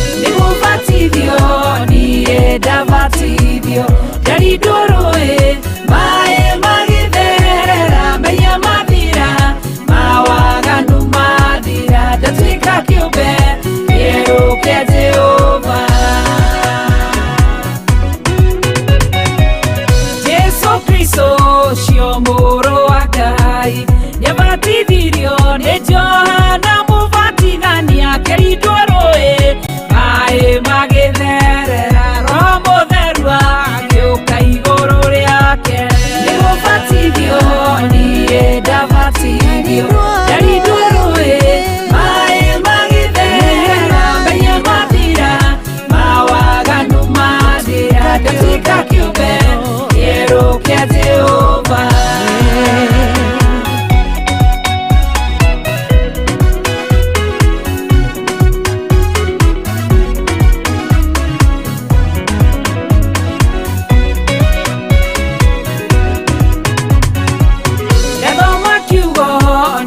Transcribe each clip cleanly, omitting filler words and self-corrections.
Nĩgũbatithio niĩ ndabatithio ndarindwo rũĩ maĩ magĩtherera mehia mathira mawaganu mathira ndatuĩka kĩũmbe kĩerũ kĩa Jehova. Jesu Kristo ũcio mũrũ wa Ngai nĩabatithirio nĩ Johana Mũbatithania akĩrindwo rũĩ maĩ magĩtherera Roho Mũtheru agĩũka igũrũ rĩake. Nĩgũbatithio niĩ ndabatithio ndarindwo rũĩ maĩ magĩtherera mehia mathira mawaganu mathira ndatuĩka kĩũmbe kĩerũ kĩa Jehova. Ndathoma kiugo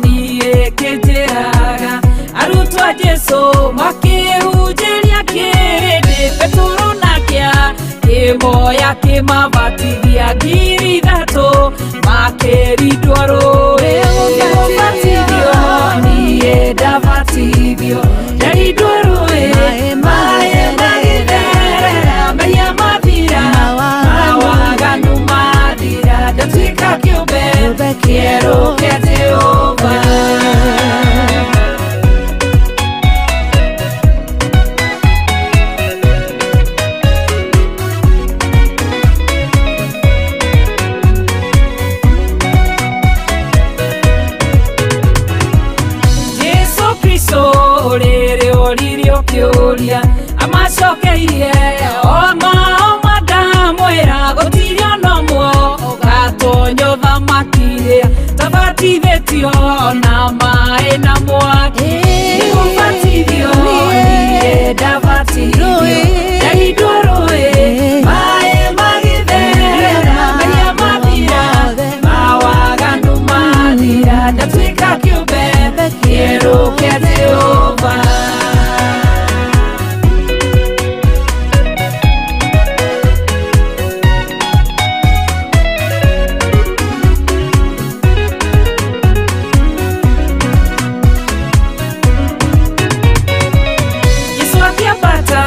niĩ kĩnjĩraga arutwo a Jesũ makĩhunjĩria kĩrĩndĩ Petero nake akĩmoya akĩmabatithia 3,000 makĩrindwo rũĩ. Nĩgũbatithio niĩ ndabatithio ndarindwo rũĩ maĩ magĩtherera mehia mathira mawaganu mathira ndatuĩka kĩũmbe kĩerũ kĩa Jehova. Jesu Kristo rĩrĩa oririo kĩũria amacokeirie oma oma ndamwĩra gũtirĩ ona ũmwe ũgatonya ũthamaki-rĩ tabatithĩtio na maĩ na mwaki. Nĩgũbatithio niĩ ndabatithio ndarindwo rũĩ maĩ magĩtherera mehia mathira mawaganu mathira ndatuĩka kĩũmbe kĩerũ kĩa Jehova. Jesũ akĩambata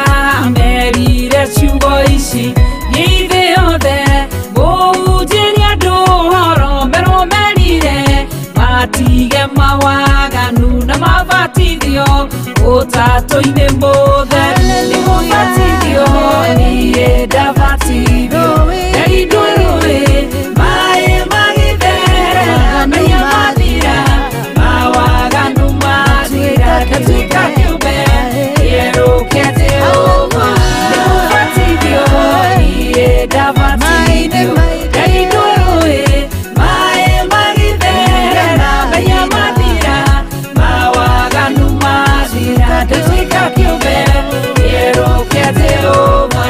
amerire ciugo ici niĩ thĩ yothe mũhunjĩrie andũ ũhoro merwo merire matige mawaganu na mabatithio ũtatũ-inĩ mũtheru. Nĩgũbatithio niĩ ndabatithio ndarindwo rũĩ maĩ magĩtherera mehia mathira mawaganu mathira ndatuĩka kĩũmbe kĩerũ kĩa Jehova. Nĩgũbatithio niĩ ndabatithio ndarindwo rũĩ maĩ magĩtherera mehia mathira mawaganu mathira ndatuĩka kĩũmbe kĩerũ kĩa Jehova.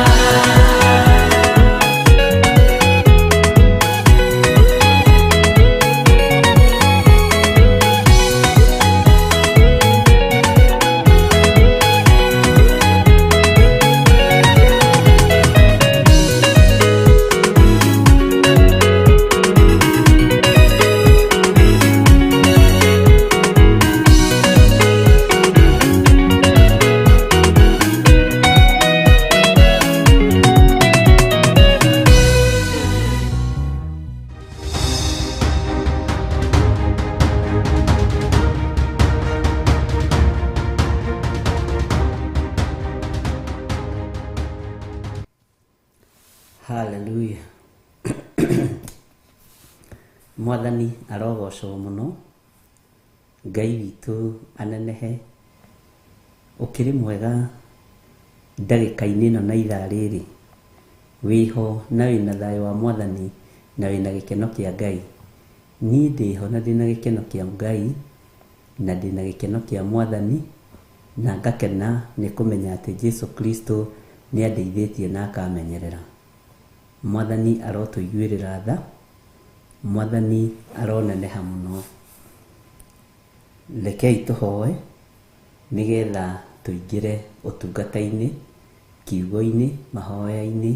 Haleluya. Mwathani arogocwo mũno, Ngai witũ anenehe, ũkĩrĩ mwega Ndagĩka-inĩ ĩno na ithaa rĩrĩ, wĩho na wĩna thayũ wa Mwathani na wĩna gĩkeno kĩa Ngai. Niĩ ndĩho na ndĩna gĩkeno kĩa Ngai na ndĩna gĩkeno kĩa Mwathani na ngakena nĩ kũmenya atĩ Jesu Kristo nĩ andeithĩtie na akamenyerera. Mwathani arotũiguĩrĩra tha, Mwathani aroneneha mũno. Rekei tũhoe nĩgetha tũingĩre ũtungata-inĩ, kiugo-inĩ, mahoya-inĩ,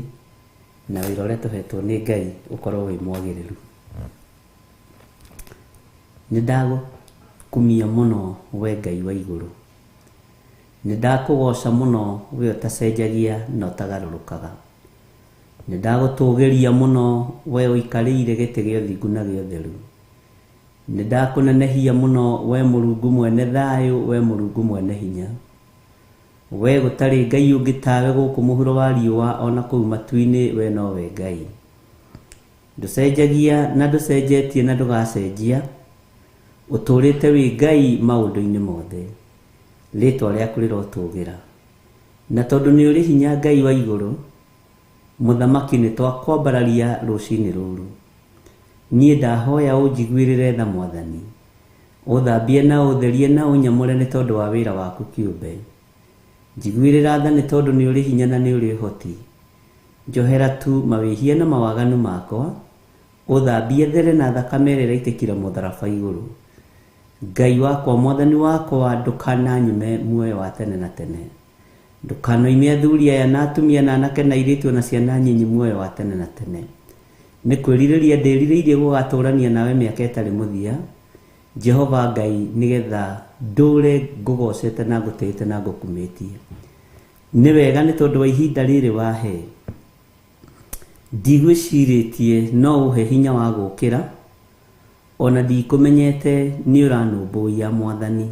na wĩra ũrĩa tũhetwo nĩ Ngai ũkorwo wĩ mwagĩrĩru. Nĩ ndagũkumia mũno we Ngai wa igũrũ. Nĩ ndakũgoca mũno we ũtacenjagia na ũtagarũrũkaga. Nĩ ndagũtũgĩria mũno we ũikarĩire gĩtĩ gĩa ũthingu na gĩa ũtheru. Nĩ ndakũnenehia mũno we Mũrungu mwene thayũ, we Mũrungu mwene hinya. We gũtarĩ Ngai ũngĩ tawe gũkũ mũhuro wa riũa ona kũu matu-inĩ, we nowe Ngai. Ndũcenjagia na ndũcenjetie na ndũgacenjia, ũtũũrĩte wĩ Ngai maũndũ-inĩ mothe. Rĩtwa rĩaku rĩrotũgĩra. Na tondũ nĩ ũrĩ hinya Ngai wa igũrũ, Mũthamaki nĩ twakwambararia rũcinĩ rũrũ. Niĩ ndahoya ũnjiguĩrĩre tha Mwathani. Ũthambie na ũtherie na ũnyamũre nĩ tondũ wa wĩra waku kĩũmbe. Njiguĩrĩra tha nĩ tondũ nĩ ũrĩ hinya na nĩ ũrĩ ũhoti. Njohera tu mawĩhia na mawaganu makwa, ũthambie there na thakame ĩrĩa ĩraitĩkire mũtharaba igũrũ. Ngai wakwa, Mwathani wakwa, ndũkananyume muoyo wa tene na tene. Ndũkanoime athuri aya na atumia na anake na airĩtu na ciana nyinyi muoyo wa tene na tene. Nĩ kwĩrirĩria ndĩrirĩirie gũgatũrania nawe mĩaka ĩtarĩ mũthia, Jehova Ngai, nĩgetha ndũre ngũgocete na ngũtĩĩte na ngũkumĩtie. Nĩ wega nĩ tondũ wa ihinda rĩrĩ wahe. Ndigwĩcirĩtie no ũhe hinya wa gũkĩra, ona ndikũmenyete nĩ ũranũmbũiya Mwathani.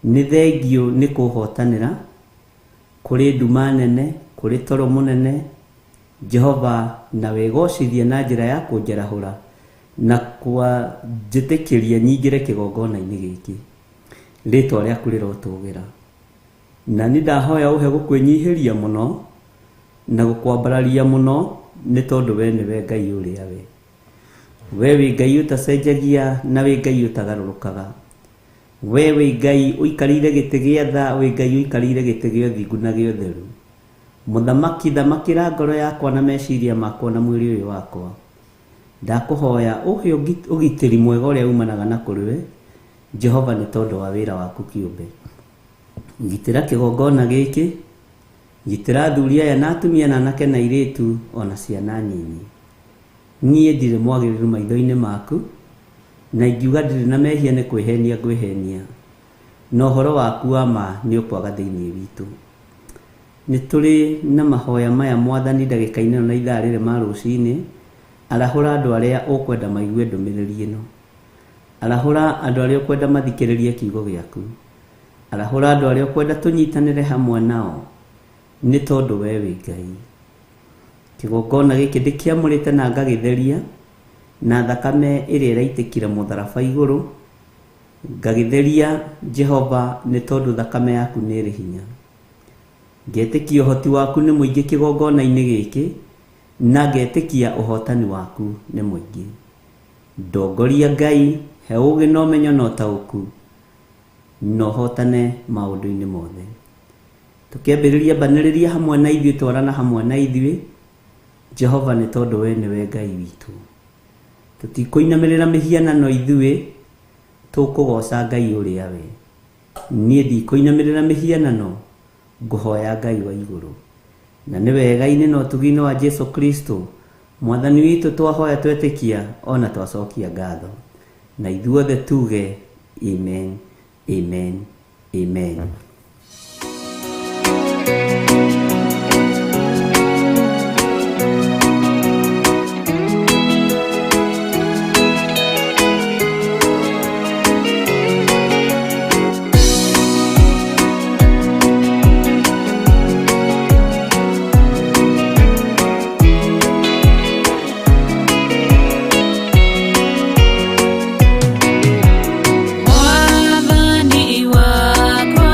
Nĩ thengiũ nĩ kũhotanĩra, kũrĩ nduma nene, kũrĩ toro mũnene, Jehova na wĩgocithie na njĩra ya kũnjarahũra na kwanjĩtĩkĩria nyingĩre kĩgongona-inĩ gĩkĩ. Rĩtwa rĩaku rĩrotũgĩra. Na nĩ ndahoya ũhe gũkwĩnyihĩria mũno na gũkwambararia mũno nĩ tondũ we nĩwe Ngai ũrĩa we. We wĩ Ngai ũtacenjagia na wĩ Ngai ũtagarũrũkaga. We wĩ Ngai ũikarĩire gĩtĩ gĩa tha, wĩ Ngai ũikarĩire gĩtĩ gĩa ũthingu na gĩa ũtheru. Mũthamaki, thamakĩra ngoro yakwa na meciria makwa na mwĩrĩ ũyũ wakwa. Ndakũhoya ũhe ũgitĩri mwega ũrĩa umanaga na kũrĩ we, Jehova, nĩ tondũ wa wĩra waku kĩũmbe. Gitĩra kĩgongona gĩkĩ, gitĩra athuri aya na atumia na anake na airĩtu ona ciana nyinyi. Niĩ ndirĩ mwagĩrĩru maitho-inĩ maku, na ingiuga ndirĩ na mehia nĩ kwĩhenia ngwĩhenia, na ũhoro waku wa ma nĩ ũkwaga thĩinĩ witũ. Nĩ tũrĩ na mahoya maya Mwathani ndagĩka-inĩ ĩno na ithaa rĩrĩ ma rũcinĩ, arahũra andũ arĩa ũkwenda maigue ndũmĩrĩri ĩno. Arahũra andũ arĩa ũkwenda mathikĩrĩrie kiugo gĩaku. Arahũra andũ arĩa ũkwenda tũnyitanĩre hamwe nao, nĩ tondũ we wĩ Ngai. Kĩgongona gĩkĩ ndĩkĩamũrĩte na ngagĩtheria na thakame ĩrĩa ĩraitĩkire mũtharaba igũrũ, ngagĩtheria Jehova nĩ tondũ thakame yaku nĩ ĩrĩ hinya. Ngetĩkia ũhoti waku nĩ mũingĩ kĩgongona-inĩ gĩkĩ, na ngetĩkia ũhotani waku nĩ mũingĩ. Ndongoria Ngai, he ũũgĩ na ũmenyo na ũtaũku, na ũhotane maũndũ-inĩ mothe. Tũkĩambĩrĩria mbanĩrĩria hamwe na ithuĩ, twarana hamwe na ithuĩ, Jehova nĩ tondũ we nĩwe Ngai witũ. Tũtikũinamĩrĩra mĩhianano ithuĩ, tũkũgoca Ngai ũrĩa we. Niĩ ndikũinamĩrĩra mĩhianano, ngũhoya Ngai wa igũrũ. Na nĩ wega-inĩ na ũtugi-inĩ wa Jesu Kristo, Mwathani witũ twahoya twetĩkia ona twacokia ngatho. Na ithuothe tuge amen, amen, amen. Mwathani wakwa.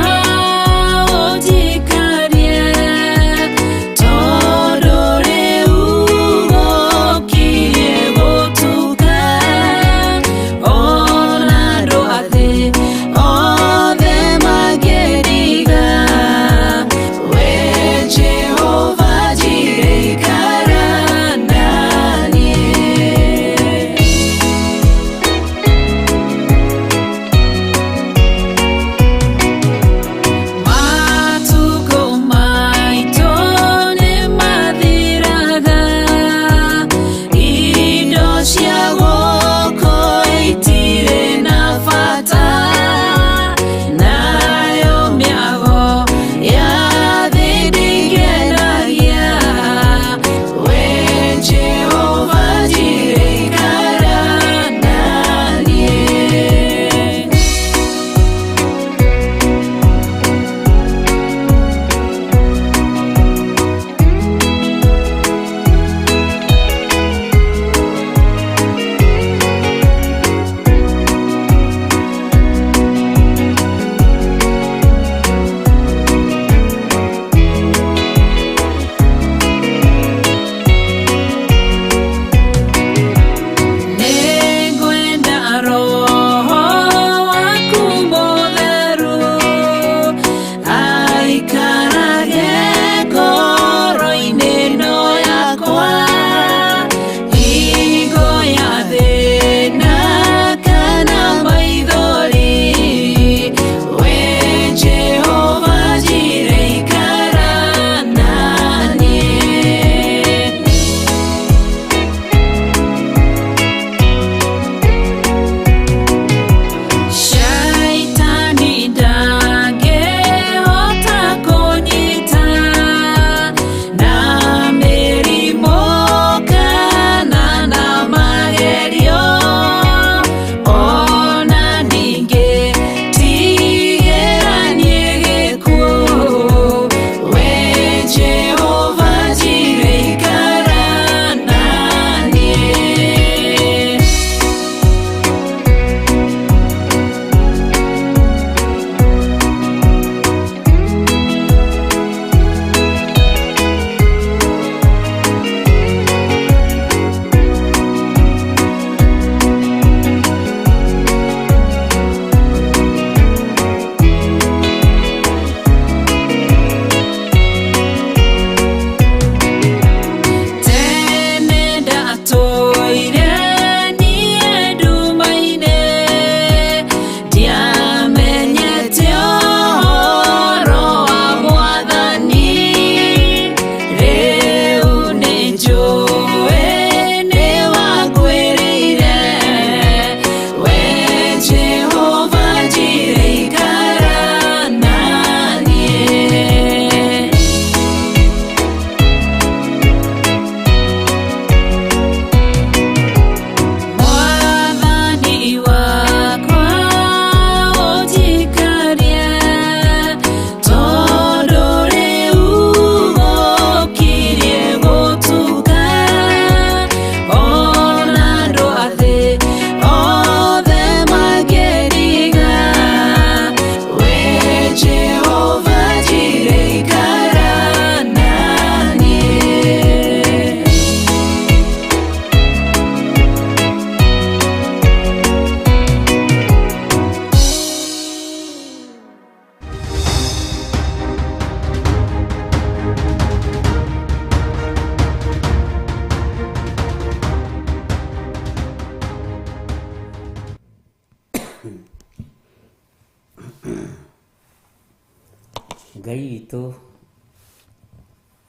Witũ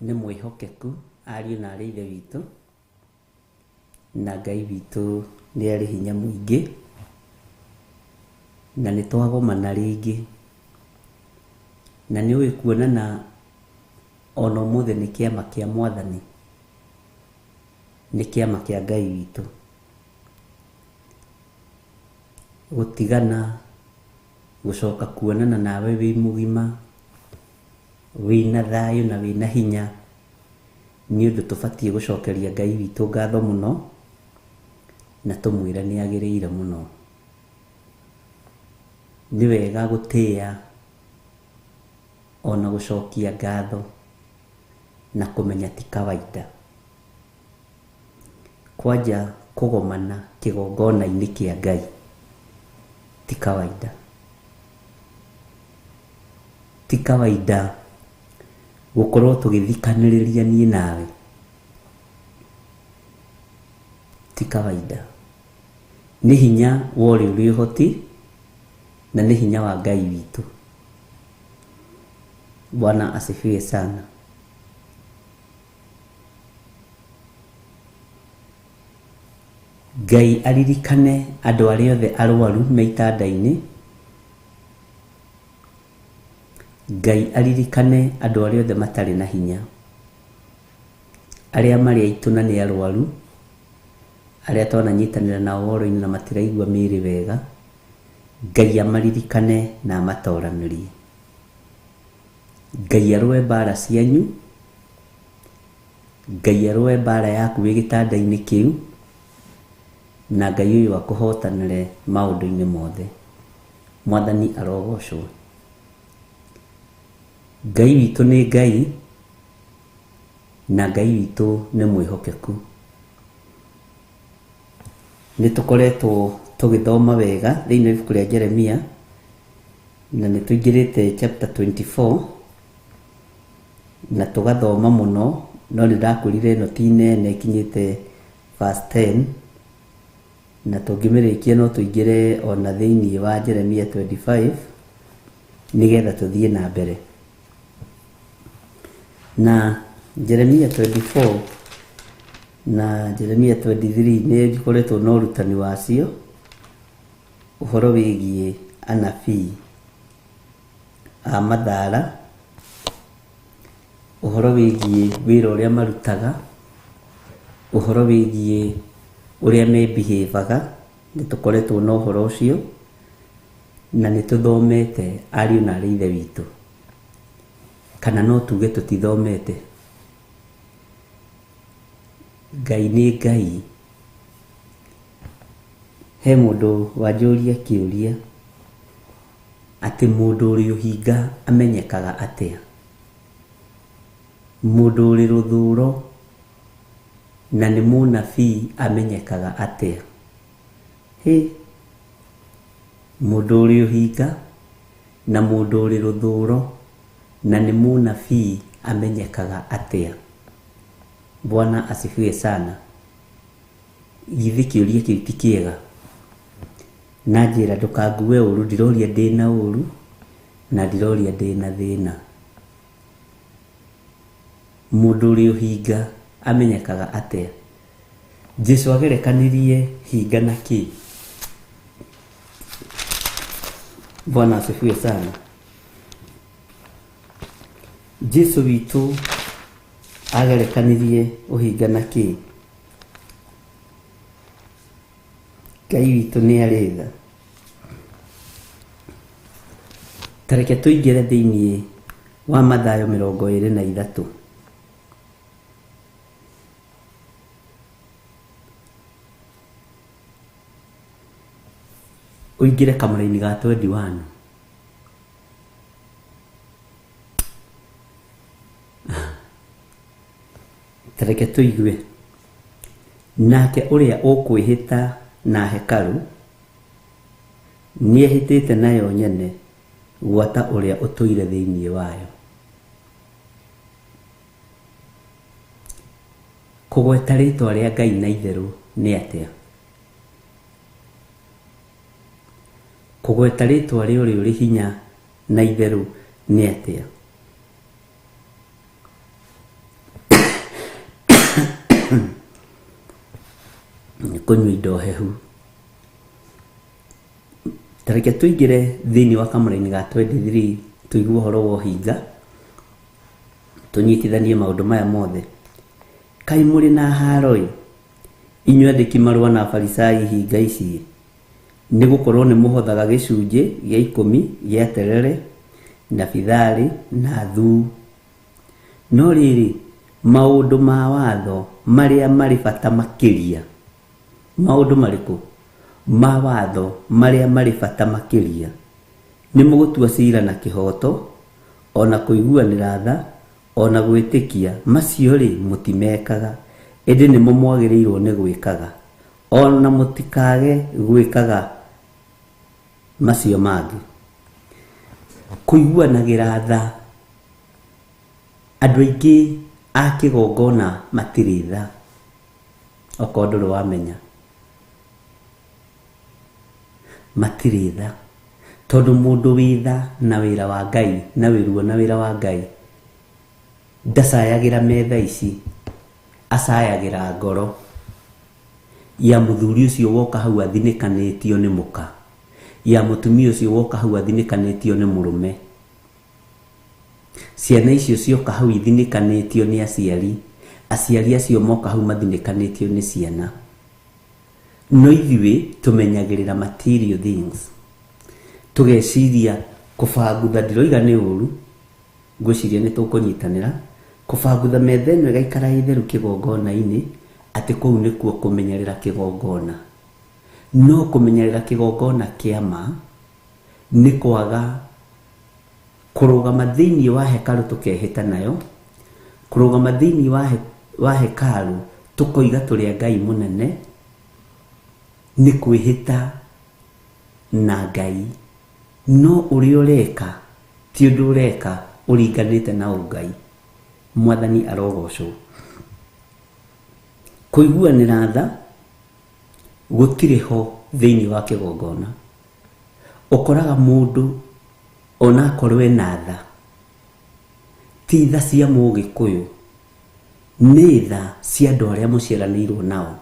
nĩ mwĩhokeku, ariũ na aarĩ a Ithe witũ, na Ngai witũ nĩ arĩ hinya mũingĩ, na nĩ twagomana rĩngĩ, na nĩ ũĩ kuonana ona ũmũthĩ nĩ kĩama kĩa Mwathani, nĩ kĩama kĩa Ngai witũ. Gũtigana, gũcoka kuonana nawe wĩ mũgima, wĩna thayũ na wĩna hinya, nĩ ũndũ tũbatiĩ gũcokeria Ngai witũ ngatho mũno, na tũmwĩre nĩ agĩrĩire mũno. Nĩ wega gũtĩĩa ona gũcokia ngatho na kũmenya ti kawaida. Kwanja kũgomana kĩgongona-inĩ kĩa Ngai ti kawaida. Ti kawaida gũkorwo tũgĩthikanĩrĩria niĩ nawe, ti kawaida. Nĩ hinya wa ũrĩa ũrĩ ũhoti na nĩ hinya wa Ngai witũ. Bwana asifiwe sana. Ngai aririkane andũ arĩa othe arwaru me itanda-inĩ. Ngai aririkane andũ arĩa othe matarĩ na hinya, arĩa marĩ aitũ na nĩ arwaru, arĩa twananyitanĩra nao ũhoro-inĩ na matiraigua mĩĩrĩ wega, Ngai amaririkane na amatoranĩrie. Ngai arũe mbara cianyu, Ngai arũe mbara yaku wĩ gĩtanda-inĩ kĩu, na Ngai ũyũ akũhotanĩre maũndũ-inĩ mothe. Mwathani arogocwo. Ngai witũ nĩ Ngai, na Ngai witũ nĩ mwĩhokeku. Nĩ tũkoretwo tũgĩthoma wega thĩinĩ wa ibuku rĩa Jeremia, na nĩ tũingĩrĩte chapter 24, na tũgathoma mũno, no nĩ ndakwĩrire ĩno ti nene, ĩkinyĩte verse 10, na tũngĩmĩrĩkia no tũingĩre ona thĩinĩ wa Jeremia 25, nĩgetha tũthiĩ na mbere. Na Jeremia 24 na Jeremia 23 nĩ njikoretwo na ũrutani wacio, ũhoro wĩgiĩ anabii a mathara, ũhoro wĩgiĩ wĩra ũrĩa marutaga, ũhoro wĩgiĩ ũrĩa mebehavaga, nĩ tũkoretwo na ũhoro ũcio, na nĩ tũthomete ariũ na aarĩ a Ithe witũ. Kana no tuge tũtithomete. Ngai nĩ Ngai. He mũndũ wanjũria kĩũria atĩ mũndũ ũrĩ ũhinga amenyekaga atĩa? Mũndũ ũrĩ rũthũro na nĩ mũnabii amenyekaga atĩa? Hĩ, mũndũ ũrĩ ũhinga na mũndũ ũrĩ rũthũro na nĩ mũnabii amenyekaga atĩa? Bwana asifiwe sana. Githĩ kĩũria kĩu ti kĩega? Na njĩra ndũkangue ũru, ndiroria ndĩna ũru na ndiroria ndĩna thĩna. Mũndũ ũrĩ ũhinga amenyekaga atĩa? Jesu agerekanirie hinga na kĩ? Bwana asifiwe sana. Jesu witũ agerekanirie ũhinga na kĩ? Ngai witũ nĩ arĩ tha. Ta reke tũingĩre thĩinĩ wa Mathayo 23. Ũingĩre kamũraini ga 21. Ta reke tũigue. Nake ũrĩa ũkwĩhĩta na hekarũ nĩehĩtĩte nayo nyene gwata ũrĩa ũtũire thĩinĩ wayo. Kũgweta rĩtwa rĩa Ngai na itherũ nĩ atĩa? Kũgweta rĩtwa rĩa ũrĩa ũrĩ hinya na itherũ nĩ atĩa? Nĩ kũnyua indo hehu. Ta reke tũingĩre thĩinĩ wa kamũraini ga 23 tũigue ũhoro wa ũhinga, tũnyitithanie maũndũ maya mothe. Kaĩ mũrĩ na haaro-ĩ, inyuĩ andĩki marũa na Afarisai hinga ici-ĩ, nĩ gũkorũo nĩ mũhothaga gĩcunjĩ gĩa ikũmi gĩa terere na bitharĩ na thuu. No rĩrĩ, maũndũ ma watho marĩa marĩ bata makĩria, maũndũ marĩkũ? Ma watho marĩa marĩ bata makĩria, nĩ mũgũtua ciira na kĩhooto, o na kũiguanĩra tha, o na gwĩtĩkia, macio-rĩ, mũtimekaga, ĩndĩ nĩmo mwagĩrĩirũo nĩ gwĩkaga, o na mũtikage gwĩkaga macio mangĩ. Kũiguanagĩra tha. Andũ aingĩ a kĩgongona matirĩ tha, okorwo ndũrĩ wamenya. Matirĩ tha. Tondũ mũndũ wĩ tha na wĩra wa Ngai na wĩ ruo na wĩra wa Ngai, ndacayagĩra metha ici, acayagĩra ngoro ya mũthuri ũcio woka hau athinĩkanĩtio nĩ mũka, ya mũtumia ũcio woka hau athinĩkanĩtio nĩ mũrũme. Ciana icio cioka hau ithinĩkanĩtio nĩ aciari, aciari acio moka hau mathinĩkanĩtio nĩ ciana. No ithuĩ tũmenyagĩrĩra material things. Tũgeciria kũbangutha, ndiroiga nĩ ũru, ngwĩciria nĩ tũkũnyitanĩra, kũbangutha metha ĩno ĩgaikara ĩ theru kĩgongona-inĩ, atĩ kũu nĩkuo kũmenyerera kĩgongona. No kũmenyerera kĩgongona kĩa ma nĩ kwaga Kũrũgama thĩinĩ wa hekarũ tũkehĩta nayo, kũrũgama thĩinĩ wa hekarũ tũkoiga tũrĩ a Ngai mũnene, nĩ kwĩhĩta na Ngai. No ũrĩa ũreka ti ũndũ ũreka ũringanĩte na ũngai. Mwathani arogocwo. Kũiguanĩra tha gũtirĩ ho thĩinĩ wa kĩgongona. Ũkoraga mũndũ Onakorwo ena tha, ti tha cia mũgĩkũyũ, nĩ tha cia andũ arĩa mũciaranĩirwo nao,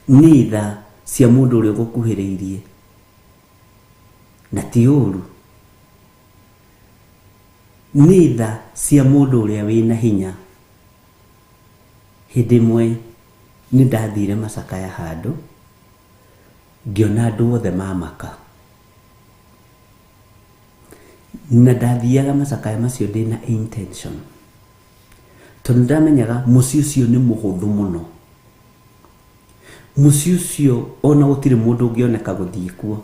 nĩ tha cia mũndũ ũrĩa ũgũkuhĩrĩirie, na ti ũru, nĩ tha cia mũndũ ũrĩa wĩna hinya. Hĩndĩ ĩmwe nĩ ndathire macakaya handũ, ngĩona andũ othe mamaka. Na ndathiaga macakaya macio ndĩna intention, tondũ nĩndamenyaga mũciĩ ũcio nĩ mũhũthũ mũno. Mũciĩ ũcio ona gũtirĩ mũndũ ũngĩoneka gũthiĩ kuo,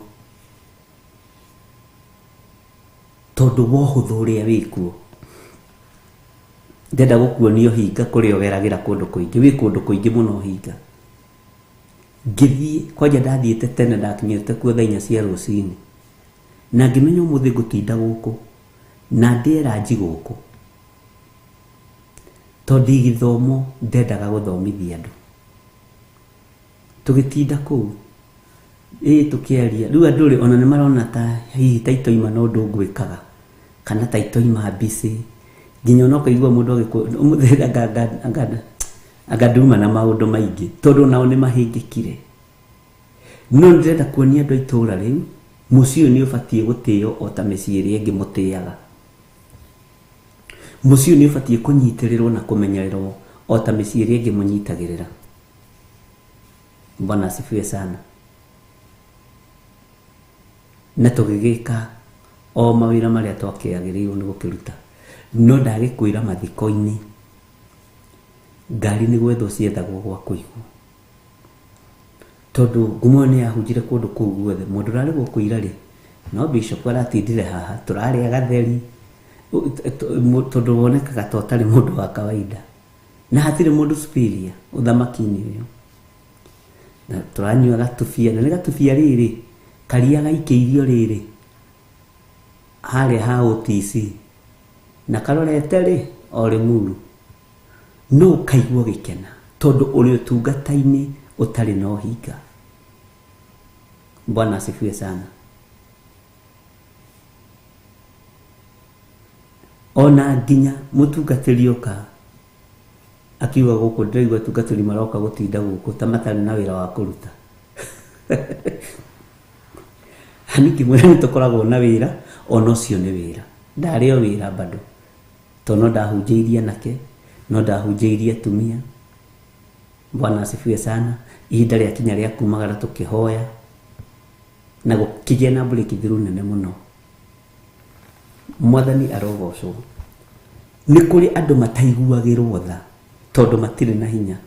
tondũ wa ũhũthũ ũrĩa wĩkuo. Ndĩrenda gũkuonia ũhinga kũrĩa ũgeragĩra kũndũ kũingĩ, wĩ kũndũ kũingĩ mũno ũhinga. Ngĩthiĩ, kwanja ndathiĩte tene ndakinyĩte kuo thaa inya cia rũcinĩ. Na ngĩmenya ũmũthĩ ngũtinda gũkũ, na ndĩe ranji gũkũ. Tondũ ndĩ gĩthomo ndendaga gũthomithia andũ. Tũgĩtinda kũu, ĩ tũkĩaria, rĩu andũ rĩ, ona nĩ marona ta hihi ta itoima na ũndũ ngwĩkaga, kana ta itoima busy, nginya ona ũkaigua mũndũ agĩkũ, ũmũthĩ anga anga nduma na maũndũ maingĩ, tondũ onao nĩ mahĩngĩkire. No nĩ ndĩrenda kuonia andũ a itũũra rĩu, mũciĩ ũyũ nĩ ũbatiĩ gũtĩo o ta mĩciĩ ĩrĩa ĩngĩ mũtĩaga. Mũciĩ ũyũ nĩ ũbatiĩ kũnyitĩrĩrwo na kũmenyererwo o ta mĩciĩ ĩrĩa ĩngĩ mũnyitagĩrĩra. Bwana asifiwe sana. Na tũgĩgĩka o mawĩra marĩa twakĩagĩrĩirwo nĩ gũkĩruta. No ndagĩkwĩra mathiko-inĩ, ngari nĩ gwethwo ciethagwo gwa kũigwo. Tondũ ngumo ĩyo nĩ yahunjire kũndũ kũu guothe. Mũndũ ũrarĩ gũkũ ira rĩ, no bishop aratindire haha, tũrarĩa gatheri, tondũ wonekaga ta ũtarĩ mũndũ wa kawaida. Na hatirĩ mũndũ superior ũthamaki-inĩ ũyũ. Na tũranyua gatubia, na nĩ gatubia rĩrĩ, karia gaikĩirio rĩrĩ, harĩa ha OTC, na karorete rĩ, o Limuru. No ũkaigua ũgĩkena tondũ ũrĩ ũtungata-inĩ ũtarĩ na ũhinga. Bwana asifiwe sana. Ona nginya mũtungatĩri oka Akiuga gũkũ ndĩraigua atungatĩri maroka gũtinda gũkũ ta matarĩ na wĩra wa kũruta. Niĩ ngĩmwĩra nĩ tũkoragwo na wĩra, ona ũcio nĩ wĩra. Ndarĩ o wĩra bado. Tondũ no ndahunjĩirie anake, no ndahunjĩirie atumia. Bwana asifiwe sana. Ihinda rĩakinya rĩa kumagara tũkĩhoya na gũkĩgĩa na breakthrough nene mũno. Mwathani arogocwo. Nĩ kũrĩ andũ mataiguagĩrwo tha tondũ matirĩ na hinya.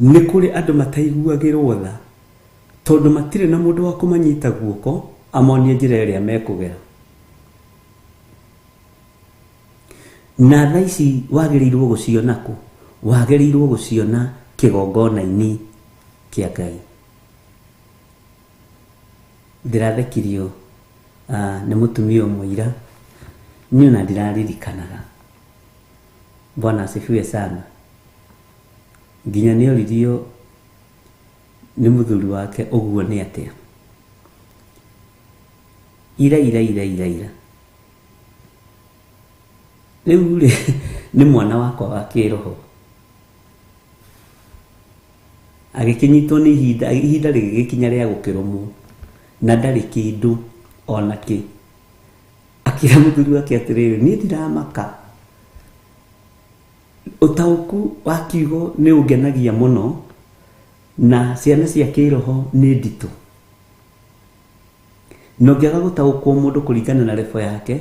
Nĩ kũrĩ andũ mataiguagĩrwo tha tondũ matirĩ na mũndũ wa kũmanyita guoko amonie njĩra ĩrĩa mekũgera. Na tha ici wagĩrĩirwo gũciona kũ? Wagĩrĩirwo gũciona kĩgongona-inĩ kĩa Ngai. Ndĩrathekirio nĩ mũtumia ũmwe ira, niĩ ona ndiraririkanaga. Bwana asifiwe sana. Nginya nĩ oririo nĩ mũthuri wake ũguo nĩ atĩa. Ira ira ira ira ira. Rĩu rĩ nĩ mwana wakwa wa kĩroho. Agĩkĩnyitwo nĩ ihinda, ihinda rĩgĩgĩkinya rĩa gũkĩrũmwo na ndarĩ kĩndũ ona kĩ. Akĩra mũthuri wake atĩrĩrĩ, niĩ ndiramaka. Ũtaũku wa kiugo nĩ ũngenagia mũno na ciana cia kĩroho nĩ nditũ. Na ũngĩaga gũtaũkwo mũndũ kũringana na level yake,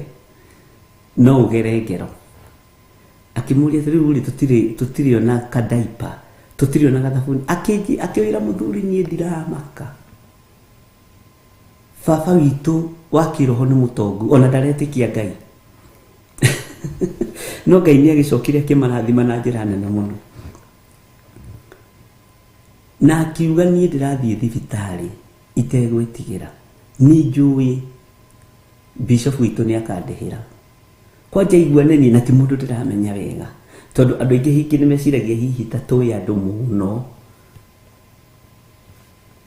no ũgere ngero. Akĩmũria atĩrĩ, rĩu rĩ tũtirĩ tũtirĩ ona kadaipa, tũtirĩ ona gathabuni. Akĩnji akĩwĩra mũthuri niĩ ndiramaka. Baba witũ wa kĩroho nĩ mũtongu, ona ndaretĩkia Ngai. No Ngai nĩ agĩcokire akĩmarathima na njĩra nene mũno. Na akiuga niĩ ndĩrathiĩ thibitarĩ itegwĩtigĩra. Nĩ njũĩ bishop witũ nĩ akandĩhĩra. Kwanja igua nĩ niĩ na ti mũndũ ndĩramenya wega. Tondũ andũ aingĩ hihi nĩ meciragia hihi ta tũĩ andũ mũno.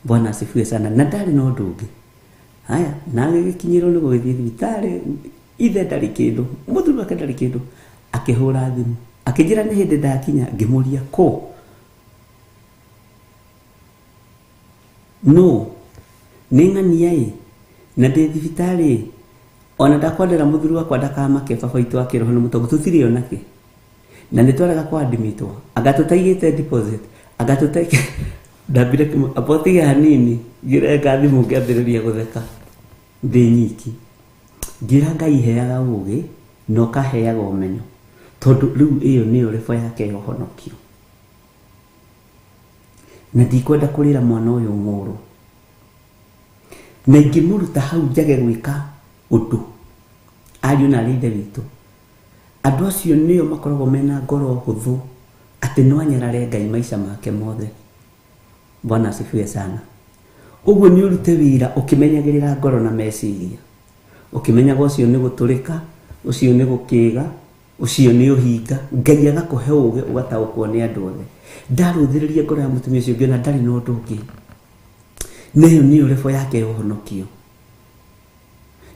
Bwana asifiwe sana. Na ndarĩ na ũndũ ũngĩ. Haya, na agĩgĩkinyĩrwo nĩ gũgĩthiĩ thibitarĩ, ithe ndarĩ kĩndũ, mũthuri wake ndarĩ kĩndũ. Akĩhũra thimũ, akĩnjĩra nĩ hĩndĩ ndakinya, ngĩmũria kũ? Nũ? Nĩ ng'ania ĩ, na ndĩ thibitarĩ ĩ, ona ndakwandĩra mũthuri wakwa ndakamake baba witũ wa kĩroho nĩ mũtongu, tũtirĩ ona kĩ. Na nĩ twarega kwa admitwo, anga tũtaigĩte deposit, anga tũtaigĩte, ndambire amba ũtige hanini, ngĩrenga thimũ ngĩambĩrĩria gũtheka ndĩ nyiki. Ngĩra Ngai heaga ũgĩ na ũkaheaga ũmenyo, tondũ rĩu ĩyo nĩyo level yake ya ũhonokio. Na ndikwenda kũrĩra mwana ũyũ ng'ũrũ. Na ingĩmũruta hau njage gwĩka ũndũ, ariũ na arĩ ithe witũ, andũ acio nĩo makoragwo mena ngoro hũthũ atĩ no anyarare Ngai maica make mothe. Bwana asifiwe sana. Ũguo nĩ ũrute wĩra ũkĩmenyagĩrĩra ngoro na meciria. Ũkĩmenyaga ũcio nĩ gũtũrĩka, ũcio nĩ gũkĩga, ũcio nĩ ũhinga. Ngai agakũhe ũgĩ ũgataũkwo nĩ andũ othe. Ndarũthĩrĩria ngoro ya mũtumia ũcio ngĩona ndarĩ na ũndũ ũngĩ. Na ĩyo nĩyo level yake ya ũhonokio.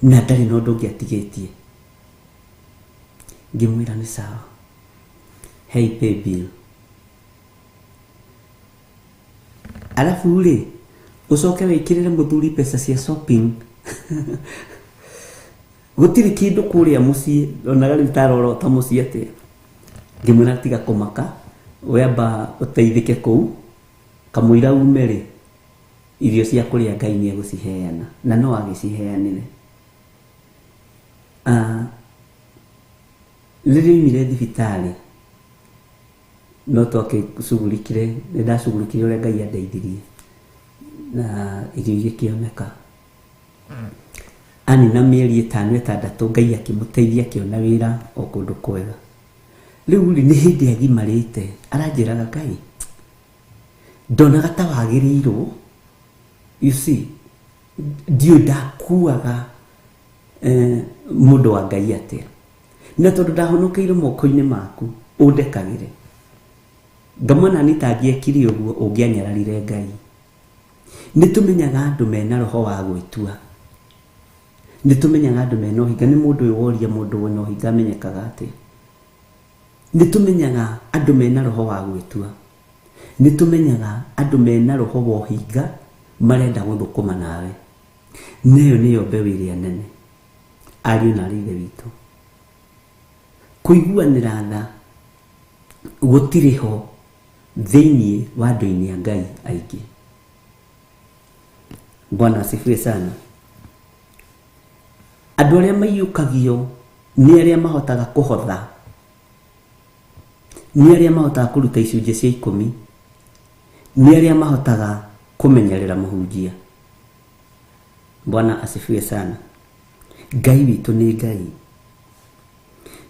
Na ndarĩ na ũndũ ũngĩ atigĩtie. Ngĩmwĩra nĩ sawa. Hey pay bill. Arabu rĩ, ũcoke wĩkĩrĩre mũthuri mbeca cia shopping. Gũtirĩ kĩndũ kũrĩa mũciĩ, onaga rĩu ta arorota mũciĩ atĩa. Ngĩmwĩra tiga kũmaka, we amba ũteithĩke kũu, kamũira ume rĩ, irio cia kũrĩa Ngai nĩ egũciheana, na no agĩciheanire. Rĩrĩa oimire thibitarĩ, no twakĩcugurikire, nĩ ndacugurikire ũrĩa Ngai andeithirie, na irio igĩkĩoneka. Anina mĩeri ĩtano ĩtandatũ Ngai akĩmũteithia akĩona wĩra o kũndũ kwega. Rĩu rĩ, nĩ hĩndĩ agimarĩte, aranjĩraga Ngai, ndonaga ta wagĩrĩirwo, you see, ndiũĩ ndakuaga mũndũ wa Ngai atĩa. Na tondũ ndahonokeire moko-inĩ maku, ũndekagĩre. Ngamwona niĩ ta angĩekire ũguo, ũngĩanyararire Ngai. Nĩ tũmenyaga andũ mena roho wa gwĩtua. Nĩ tũmenyaga andũ mena ũhinga. Nĩ mũndũ ũyũ woria mũndũ wĩna ũhinga amenyekaga atĩa? Nĩ tũmenyaga andũ mena roho wa gwĩtua. Nĩ tũmenyaga andũ mena roho wa ũhinga marenda gũthũkũma nawe. Na ĩyo nĩyo mbeũ ĩrĩa nene. Ariũ na aarĩ a Ithe witũ, kũiguanĩra tha gũtirĩ ho thĩinĩ wa andũ-inĩ a Ngai aingĩ. Bwana asifiwe sana. Andũ arĩa maiyũkagio nĩ arĩa mahotaga kũhotha, nĩ arĩa mahotaga kũruta icunjĩ cia ikũmi, nĩ arĩa mahotaga kũmenyerera mũhunjia. Bwana asifiwe sana. Ngai witũ nĩ Ngai.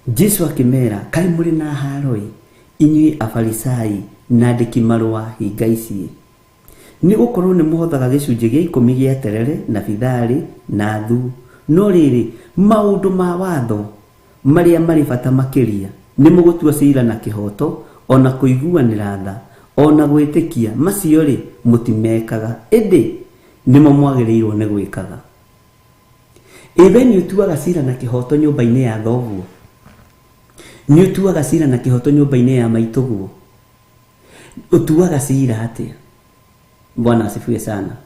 Jesu akĩmera, kaĩ mũrĩ na haaro-ĩ, inyuĩ Afarisai na andĩki marũa hinga ici-ĩ! Nĩ gũkorũo nĩ mũhothaga gĩcunjĩ gĩa ikũmi gĩa terere na bitharĩ na thuu, no rĩrĩ, maũndũ ma watho marĩa marĩ bata makĩria, nĩmo gũtua cira na kĩhooto, o na kũiguanĩra tha, o na gwĩtĩkia, macio-rĩ, mũtimekaga, ĩndĩ nĩmo mwagĩrĩirũo nĩ gwĩkaga. Ĩ we nĩũtuaga cira na kĩhooto nyũmba-inĩ ya thoguo? Nĩũtuaga cira na kĩhooto nyũmba-inĩ ya maitũguo? Ũtuaga cira atĩa? Bwana asifiwe sana.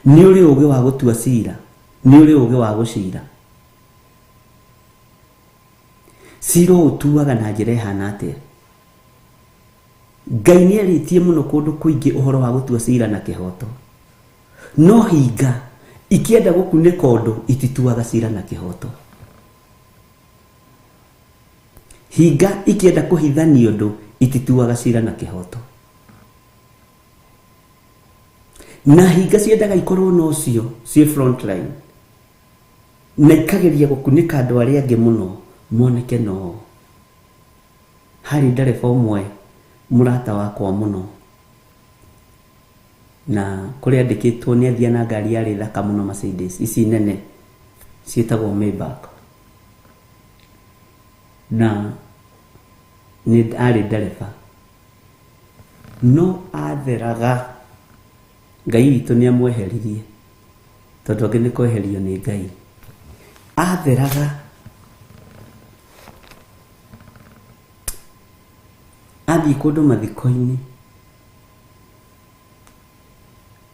Nĩ ũrĩ ũgĩ wa gũtua cira? Nĩ ũrĩ ũgĩ wa gũcira? Cira ũũtuaga na njĩra ĩhana atĩa? Ngai nĩ arĩtie mũno kũndũ kũingĩ ũhoro wa gũtua cira na kĩhooto. No hinga ikĩenda gũkunĩka ũndũ itituaga cira na kĩhooto. Hinga ikĩenda kũhithania ũndũ itituaga cira na kĩhooto. Na hinga ciendaga ikorwo na ũcio ciĩ front line na ikageria gũkunĩka andũ arĩa angĩ mũno moneke no. Harĩ ndereba ũmwe mũrata wakwa mũno na kũrĩa andĩkĩtwo nĩ athiaga na ngari yarĩ thaka mũno Mercedes ici nene ciĩtagwo Maybach. Na nĩ arĩ ndereba no atheraga Ngai witũ nĩ amweheririe tondũ angĩ nĩ kweherio nĩ Ngai. Atheraga athiĩ kũndũ mathiko-inĩ,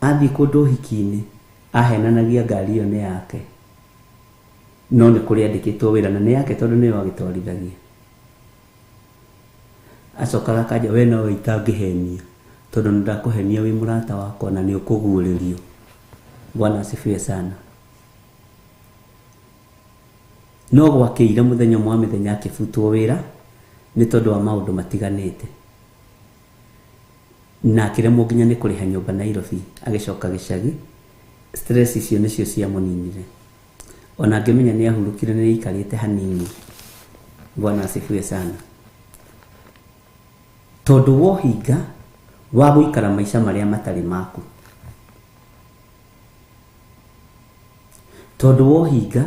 athiĩ kũndũ ũhiki-inĩ, ahenanagia ngari ĩyo nĩ yake. No nĩ kũrĩ andĩkĩtwo wĩra na nĩ yake tondũ nĩwe wagĩtwarithagia. Acokaga akanja we nowe itangĩhenia tondũ nĩ ndakũhenia wĩ mũrata wakwa na nĩ ũkũguũrĩrio. Bwana asifiwe sana. No gwakĩire mũthenya ũmwe wa mĩthenya akĩbutwo wĩra nĩ tondũ wa maũndũ matiganĩte. Na akĩremwo nginya nĩ kũrĩha nyũmba Nairobi agĩcoka gĩcagi. Stress icio nĩcio ciamũninire. Ona ngĩmenya nĩ ahurũkire nĩ aikarĩte hanini. Bwana asifiwe sana. Tondũ wa ũhinga wa gũikara maica marĩa matarĩ maku. Tondũ wa ũhinga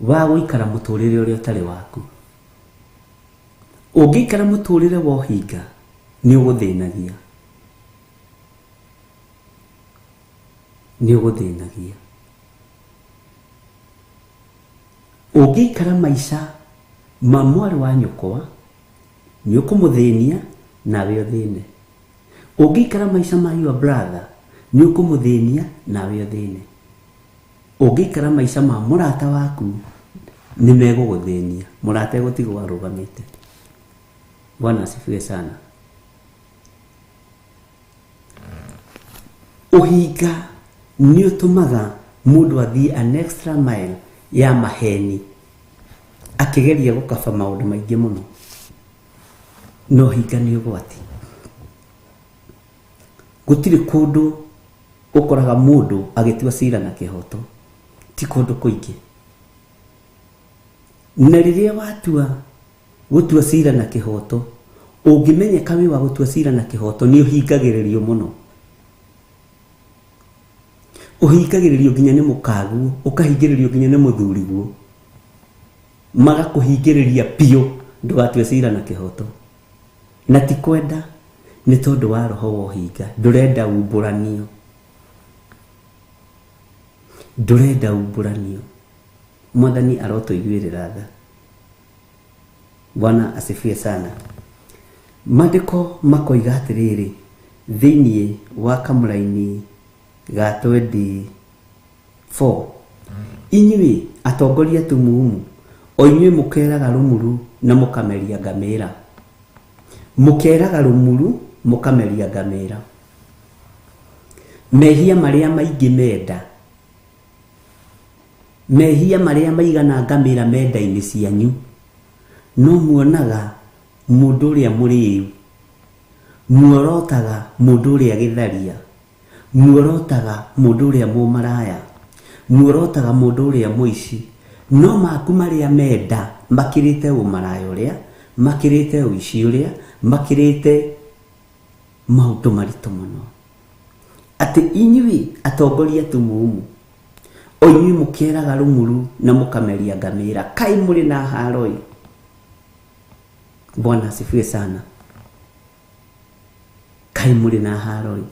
wa gũikara mũtũrĩre ũrĩa ũtarĩ waku. Ũngĩikara mũtũrĩre wa ũhinga nĩ ũgũthĩnagia. Nĩ ũgũthĩnagia. Ũngĩikara maica ma mwarĩ wa nyũkwa, nĩ ũkũmũthĩnia nawe ũthĩne. Ũngĩikara maica ma your brother, nĩ ũkũmũthĩnia nawe ũthĩne. Ũngĩikara maica ma mũrata waku, nĩ megũgũthĩnia. Mũrata egũtigwo arũgamĩte. Bwana asifiwe sana. Ũhinga nĩ ũtũmaga mũndũ athiĩ an extra mile ya maheni akĩgeria gũkaba maũndũ maingĩ mũno. Na ũhinga nĩ ũgwati. Gũtirĩ kũndũ ũkoraga mũndũ agĩtua cira na kĩhoto, ti kũndũ kũingĩ. Na rĩrĩa watua Gũtua cira na kĩhooto. Ũngĩmenyeka wĩ wa gũtua cira na kĩhooto nĩ ũhingagĩrĩrio mũno. Ũhingagĩrĩrio nginya nĩ mũkaguo, ũkahingĩrĩrio nginya nĩ mũthuriguo. Magakũhingĩrĩria biũ ndũgatue cira na kĩhooto. Na ti kwenda, nĩ tondũ wa roho wa ũhinga. Ndũrenda umbũranio. Ndũrenda umbũranio. Mwathani arotũiguĩrĩra tha. Bwana asifiwe sana. Maandĩko makoiga atĩrĩrĩ thĩinĩ wa kamũraini ga 24, inyuĩ atongoria tumumu, o inyuĩ mũkeraga rũmuru na mũkameria ngamĩra. Mũkeraga rũmuru mũkameria ngamĩra. Mehia marĩa maingĩ menda, mehia marĩa maigana ngamĩra menda-inĩ cianyu, no muonaga mũndũ ũrĩa mũrĩu, muorotaga mũndũ ũrĩa gĩtharia, muorotaga mũndũ ũrĩa mũmaraya, muorotaga mũndũ ũrĩa mũici, no maku marĩa menda makĩrĩte ũmaraya ũrĩa, makĩrĩte ũici ũrĩa, makĩrĩte maũndũ maritũ mũno. Atĩ inyuĩ atongoria tumumu, o inyuĩ mũkeraga rũmuru na mũkameria ngamĩra, kaĩ mũrĩ na haro-ĩ. Bwana asifiwe sana. Kaĩ mũrĩ na haro-ĩ.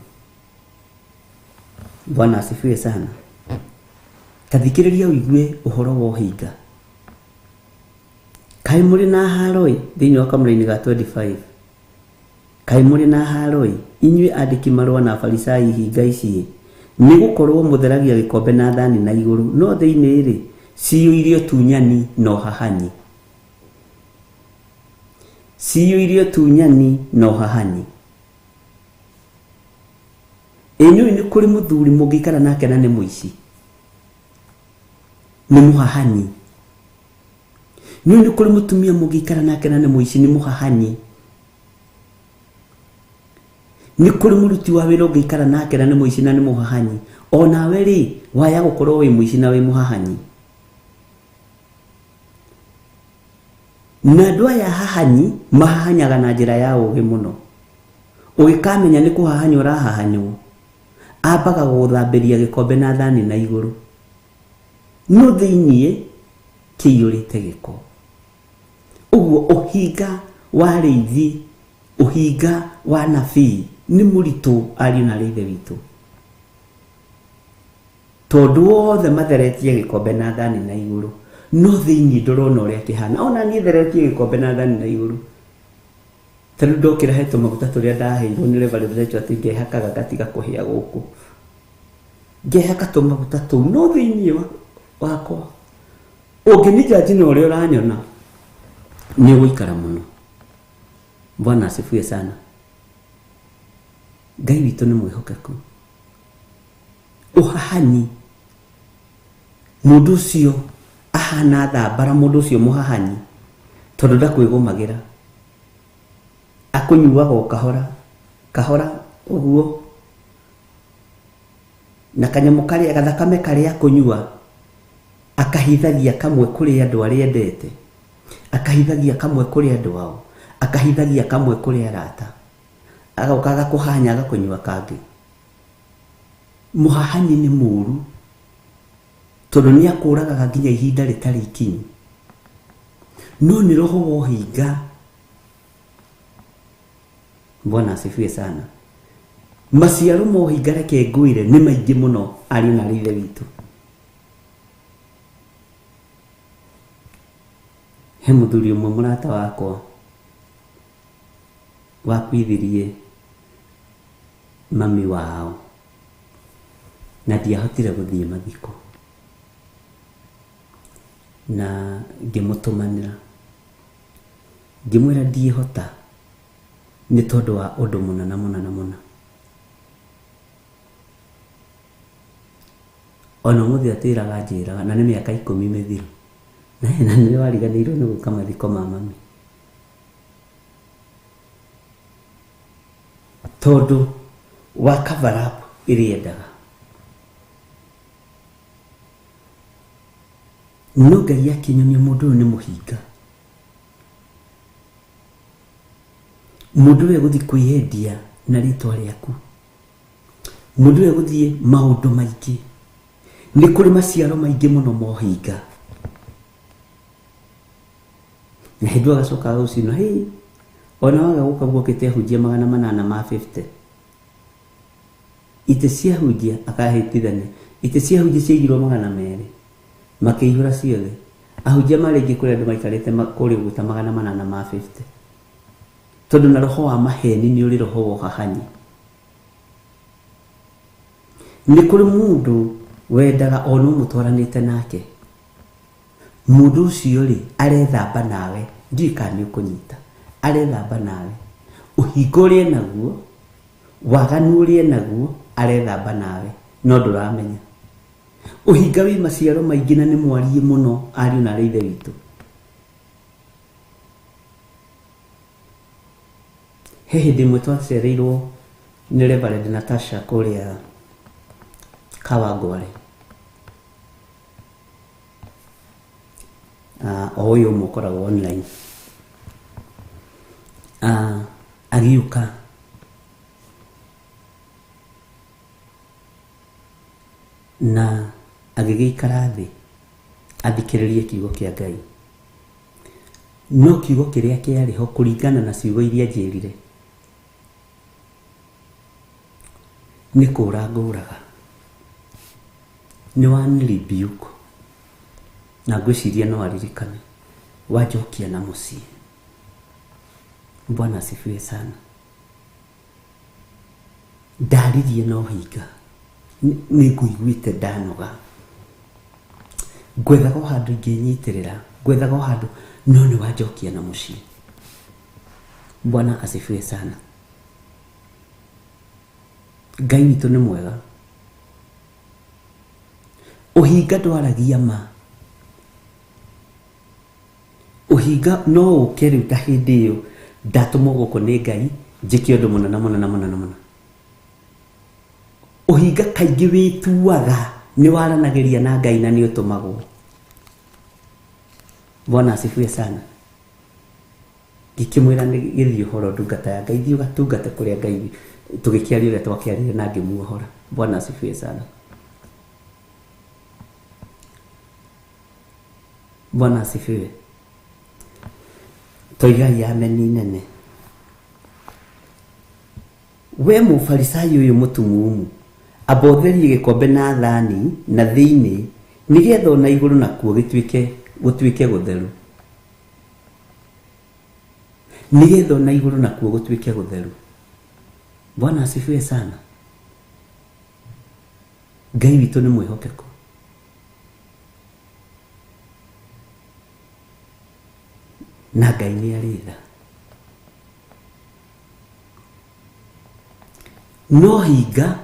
Bwana asifiwe sana. Ta thikĩrĩria ũigue ũhoro wa ũhinga. Kaĩ mũrĩ na haro-ĩ, thĩinĩ wa kamũraini ga 25. Kaĩ mũrĩ na haro-ĩ, inyuĩ andĩki marũa na Afarisai hinga ici-ĩ, nĩ gũkorwo mũtheragia gĩkombe na thani na igũrũ, no thĩinĩ-rĩ, ciyũire ũtunyani na ũhahanyi. Ciyũire ũtunyani na ũhahanyi. Ĩ nĩũĩ nĩ kũrĩ mũthuri mũngĩikara nake na nĩ mũici, nĩ mũhahanyi. Nĩũĩ nĩ kũrĩ mũtumia mũngĩikara nake na nĩ mũici, nĩ mũhahanyi. Nĩ kũrĩ mũruti wa wĩra ũngĩikara nake na nĩ mũici na nĩ mũhahanyi. O nawe rĩ, waya gũkorwo wĩ mũici na wĩ mũhahanyi. Na andũ aya hahanyi mahahanyaga na njĩra ya ũũgĩ mũno. Ũgĩkamenya nĩ kũhahanywo ũrahahanywo, ambaga gũgũthambĩria gĩkombe na thani na igũrũ, no thĩiniĩ kĩiyũrĩte gĩko. Ũguo ũhinga wa arĩithi, ũhinga wa anabii nĩ mũritũ ariũ na arĩ ithe witũ, tondũ othe matheretie gĩkombe na thani na igũrũ, no thĩiniĩ ndũrona ũrĩa kĩhana. Ona niĩ theretie gĩkombe na thani na igũrũ, ta rĩu ndokĩra he tũmaguta tũrĩa ndaheirwo nĩ Reverend Rachel atĩ ngehakaga ngatiga kũhĩa gũkũ, ngehaka tũmaguta tũu, no thĩiniĩ wakwa ũngĩnijudge na ũrĩa ũranyona nĩ ũgũikara mũno. Bwana asifiwe sana. Ngai witũ nĩ mwĩhokeku. Ũhahanyi, mũndũ ũcio ahana thambara, mũndũ ũcio mũhahanyi, tondũ ndakwĩgũmagĩra, akũnyuaga o kahora kahora ũguo, na kanyamũ karĩa gathakame karĩa akũnyua akahithagia kamwe kũrĩ andũ arĩa endete, akahithagia kamwe kũrĩ andũ ao, akahithagia kamwe kũrĩ arata, agoka agakũhanya agakũnyua kangĩ. Mũhahanyi nĩ mũũru tondũ nĩ akũragaga nginya ihinda rĩtarĩ ikinyu, no nĩ roho wa ũhinga. Bwana asifiwe sana. Maciaro ma ũhinga reke ngwĩre nĩ maingĩ mũno ariũ na arĩ ithe witũ. He mũthuri ũmwe mũrata wakwa wakuithirie mami wao na ndiahotire gũthiĩ mathiko, na ngĩmũtũmanĩra ngĩmwĩra ndiĩhota nĩ tondũ wa ũndũ mũna na mũna na mũna. Ona ũmũthĩ atĩraga anjĩraga, na nĩ mĩaka 10 mĩthiru, na nĩ wariganĩirwo nĩ gũka mathiko ma mami, tondũ wa cover up ĩrĩa endaga. No Ngai akĩnyonia mũndũ ũyũ nĩ mũhinga, mũndũ ũyũ egũthiĩ kwĩyendia na rĩtwa rĩaku, mũndũ ũyũ egũthiĩ maũndũ maingĩ. Nĩ kũrĩ maciaro maingĩ mũno ma ũhinga. Na hĩndĩ ĩyo agacoka agagũcina, hĩ, ona waga gũka guokĩte ahunjia 850. Itĩ cia ahunjia akahĩtithania, itĩ cia ahunjia ciaigirwo 200, makĩihũra ciothe. Ahunjia marĩ aingĩ kũrĩ andũ maikarĩte kũrĩa ũguo ta 850. Tondũ na roho wa maheni nĩ ũrĩ roho wa ũhahanyi. Nĩ kũrĩ mũndũ wendaga o no mũtwaranĩte nake. Mũndũ ũcio rĩ, arethamba nawe, ndiũĩ kana nĩ ũkũnyita, arethamba nawe. Ũhinga ũrĩa enaguo, waganu ũrĩa enaguo, arethamba nawe, no ndũramenya. Ũhinga wĩ maciaro maingĩ na nĩ mwariĩ mũno, ariũ na aarĩ a Ithe witũ. He hĩndĩ ĩmwe twacereirwo nĩ Reverend Natasha kũrĩa Kawangware. O ũyũ ũmwe ũkoragwo online. Agĩũka na agĩgĩikara thĩ athikĩrĩrie kiugo kĩa Ngai. No kiugo kĩrĩa kĩarĩ ho kũringana na ciugo iria njĩrire nĩ kũra ngũraga. Nĩ wa rebuke na ngwĩciria no aririkane wanjokia na mũciĩ. Bwana asifiwe sana. Ndaririe na ũhinga, nĩ ngũiguĩte ndanoga, ngwethaga o handũ ingĩnyitĩrĩra, ngwethaga o handũ, no nĩ wanjokia na mũciĩ. Bwana asifiwe sana. Ngai witũ nĩ mwega. Ũhinga ndwaragia ma. Ũhinga no ũke rĩu ta hĩndĩ ĩyo ndatũmwo gũkũ nĩ Ngai njĩke ũndũ mũna na mũna na mũna na mũna. Ũhinga kaingĩ wĩtuaga nĩ waranagĩria na Ngai na nĩ ũtũmagwo. Bwana asifiwe sana. Ngĩkĩmwĩra nĩ gĩthiĩ ũhoro ndungata ya Ngai, thiĩ ũgatungate kũrĩa Ngai, tũgĩkĩaria ũrĩa twakĩaria na ngĩmuohora. Bwana asifiwe sana. Bwana asifiwe. Toigai ameni nene. We mũfarisai ũyũ mũtumumu, amba ũtherie gĩkombe na thani na thĩinĩ, nĩgetha ona igũrũ nakuo gũtuĩke gũtheru. Nĩgetha ona igũrũ nakuo gũtuĩke gũtheru. Bwana asifiwe sana. Ngai witũ nĩ mwĩhokeku. Na Ngai nĩ arĩ tha. No hinga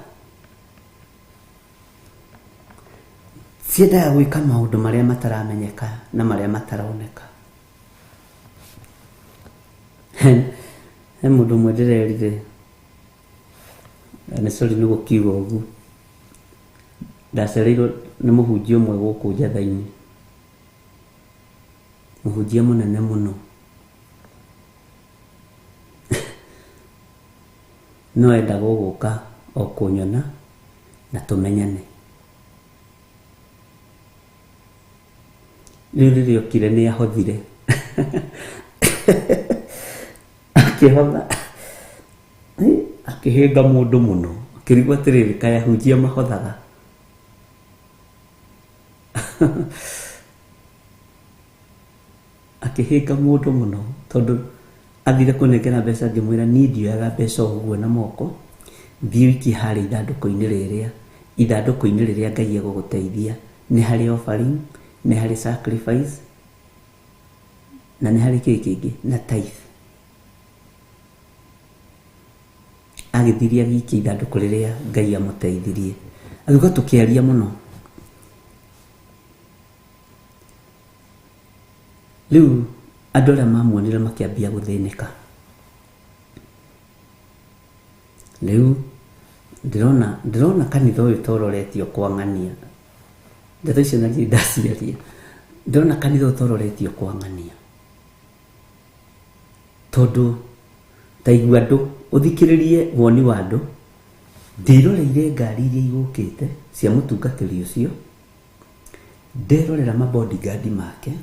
ciendaga gwĩka maũndũ marĩa mataramenyeka na marĩa mataroneka. He mũndũ ũmwe ndĩrerire, na nĩ sorry nĩ gũkiuga ũguo, ndacereirwo nĩ mũhunjia ũmwe gũkũ Njatha-inĩ, mũhunjia mũnene mũno. No endaga gũka o kũnyona na tũmenyane. Rĩu rĩrĩa okire nĩ ahothire. Akĩhotha. Akĩhĩnga mũndũ mũno. Akĩrigwo atĩrĩrĩ, kaĩ ahunjia mahothaga. Akĩhĩnga mũndũ mũno tondũ athire kũnengera mbeca ngĩmwĩra niĩ ndioyaga mbeca o ũguo na moko, thiĩ ũikie harĩa ithandũkũ-inĩ rĩrĩa, ithandũkũ-inĩ rĩrĩa Ngai egũgũteithia. Nĩ harĩ offering, nĩ harĩ sacrifice, na nĩ harĩ kĩĩ kĩngĩ, na tithe. Agĩthirie agĩikia ithandũkũ rĩrĩa Ngai amũteithirie. Agĩũka tũkĩaria mũno. Rĩu andũ arĩa mamuonire makĩambia gũthĩnĩka. Rĩu ndĩrona kanitha ũyũ ta ũroretio kwa ng'ania. Ndeto icio na ndirĩ ndaciaria. Ndĩrona kanitha ũyũ ta ũroretio kwa ng'ania. Tondũ ta igua andũ, ũthikĩrĩrie woni wa andũ, ndĩroreire ngari iria igũkĩte cia mũtungatĩri ũcio, nderorera ma bodyguard make,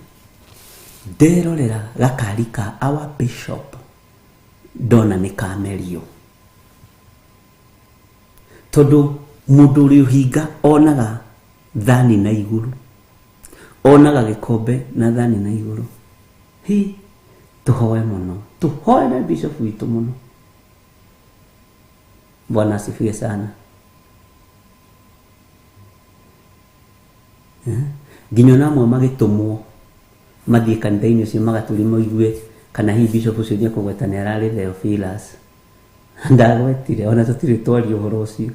nderorera gakari ka our bishop, ndona nĩ kamerio. Tondũ mũndũ ũrĩ ũhinga onaga thani na igũrũ, onaga gĩkombe na thani na igũrũ. Hi, Tũhoe mũno, tũhoere bishop witũ mũno. Bwana asifiwe sana. Nginya ona amwe magĩtũmwo mathiĩ kanitha-inĩ ũcio magatũrie maigue kana hihi bishop ũcio nĩ ekũgweta nĩ ararĩ Theophilus. Ndagwetire, ona tũtirĩ twaria ũhoro ũcio.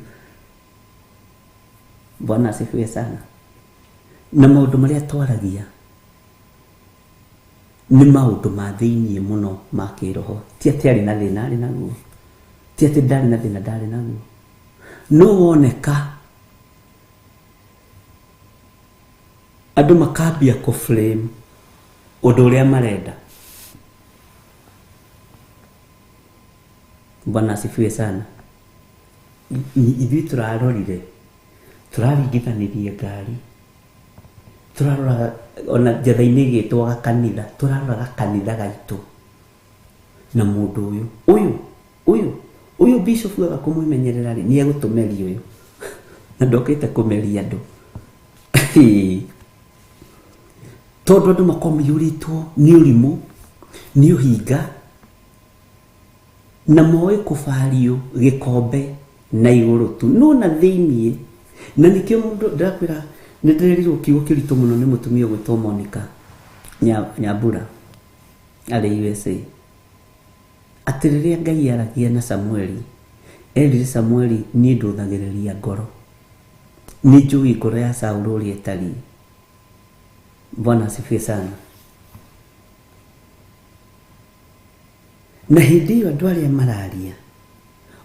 Bwana asifiwe sana. Na maũndũ marĩa twaragia nĩ maũndũ ma thĩiniĩ mũno ma kĩroho. Ti atĩ arĩ na thĩna arĩ naguo, ti atĩ ndarĩ na thĩna ndarĩ naguo, no woneka andũ makambia kũ frame ũndũ ũrĩa marenda. Bwana asifiwe sana. Ithuĩ tũrarorire, tũraringithanirie ngari, tũrarora ona njatha-inĩ ĩgĩtwo gakanitha, tũrarora gakanitha gaitũ na mũndũ ũyũ ũyũ ũyũ ũyũ bishop aga kũmwĩmenyerera rĩ, nĩ egũtũmeria ũyũ na ndokĩte kũmeria andũ tondũ andũ makorwo maiyũrĩtwo nĩ ũrimũ, nĩ ũhinga, na moĩ kũbario gĩkombe na igũrũ tu, no na thĩiniĩ. Na nĩkĩo mũndũ ndĩrakwĩra, nĩ ndĩrerirwo kiugo kĩritũ mũno nĩ mũtumia ũgwĩtwo Monica Nyambura arĩ USA, atĩ rĩrĩa Ngai aragia na Samueli, erire Samueli, niĩ ndũthagĩrĩria ngoro, nĩ njũĩ ngoro ya Saũlũ ũrĩa ĩtariĩ. Bwana asifiwe sana. Na hĩndĩ ĩyo andũ arĩa mararia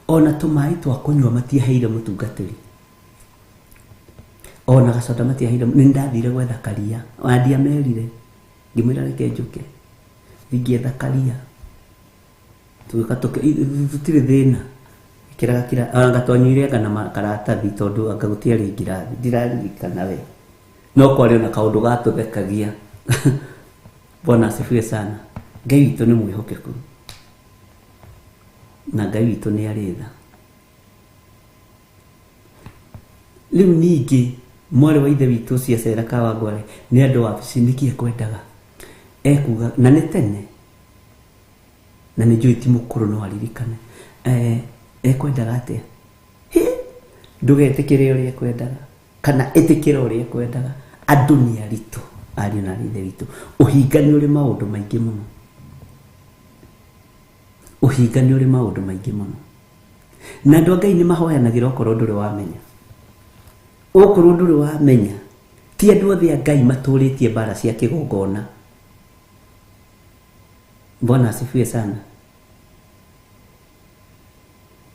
ona tũmaĩ twa kũnyua matiaheire mũtungatĩri, ona gacoda matiaheire. Nĩ ndathire gwetha karia, ona ndiamerire, ngĩmwĩra reke njũke ngĩetha karia, tũgĩũka tũtirĩ thĩna, kĩraga kira anga twanyuire anga na karatathi tondũ anga gũtiarĩ ngirathi, ndiraririkana we, no kwarĩ ona kaũndũ gatũthekagia. Bwana asifiwe sana. Ngai witũ nĩ mwĩhokeku na Ngai witũ nĩ arĩ tha. Rĩu ningĩ mwarĩ wa ithe witũ ũcio acera Kawangware nĩ andũ wabici, nĩkĩ ekwendaga ekuga, na nĩ tene na nĩ njũĩ ti mũkũrũ no aririkane, ekwendaga atĩa? Hĩ, ndũgetĩkĩre ũrĩa ekwendaga kana ĩtĩkĩre ũrĩa ekwendaga. Andũ nĩ aritũ, ariũ na ithe witũ. Ũhinga nĩ ũrĩ maũndũ maingĩ mũno, ũhinga nĩ ũrĩ maũndũ maingĩ mũno, na andũ a Ngai nĩ mahoyanagĩra okorwo ndũrĩ wamenya, okorwo ndũrĩ wamenya, ti andũ othe a Ngai matũrĩtie mbara cia kĩgongona. Bwana asifiwe sana.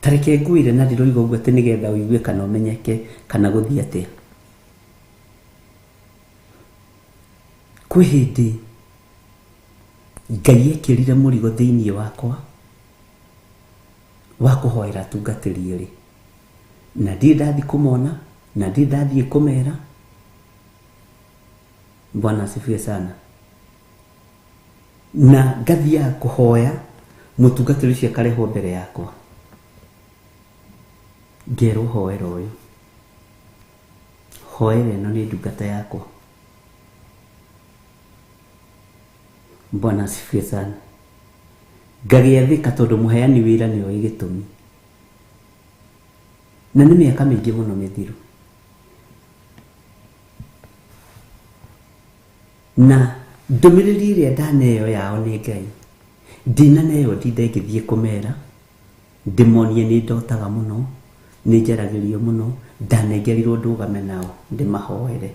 Tareke ngwĩre na ndĩroiga ũguo atĩ nĩgetha ũigue kana ũmenyeke kana gũthiĩ atĩa. Kwĩ hĩndĩ Ngai ekĩrire mũrigo thĩiniĩ wakwa wa kũhoera atungatĩri erĩ, na ndirĩ ndathiĩ kũmona na ndirĩ ndathiĩ kũmera. Bwana asifiwe sana. Na ngathiaga kũhoya mũtungatĩri ũcio akarehwo mbere yakwa, ngerwo hoera ũyũ, hoera ĩno nĩ ndungata yakwa. Bwana asifiwe sana. Ngagĩathĩka tondũ mũheani wĩra nĩ oĩ gĩtũmi, na nĩ mĩaka mĩingĩ mũno mĩthiru. Na ndũmĩrĩri ĩrĩa ndaneo yao nĩ Ngai, ndinaneo ndinde ngĩthiĩ kũmera ndĩmonie nĩ ndotaga mũno, nĩ njaragĩrio mũno, ndanengerirwo ndũgame nao ndĩmahoere.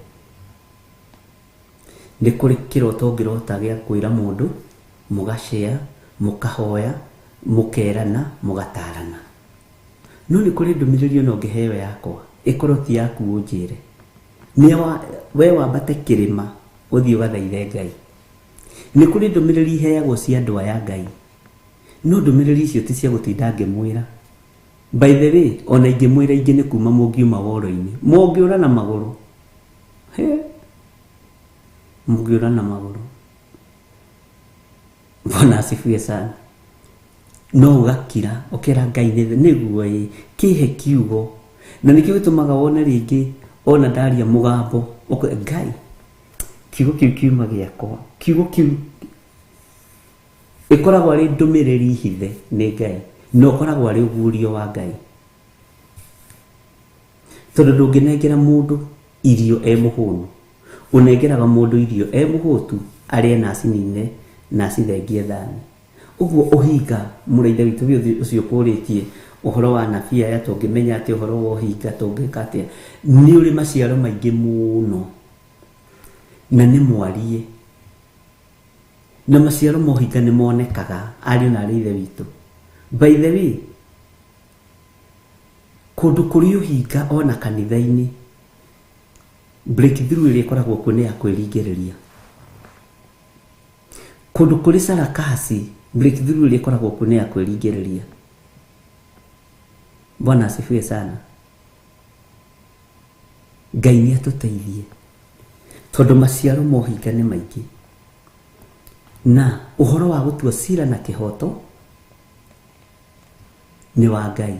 Nĩ kũrĩ kĩroto ũngĩrota gĩa kwĩra mũndũ, mũgacea, mũkahoya, mũkerana, mũgatarana. No nĩ kũrĩ ndũmĩrĩri ona ũngĩheo yakwa, ĩkorwo ti yaku ũnjĩre. We wambate kĩrĩma ũthiĩ ũgathaithe Ngai. Nĩ kũrĩ ndũmĩrĩri iheagwo cia andũ aya Ngai, no ndũmĩrĩri icio ti cia gũtinda ngĩmwĩra. By the way, ona ingĩmwĩra ingĩ nĩ kuma mũngiuma woro-inĩ, mũngĩũra na magũrũ. He, mũngĩũra na magũrũ. Bwana asifiwe sana. No ũgakira ũkera Ngai nĩguo ĩ kĩhe kiugo, na nĩkĩo gĩtũmaga wone rĩngĩ ona ndaria mũgambo Ngai kiugo kĩu kiuma gĩakwa, kiugo kĩu. Ĩkoragwo arĩ ndũmĩrĩri hithe nĩ Ngai, na ũkoragwo arĩ ũguũrio wa Ngai. Tondũ ndũngĩnengera mũndũ irio e mũhũnu, ũnengeraga mũndũ irio e mũhũtu arĩe na acinine na acithengie thani. Ũguo ũhinga, mũrũ wa Ithe witũ ũcio ũkũrĩtie ũhoro wa anabii aya, tũngĩmenya atĩa ũhoro wa ũhinga, tũngĩka atĩa, nĩ ũrĩ maciaro maingĩ mũno na nĩ mwarie. Na maciaro ma ũhinga nĩ monekaga, ariũ na aarĩ a Ithe witũ. By the way, kũndũ kũrĩ ũhinga o na kanitha-inĩ, breakthrough ĩrĩa ĩkoragwo kuo nĩ ya kwĩringĩrĩria. Kũndũ kũrĩ sarakasi, breakthrough ĩrĩa ĩkoragwo kuo nĩ ya kwĩringĩrĩria. Bwana asifiwe sana. Ngai nĩ atũteithie tondũ maciaro ma ũhinga nĩ maingĩ na ũhoro wa gũtua cira na kĩhoto nĩ wa Ngai.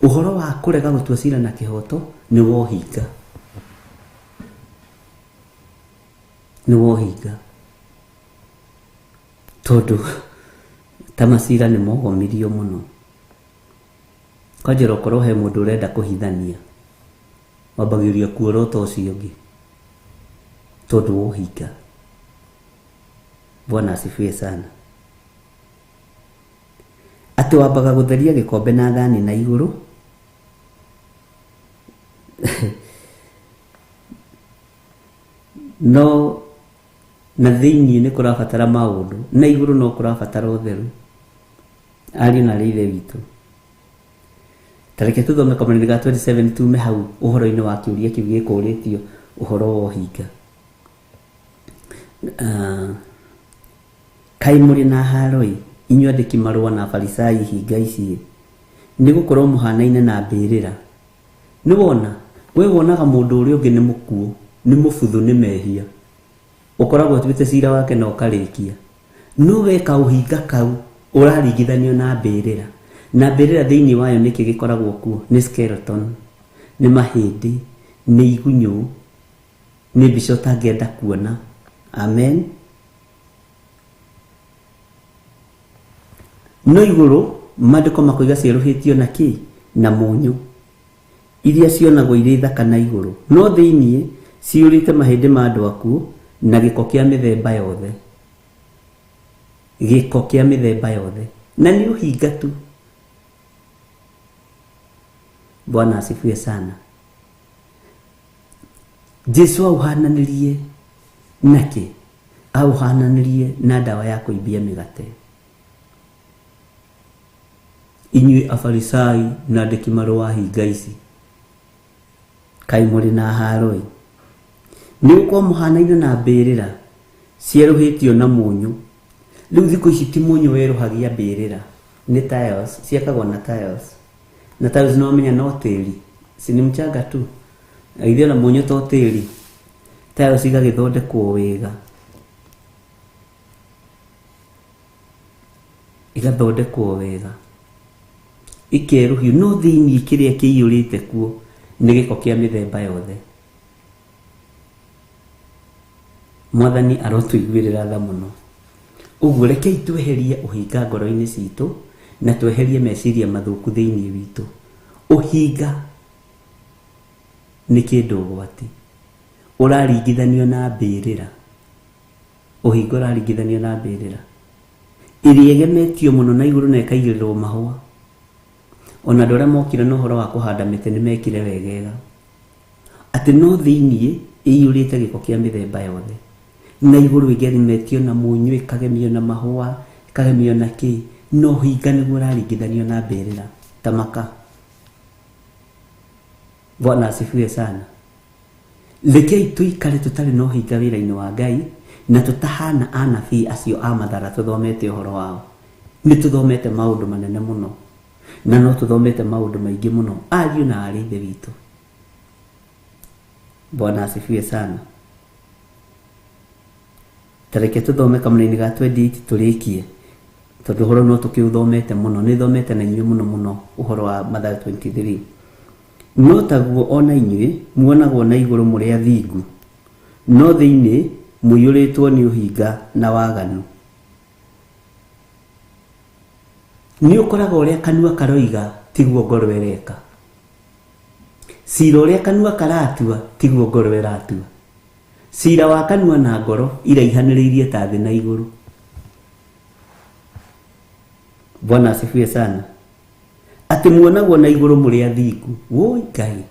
Ũhoro wa kũrega gũtua cira na kĩhoto nĩ wa ũhinga. Nĩ wa ũhinga. Tondũ ta macira nĩ mogomirio mũno. Kwanjĩra okorwo he mũndũ ũrenda kũhithania, wambagĩrĩria kuorota ũcio ũngĩ tondũ wa ũhinga. Bwana asifiwe sana. Atĩ wambaga gũtheria gĩkombe na thani na igũrũ no na thĩinĩ nĩ kũrabatara maũndũ na igũrũ no kũrabatara ũtheru. Ariũ na aarĩ a Ithe witũ, ta reke tũthome kamũraini ga 27 tume hau ũhoro-inĩ wa kĩũria kĩu gĩkũrĩtio ũhoro wa ũhinga. Ah, Kaĩ mũrĩ na haaro-ĩ, inyuĩ andĩki marũa na Afarisai hinga ici-ĩ, nĩ gũkorũo mũhaanaine na mbĩrĩra. Nĩ wona, wee wonaga mũndũ ũrĩa ũngĩ nĩ mũkuũ, nĩ mũbuthu nĩ mehia. Ũkoragwo ũtuĩte cira wake na ũkarĩkia. No wee kaũhinga kau ũraringithanio na mbĩrĩra. Na mbĩrĩra thĩinĩ wayo nĩkĩ gĩkoragwo kuo? Nĩ skeleton, nĩ mahĩndĩ, nĩ igunyũ, nĩ mbica ũtangĩenda kuona. Amen. No igũrũ maandĩko makoiga cierũhĩtio na kĩ? Na mũnyũ. Iria cionagwo irĩ thaka na igũrũ, no thĩinĩ ciyũrĩte mahĩndĩ ma andũ akuũ na gĩko kĩa mĩthemba yothe. Gĩko kĩa mĩthemba yothe. Na nĩ ũhinga tu. Bwana asifiwe sana. Jesu auhananirie na kĩ? Auhananirie na ndawa ya kũimbia mĩgate. Inyuĩ Afarisai na andĩki marũa hinga ici, kaĩ mũrĩ na haaro-ĩ! Nĩ gũkorwo mũhanaine na mbĩrĩra cierũhĩtio na mũnyũ. Rĩu thikũ ici ti mũnyũ werũhagia mbĩrĩra, nĩ tiles, ciakagwo na tiles. Na tiles nĩ wamenya no tĩri, si ni mchanga tu? Na githĩ ona mũnyũ to tĩri? Tiles igagĩthondekwo wega. Igathondekwo wega, ikerũhio, no thĩinĩ kĩrĩa kĩiyũrĩte kuo nĩ gĩko kĩa mĩthemba yothe. Mwathani arotũiguĩrĩra tha mũno. Ũguo rekei tweherie ũhinga ngoro-inĩ citũ na tweherie meciria mathũku thĩinĩ witũ. Ũhinga nĩ kĩndũ ũgwati. Ũraringithanio na mbĩrĩra. Ũhinga ũraringithanio na mbĩrĩra ĩrĩa ĩgemetio mũno na igũrũ na ĩkaigĩrĩrwo mahũa. Ona andũ arĩa mokire na ũhoro wa kũhanda mĩtĩ nĩ mekire wegega. Atĩ no thĩinĩ ĩiyũrĩte gĩko kĩa mĩthemba yothe. Na igũrũ ĩgemetio na mũnyũ, ĩkagemio na mahũa, ĩkagemio na kĩ, no ũhinga nĩguo ũraringithanio na mbĩrĩra. Ta maka. Bwana asifiwe sana. Rekei tũikare tũtarĩ na ũhinga wĩra-inĩ wa Ngai na tũtahana anabii acio a mathara tũthomete ũhoro wao. Nĩ tũthomete maũndũ manene mũno na no tũthomete maũndũ maingĩ mũno ariũ na aarĩ Ithe witũ. Bwana asifiwe sana. Ta reke tũthome kamũraini ga 28 tũrĩkie tondũ ũhoro no tũkĩũthomete mũno. Nĩ thomete na inyuĩ mũno mũno ũhoro wa Mathayo 23. No taguo o na inyuĩ muonagwo na igũrũ mũrĩ athingu, no thĩinĩ mũiyũrĩtwo nĩ ũhinga na waganu. Nĩ ũkoraga ũrĩa kanua karoiga tiguo ngoro ĩreka. Cira ũrĩa kanua karatua tiguo ngoro ĩratua. Cira wa kanua na ngoro iraihanĩrĩirie ta thĩ na igũrũ. Bwana asifiwe sana. Atĩ muonagwo na igũrũ mũrĩ athingu. Woi Ngai.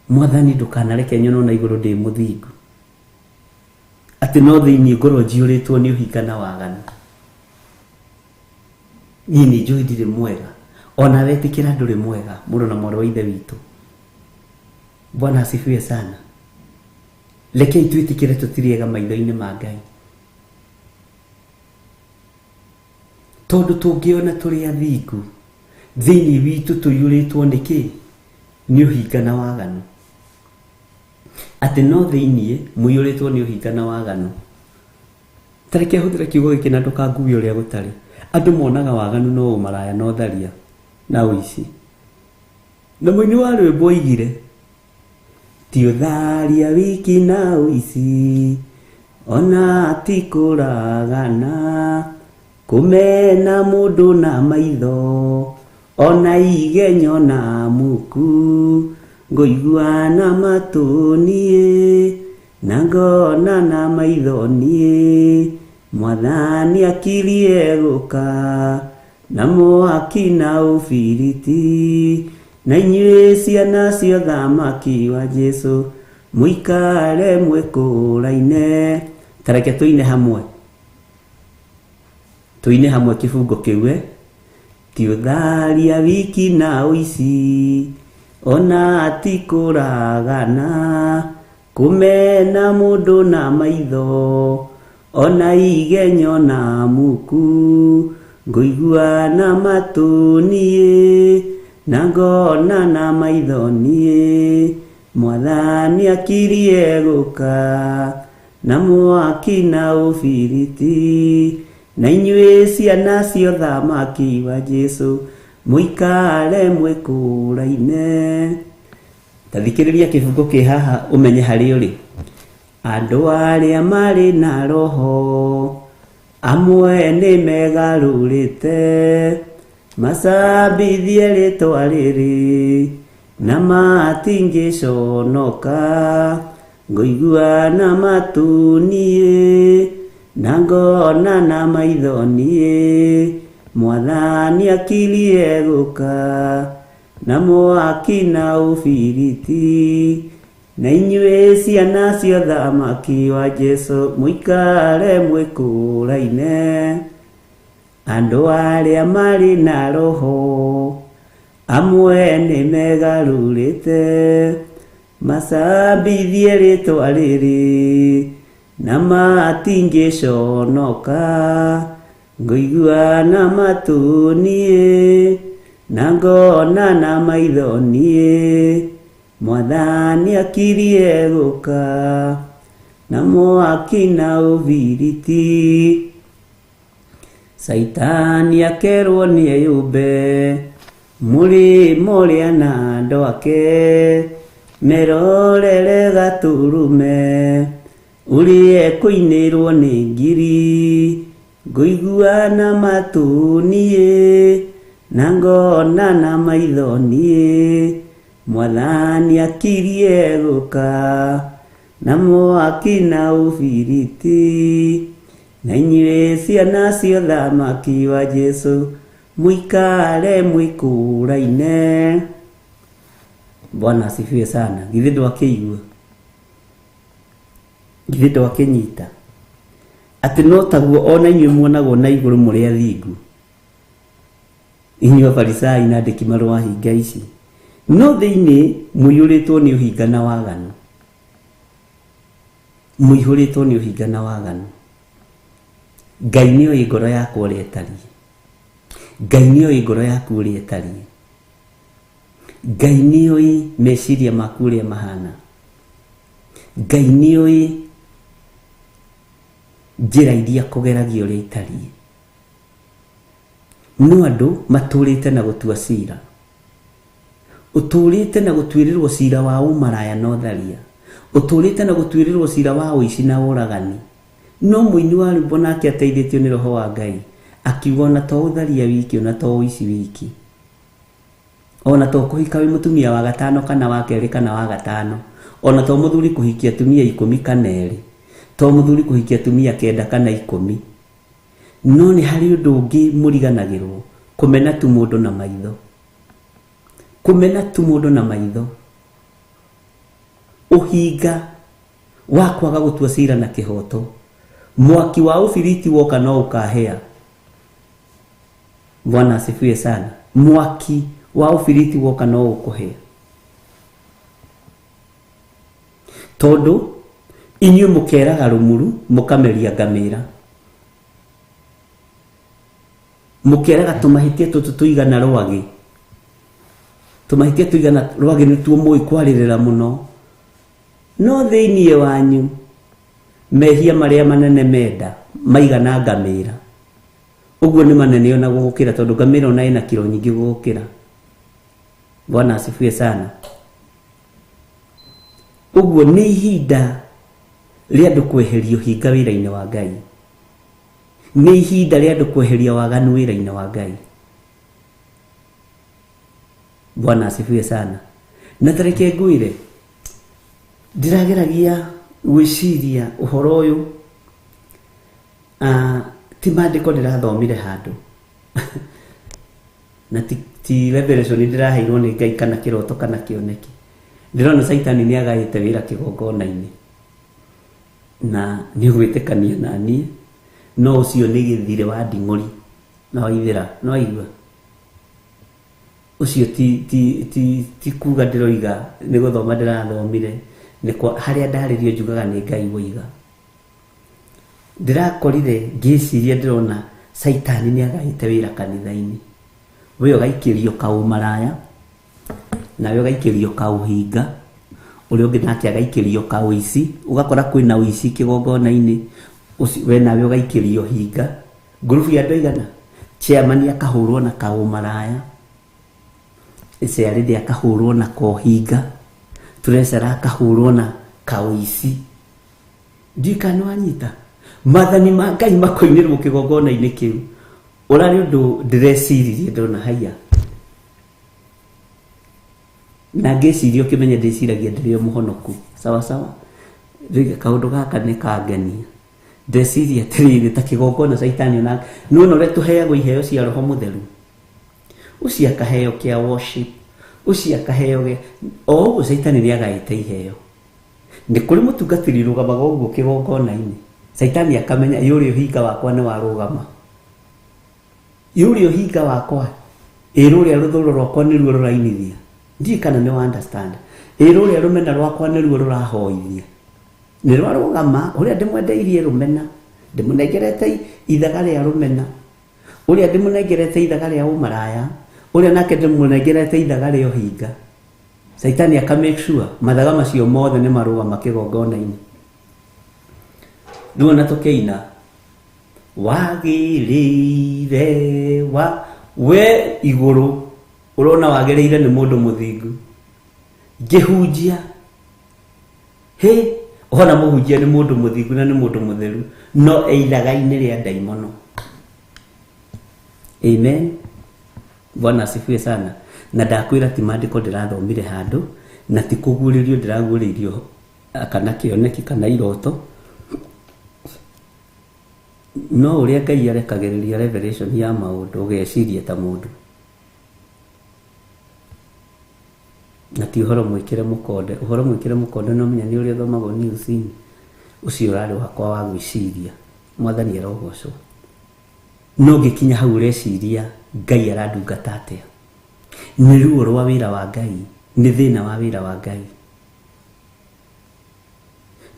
Mwathani ndũkanareke nyonwo na igũrũ ndĩ mũthingu. Atĩ no thĩinĩ ngorwo njiyũrĩtwo nĩ ũhinga na waganu. Niĩ nĩ njũĩ ndirĩ mwega. Ona wetĩkĩra ndũrĩ mwega, mũrũ na mwarĩ wa Ithe witũ. Bwana asifiwe sana. Rekei twĩtĩkĩre tũtirĩ ega maitho-inĩ ma Ngai. Tondũ tũngĩona tũrĩ athingu, thĩinĩ witũ tũiyũrĩtwo nĩ kĩ? Nĩ ũhinga na waganu. Atĩ no thĩinĩ mũiyũrĩtwo nĩ ũhinga na waganu. Ta reke hũthĩre kiugo gĩkĩ na ndũkangue ũrĩa gũtarĩ. Andũ monaga waganu no ũmaraya na ũtharia na ũici. Na mũini wa rwĩmbo oigire, ti ũtharia wiki na ũici, ona ti kũragana, kũmena mũndũ na maitho, ona igenyo na muku, ngũigua na matũ niĩ, na ngona na maitho niĩ, Mwathani akirie gũka, na mwaki na ũbiriti, na inyuĩ ciana cia ũthamaki wa Jesũ, mũikare mwĩkũraine. Ta reke tũine hamwe. Tũine hamwe kĩbungo kĩu eh? Ti ũtharia wiki na ũici, ona ti kũragana, kũmena mũndũ na maitho, ona igenyo na muku, ngũigua na matũ niĩ, na ngona na maitho niĩ, Mwathani akirie gũka, na mwaki na ũbiriti, na inyuĩ ciana cia ũthamaki wa Jesũ, mũikare mwĩkũraine. Ta thikĩrĩria kĩbungo kĩ haha ũmenye harĩa ũrĩ. Andũ arĩa marĩ na roho, amwe nĩ megarũrĩte, macambithie rĩtwa rĩrĩ, na matingĩconoka, ngũigua na matũ niĩ, na ngona na maitho niĩ, Mwathani akirie gũka, na mwaki na ũbiriti, na inyuĩ ciana cia ũthamaki wa Jesũ, mũikare mwĩkũraine. Andũ arĩa marĩ na roho, amwe nĩ megarũrĩte, macambithie rĩtwa rĩrĩ, na matingĩconoka, ngũigua na matũ niĩ, na ngona na maitho niĩ, Mwathani akirie gũka, na mwaki na ũbiriti. Caitani akerwo nĩ eyũmbe, mũrĩmo ũrĩa na andũ ake, merorere gatũrũme, ũrĩa ekũinĩrwo nĩ ngiri, ngũigua na matũ niĩ, na ngona na maitho niĩ, Mwathani akirie gũka, na mwaki na ũbiriti, na inyuĩ ciana cia ũthamaki wa Jesũ, mũikare mwĩkũraine. Bwana asifiwe sana. Githĩ ndwakĩigua? Githĩ ndwakĩnyita? Atĩ no taguo ona inyuĩ muonagwo na igũrũ mũrĩ athingu. Inyuĩ Afarisai na andĩki marũa hinga ici. No thĩinĩ mũiyũrĩtwo nĩ ũhinga na waganu. Mũihũrĩtwo nĩ ũhinga na waganu. Ngai nĩ oĩ ngoro yakwa ũrĩa ĩtariĩ. Ngai nĩ oĩ ngoro yaku ũrĩa ĩtariĩ. Ngai nĩ oĩ meciria maku ũrĩa mahana. Ngai nĩ oĩ njĩra iria kũgeragia ũrĩa itariĩ. No andũ matũrĩte na gũtua cira. Ũtũrĩte na gũtuĩrĩrwo cira wa ũmaraya na ũtharia. Ũtũrĩte na gũtuĩrĩrwo cira wa ũici na ũragani. No mũini wa rwĩmbo nake ateithĩtio nĩ roho wa Ngai. Akiuga ona to ũtharia wiki, ona to ũici wiki, ona to kũhika wĩ mũtumia wa gatano kana wa kerĩ kana wa gatano, ona to mũthuri kũhikia atumia 10 kana 2, to mũthuri kũhikia atumia 9 kana 10. No nĩ harĩ ũndũ ũngĩ mũriganagĩrwo, kũmena tu mũndũ na maitho. Kũmena tu mũndũ na maitho. Ũhinga wa kwaga gũtua cira na kĩhoto. Mwaki wa ũbiriti woka no ũkahĩa. Bwana asifiwe sana. Mwaki wa ũbiriti woka no ũkũhĩa. Tondũ inyuĩ mũkeraga rũmuru mũkameria ngamĩra. Mũkeraga tũmahĩtia tũtũ tũigana rwagĩ. Tũmahĩtia tũigana rwagĩ nĩtuo mũĩ kwarĩrĩra mũno. No thĩinĩ wanyu mehia marĩa manene menda maigana ngamĩra. Ũguo nĩ manene ona gũgũkĩra tondũ ngamĩra ona ĩna kiro nyingĩ gũgũkĩra. Bwana asifiwe sana. Ũguo nĩ ihinda rĩa andũ kweheria ũhinga wĩra-inĩ wa Ngai. Nĩ ihinda rĩa andũ kweheria waganu wĩra-inĩ wa Ngai. Bwana asifiwe sana. Na ta reke ngwĩre, ndĩrageragia gwĩciria ũhoro ũyũ, ti maandĩko ndĩrathomire handũ. Na ti revelation ndĩraheirwo nĩ Ngai kana kĩroto kana kĩoneki. Ndĩrona Caitani nĩ agaĩte wĩra kĩgongona-inĩ. Na nĩ ũgwĩtĩkania na niĩ, no ũcio nĩ gĩthirĩ wa nding'ũri na waithĩra, nĩ waigua? Ũcio ti kuga ndĩroiga nĩ gũthoma ndĩrathomire, nĩ kwa harĩa ndarĩrio njugaga nĩ Ngai woiga. Ndĩrakorire ngĩciria ndĩrona Caitani nĩ agaĩte wĩra kanitha-inĩ. We ũgaikĩrio kaũmaraya, nawe ũgaikĩrio kaũhinga, ũrĩa ũngĩ nake agaikĩrio kaũici, ũgakora kwĩna ũici kĩgongona-inĩ, we nawe ũgaikĩrio hinga. Ngurubu ya andũ aigana? Chairman akahũrwo na kaũmaraya, Chairlady akahũrwo na kohinga, treasurer akahũrwo na kaũici. Ndiũĩ kana nĩwanyita. Maathani ma Ngai makoinĩrwo kĩgongona-inĩ kĩu. Ũrarĩ ũndũ ndĩreciririe ndona haiya. Na ngĩciria ũkĩmenya ndĩciragia ndĩrĩ o mũhonoku. Sawa sawa. Rĩu kaũndũ gaka nĩ kangenia. Ndeciria atĩrĩrĩ ta kĩgongona Caitani ona nĩwona ũrĩa tũheagwo iheo cia Roho Mũtheru. Ũcio akaheo kĩa worship, ũcio akaheo gĩa o ũguo Caitani nĩ agaĩte iheo. Nĩ kũrĩ mũtungatĩri ũrũgamaga ũguo kĩgongona-inĩ. Caitani akamenya ĩ ũrĩa ũhinga wakwa nĩ warũgama. Ĩ ũrĩa ũhinga wakwa, ĩ rũrĩa rũthũro rwakwa nĩruo rũrainithia. Ndiũĩ kana nĩ wa understand. Ĩ rũrĩa rũmena rwakwa nĩruo rũrahoithia. Nĩ rwarũgama, ũrĩa ndĩmwendeirie rũmena, ndĩmũnengerete ithaga rĩa rũmena, ũrĩa ndĩmũnengerete ithaga rĩa ũmaraya, ũrĩa nake ndĩmũnengerete ithaga rĩa ũhinga. Caitani aka make sure mathaga macio mothe nĩ marũgama kĩgongona-inĩ. Rĩu ona tũkĩina wagĩrĩire wa we igũrũ ũrona wagĩrĩire nĩ mũndũ mũthingu. Ngĩhunjia hĩ ũhona mũhunjia nĩ mũndũ mũthingu na nĩ mũndũ mũtheru no e ithaga-inĩ rĩa ndaimono. Amen. Bwana asifiwe sana. Na ndakwĩra ti maandĩko ndĩrathomire handũ na ti kũguũrĩrio ndĩraguũrĩirio kana kĩoneki kana iroto, no ũrĩa Ngai arekagĩrĩria revelation ya maũndũ ũgeciria ta mũndũ. Na ti ũhoro mwĩkĩre mũkonde. Ũhoro mwĩkĩre mũkonde no menya nĩ ũrĩa ũthomagwo news-inĩ. Ũcio ũrarĩ wakwa wa gwĩciria. Mwathani arogocwo. No ngĩkinya hau ũreciria Ngai arandungata atĩa. Nĩ ruo rwa wĩra wa Ngai, nĩ thĩna wa wĩra wa Ngai.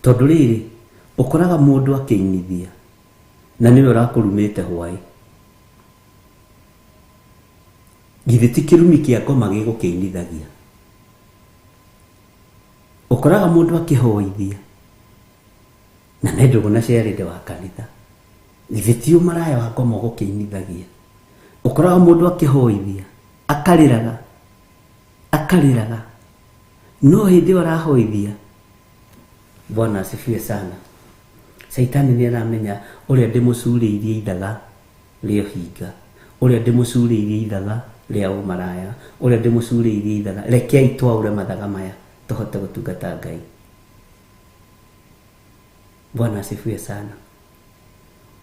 Tondũ rĩrĩ, ũkoraga mũndũ akĩinithia na nĩwe ũrakũrumĩte hwaĩ. Githĩ ti kĩrumi kĩa ngoma gĩgũkĩinithagia. Ũkoraga mũndũ akĩhoithia na me ndũgũ na chairlady wa kanitha. Githĩ ti ũmaraya wa ngoma ũgũkĩinithagia. Ũkoraga mũndũ akĩhoithia akarĩraga akarĩraga no hĩndĩ ĩyo arahoithia. Bwana asifiwe sana. Caitani nĩ aramenya ũrĩa ndĩmũcurĩirie ithaga. rĩa ũhinga, ũrĩa ndĩmũcurĩirie ithaga rĩa ũmaraya, ũrĩa ndĩmũcurĩirie ithaga. Rekei twaũre mathaga maya tũhote gũtungata Ngai. Bwana asifiwe sana.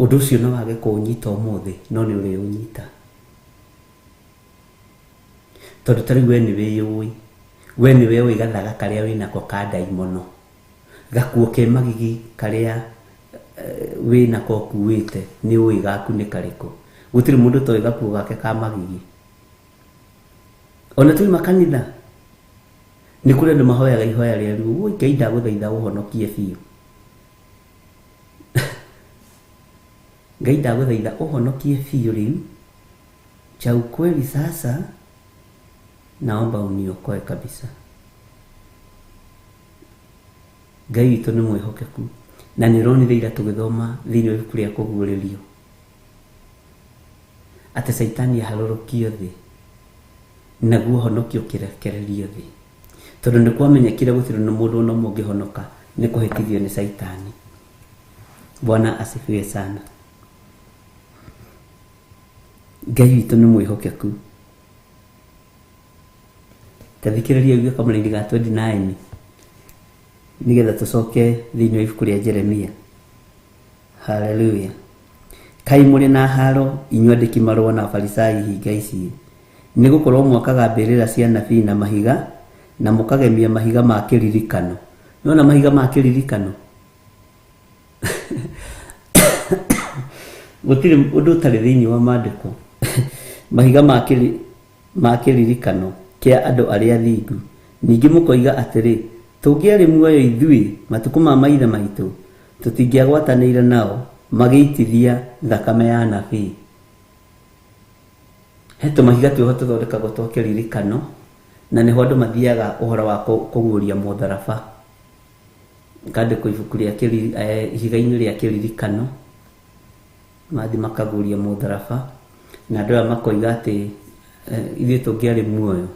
Ũndũ ũcio no wage kũũnyita ũmũthĩ, no nĩ ũrĩũnyita. Tondũ ta rĩu we nĩ wĩyũĩ, we nĩwe ũĩ gathaga karĩa wĩnako ka ndaimono, gakuo ke magigi karĩa wĩnako ũkuĩte, nĩ ũĩ gaku nĩ karĩkũ. Gũtirĩ mũndũ ũtoĩ gakuo gake ka magigi. Ona tũima kanitha, nĩ kũrĩ andũ mahoyaga ihoya rĩa ruo, woi Ngai ndagũthaitha ũhonokie biũ. Ngai ndagũthaitha ũhonokie biũ rĩu, cha ukweli sasa naomba uniokoe kabisa. Ngai witũ nĩ mwĩhokeku na nĩ ũronire ira tũgĩthoma thĩinĩ wa ibuku rĩa kũguũrĩrio atĩ Caitani aharũrũkio thĩ naguo ũhonokio ũkĩrekererio thĩ, tondũ nĩ kwamenyekire gũtirĩ na mũndũ ona ũmwe ũngĩhonoka nĩ kũhĩtithio nĩ Caitani. Bwana asifiwe sana. Ngai witũ nĩ mwĩhokeku. Ta thikĩrĩria uge kamũraini ga 29 nĩgetha tũcoke thĩinĩ wa ibuku rĩa Jeremia. Haleluya. Kaĩ mũrĩ na haro inyuĩ andĩki marũa na Afarisai hinga ici, nĩ gũkorwo mwakaga mbĩrĩra cia anabii na mahiga na mũkagemia mahiga ma kĩririkano. Nĩwona mahiga ma kĩririkano? Gũtirĩ ũndũ ũtarĩ thĩinĩ wa maandĩko. Mahiga ma kĩri ma kĩririkano kĩa andũ arĩa athingu. Ningĩ mũkoiga atĩrĩ, Tũngĩarĩ muoyo ithuĩ matukũ ma maithe maitũ, tũtingĩagwatanĩire nao magĩitithia thakame ya anabii. He tũmahiga twĩho tũthondekagwo twa kĩririkano, na nĩho andũ mathiaga ũhoro wa kũguũria mũtharaba. Kandĩkwo ibuku rĩa ihiga-inĩ rĩa kĩririkano, mathiĩ makaguũria mũtharaba, na andũ aya makoiga atĩ ithuĩ tũngĩarĩ muoyo,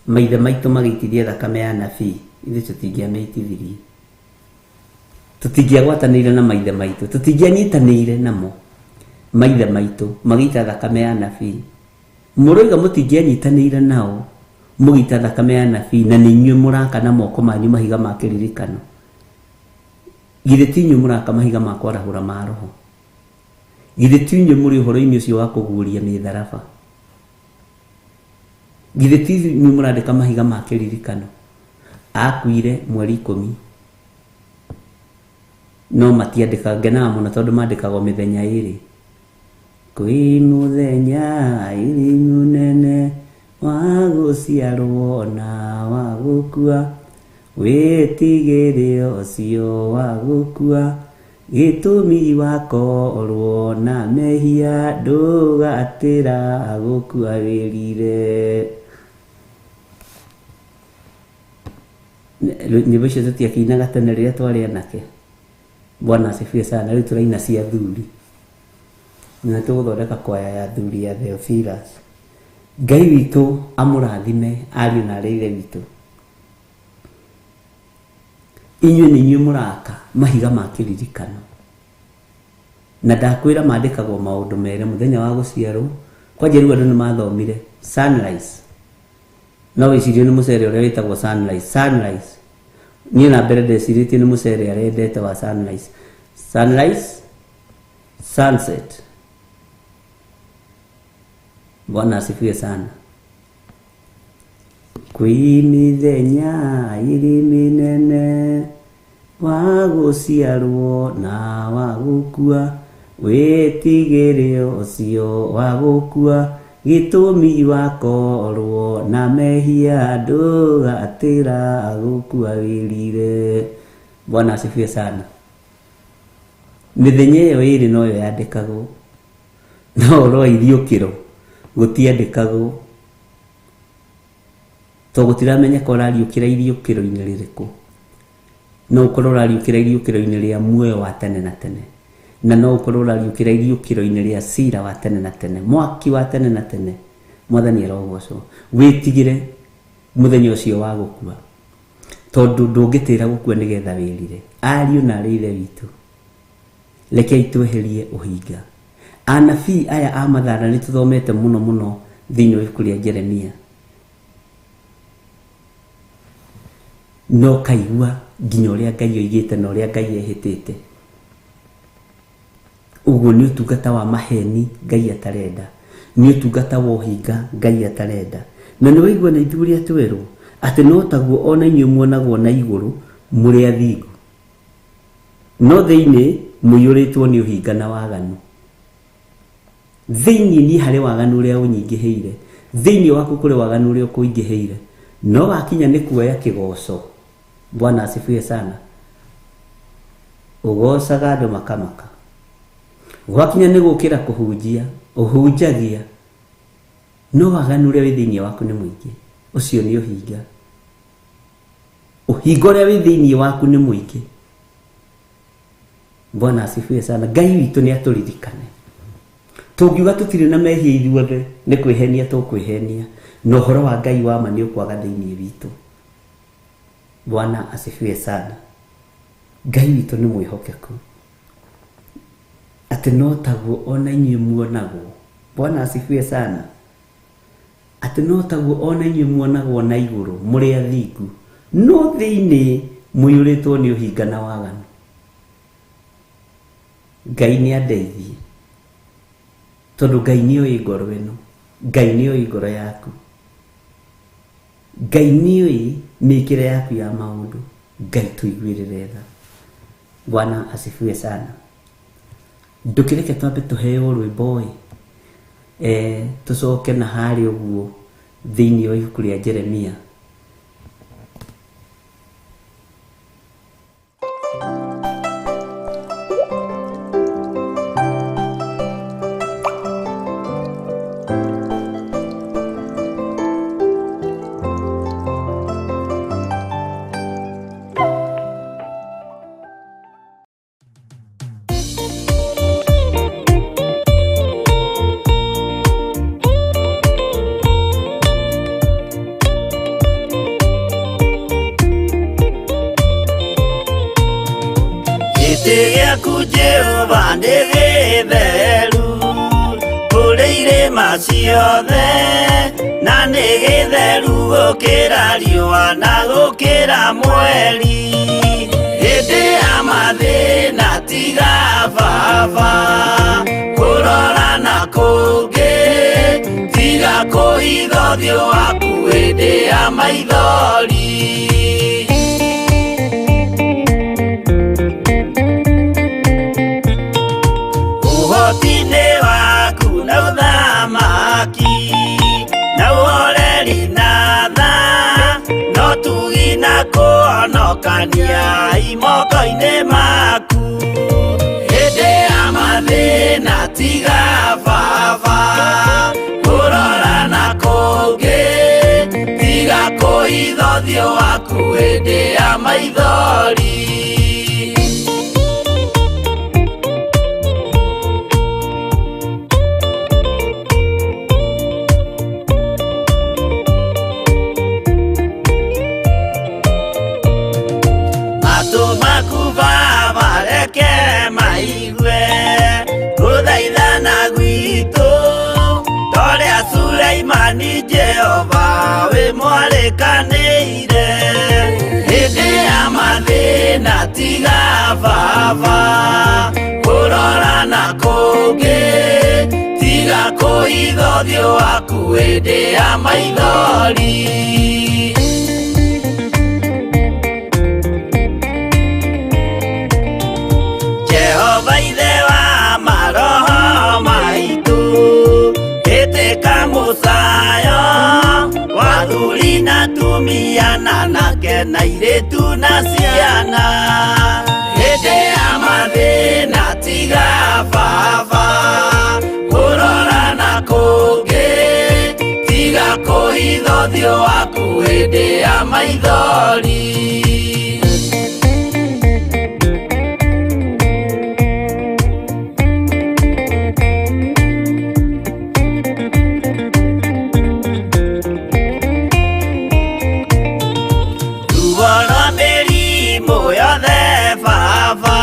maithe maitũ magĩitithia thakame ya anabii, ithuĩ tũtingĩamĩitithirie. Tũtingĩagwatanĩire na maithe maitũ, tũtingĩanyitanĩire namo maithe maitũ magĩita thakame ya anabii. Mũroiga mũtingĩanyitanĩire nao mũgĩita thakame ya anabii, na nĩ inyuĩ mũraka na moko manyu mahiga ma kĩririkano. Githĩ ti inyuĩ mũraka mahiga ma kwarahũra ma roho? Githĩ ti inyuĩ mũrĩ ũhoro-inĩ ũcio wa kũguũria mĩtharaba? Githĩ ti inyuĩ mũrandĩka mahiga ma kĩririkano? Akuire mweri ikũmi, no matiandĩkaga, ngenaga mũno tondũ mandĩkagwo mĩthenya ĩrĩ. Kwĩ mũthenya ĩrĩ mũnene wa gũciarwo na wa gũkua, wĩtigĩre ũcio wa gũkua, gĩtũmi wakorwo na mehia ndũgatĩra gũkua wĩrire. Nyĩmbo icio tũtiakĩinaga tene rĩrĩa twarĩ anake. Bwana asifiwe sana. Rĩu tũraina cia athuri na tũgũthondeka kwaya ya athuri ya Theophilus. Ngai witũ amũrathime ariũ na arĩ ithe witũ. Inyuĩ nĩ inyuĩ mũraka mahiga ma kĩririkano. Na ndakwĩra mandĩkagwo maũndũ merĩ, mũthenya wa gũciarwo, kwanja rĩu andũ nĩ mathomire sunrise. No wĩcirie nĩ mũcere ũrĩa wĩtagwo sunrise. Sunrise. Niĩ na mbere ndecirĩtie nĩ mũcere arendete wa sunrise. Sunrise, sunset. Bwana asifiwe sana. Kwĩ mĩthenya ĩrĩ mĩnene wa gũciarwo na wa gũkua, wĩtigĩre ũcio wa gũkua, gĩtũmi wakorwo na mehia ndũgatĩra gũkua wĩrire. Bwana asifiwe sana. Mĩthenya ĩyo ĩrĩ noyo yandĩkagwo, no ũhoro wa iriũkĩro gũtiandĩkagwo, tondũ gũtiramenyeka ũrariũkĩra iriũkĩro-inĩ rĩrĩkũ. No ũkorwo ũrariũkĩra iriũkĩro-inĩ rĩa muoyo wa tene na tene, na no ũkorwo ũrariũkĩra iriũkĩro-inĩ rĩa cira wa tene na tene, mwaki wa tene na tene. Mwathani arogocwo. Wĩtigĩre mũthenya ũcio wa gũkua, tondũ ndũngĩtĩra gũkua nĩgetha wĩrire. Ariũ na arĩ ithe witũ, Rekei tweherie ũhinga. Anabii aya a mathara nĩ tũthomete mũno mũno thĩinĩ wa ibuku rĩa Jeremia. No kaigua nginya ũrĩa Ngai oigĩte na ũrĩa Ngai ehĩtĩte. Ũguo nĩ ũtungata wa maheni Ngai atarenda. Nĩ ũtungata wa ũhinga Ngai atarenda. Na nĩ waigua na ithuĩ ũrĩa twerwo atĩ no taguo ona inyuĩ muonagwo na igũrũ mũrĩ athingu. No thĩinĩ mũiyũrĩtwo nĩ ũhinga na waganu. Thĩinĩ niĩ harĩ waganu ũrĩa ũnyingĩhĩire. Thĩinĩ waku kũrĩ waganu ũrĩa ũkũingĩhĩire. No wakinya nĩ kuoya kĩgoco. Bwana asifiwe sana. Ũgocaga andũ makamaka. Gwakinya nĩ gũkĩra kũhunjia, ũhunjagia. No waganu ũrĩa wĩ thĩinĩ waku nĩ mũingĩ. Ũcio nĩ ũhinga. Ũhinga ũrĩa wĩ thĩinĩ waku nĩ mũingĩ. Bwana asifiwe sana. Ngai witũ nĩ atũririkane. Tũngiuga tũtirĩ na mehia ithuothe nĩ kwĩhenia tũkwĩhenia, na ũhoro wa Ngai wa ma nĩ ũkwaga thĩinĩ witũ. Bwana asifiwe sana. Ngai witũ nĩ mwĩhokeku. Atĩ no taguo ona inyuĩ muonagwo. Bwana asifiwe sana. Atĩ no taguo ona inyuĩ muonagwo na igũrũ mũrĩ athingu, no thĩinĩ mũiyũrĩtwo nĩ ũhinga na waganu. Ngai nĩ andeithie. Tondũ Ngai nĩ oĩ ngoro ĩno. Ngai nĩ oĩ ngoro yaku. Ngai nĩ oĩ mĩkĩre yaku ya maũndũ. Ngai tũiguĩrĩre tha. Bwana asifiwe sana. Ndũkĩreke twambe tũheo rwĩmbo ĩ, tũcoke na harĩa ũguo thĩinĩ wa ibuku rĩa Jeremia. Gĩtĩ gĩaku Jehova nĩ gĩtheru kũrĩ irĩma ciothe, na nĩ gĩtheru gũkĩra riũa na gũkĩra mweri. Hĩndĩ ya mathĩna tiga baba kũrora na kũngĩ, tiga kũhitha ũthiũ waku hĩndĩ ya maithori. Ũhoti-inĩ waku na ũthamaki na ũhoreri na tha, no tugi na kũhonokania imoko-inĩ maku. Hĩndĩ ya mathĩna tiga baba kũrora na kũngĩ, tiga kũhitha ũthiũ waku hĩndĩ ya maithori. Matũ maku baba reke maigue gũthaithana gwitũ, torĩa Suleimani Jehova wĩ mwarĩkanĩire. Hĩndĩ ya mathĩna tiga baba kũrora na kũngĩ, tiga kũhitha ũthiũ waku hĩndĩ ya maithori. Jehova ithe wa maroho maitũ, ĩtĩka mũcayo wa athuri na atumia na anake na airĩtu na ciana. Hĩndĩ ya mathĩna tiga baba kũrora na kũngĩ, tiga kũhitha ũthiũ waku hĩndĩ ya maithori. Ruo rwa mĩrimũ yothe baba,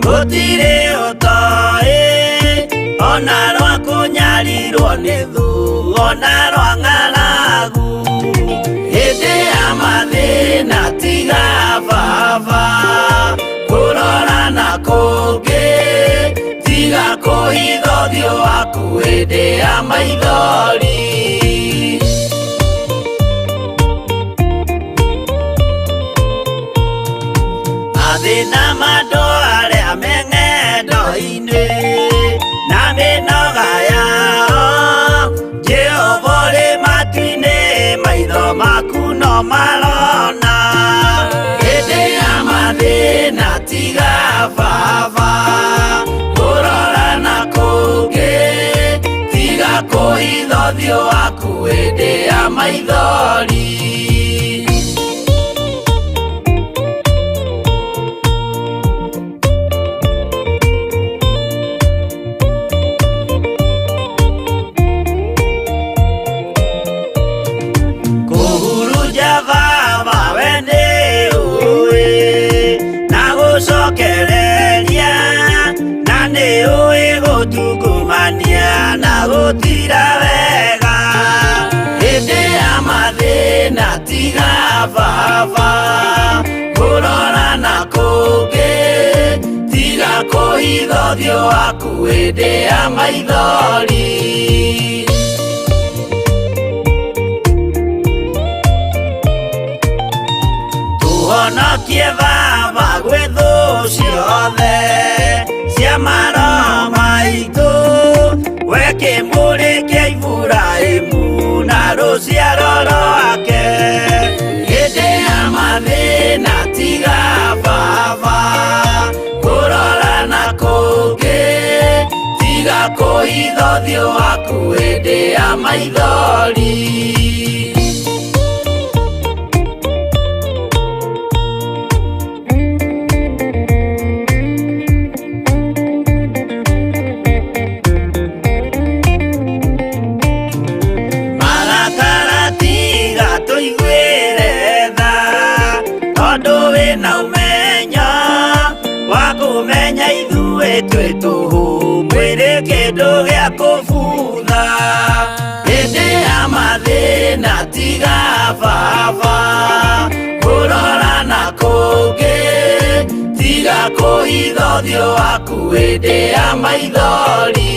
gũtirĩ Ona rwa kũnyarirwo nĩ thũ, ona rwa ng'aragu. Hĩndĩ ya mathĩna tiga baba kũrora na kũngĩ, tiga kũhitha ũthiũ waku hĩndĩ ya maithori. Mathĩna ma andũ arĩa me ng'endo-inĩ na mĩnoga yao, Jehova ũrĩ matu-inĩ, maitho maku no marona. Hĩndĩ ya mathĩna tiga baba kũrora na kũngĩ, tiga kũhitha ũthiũ waku hĩndĩ ya maithori. Kũhurunja baba we nĩ ũĩ, na gũcokereria, na nĩ ũĩ gũtungumania na gũtira wega. Hĩndĩ ya mathĩna tiga baba kũrora na kũngĩ, tiga kũhitha ũthiũ waku hĩndĩ ya maithori. Tũhonokie baba gwĩ thũ ciothe cia maroho maitũ, we kĩmũrĩ kĩa Iburahĩmu na rũciaro rwake. Hĩndĩ ya mathĩna tiga baba kũrora na kũngĩ, tiga kũhitha ũthiũ waku hĩndĩ ya maithori. Marakara tiga tũiguĩre tha, tondũ wĩna ũmenyo wa kũmenya ithuĩ twĩ tũhũ, mwĩrĩ kĩndũ gĩa kũbutha. Hĩndĩ ya mathĩna tiga baba kũrora na kũngĩ, tiga kũhitha ũthiũ waku hĩndĩ ya maithori.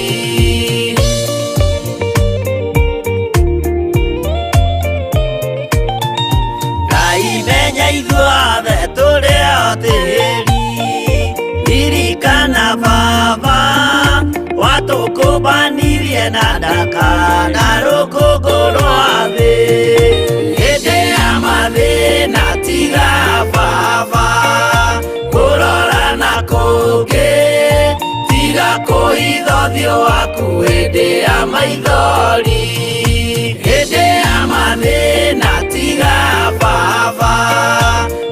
Ngai menya ithuothe tũrĩ o tĩri, ririkana baba watũkũmbanirie na ndaka na rũkũngũ rwa thĩ. Hĩndĩ ya mathĩna tiga baba kũrora na kũngĩ, tiga kũhitha ũthiũ waku hĩndĩ ya maithori. Hĩndĩ ya mathĩna tiga baba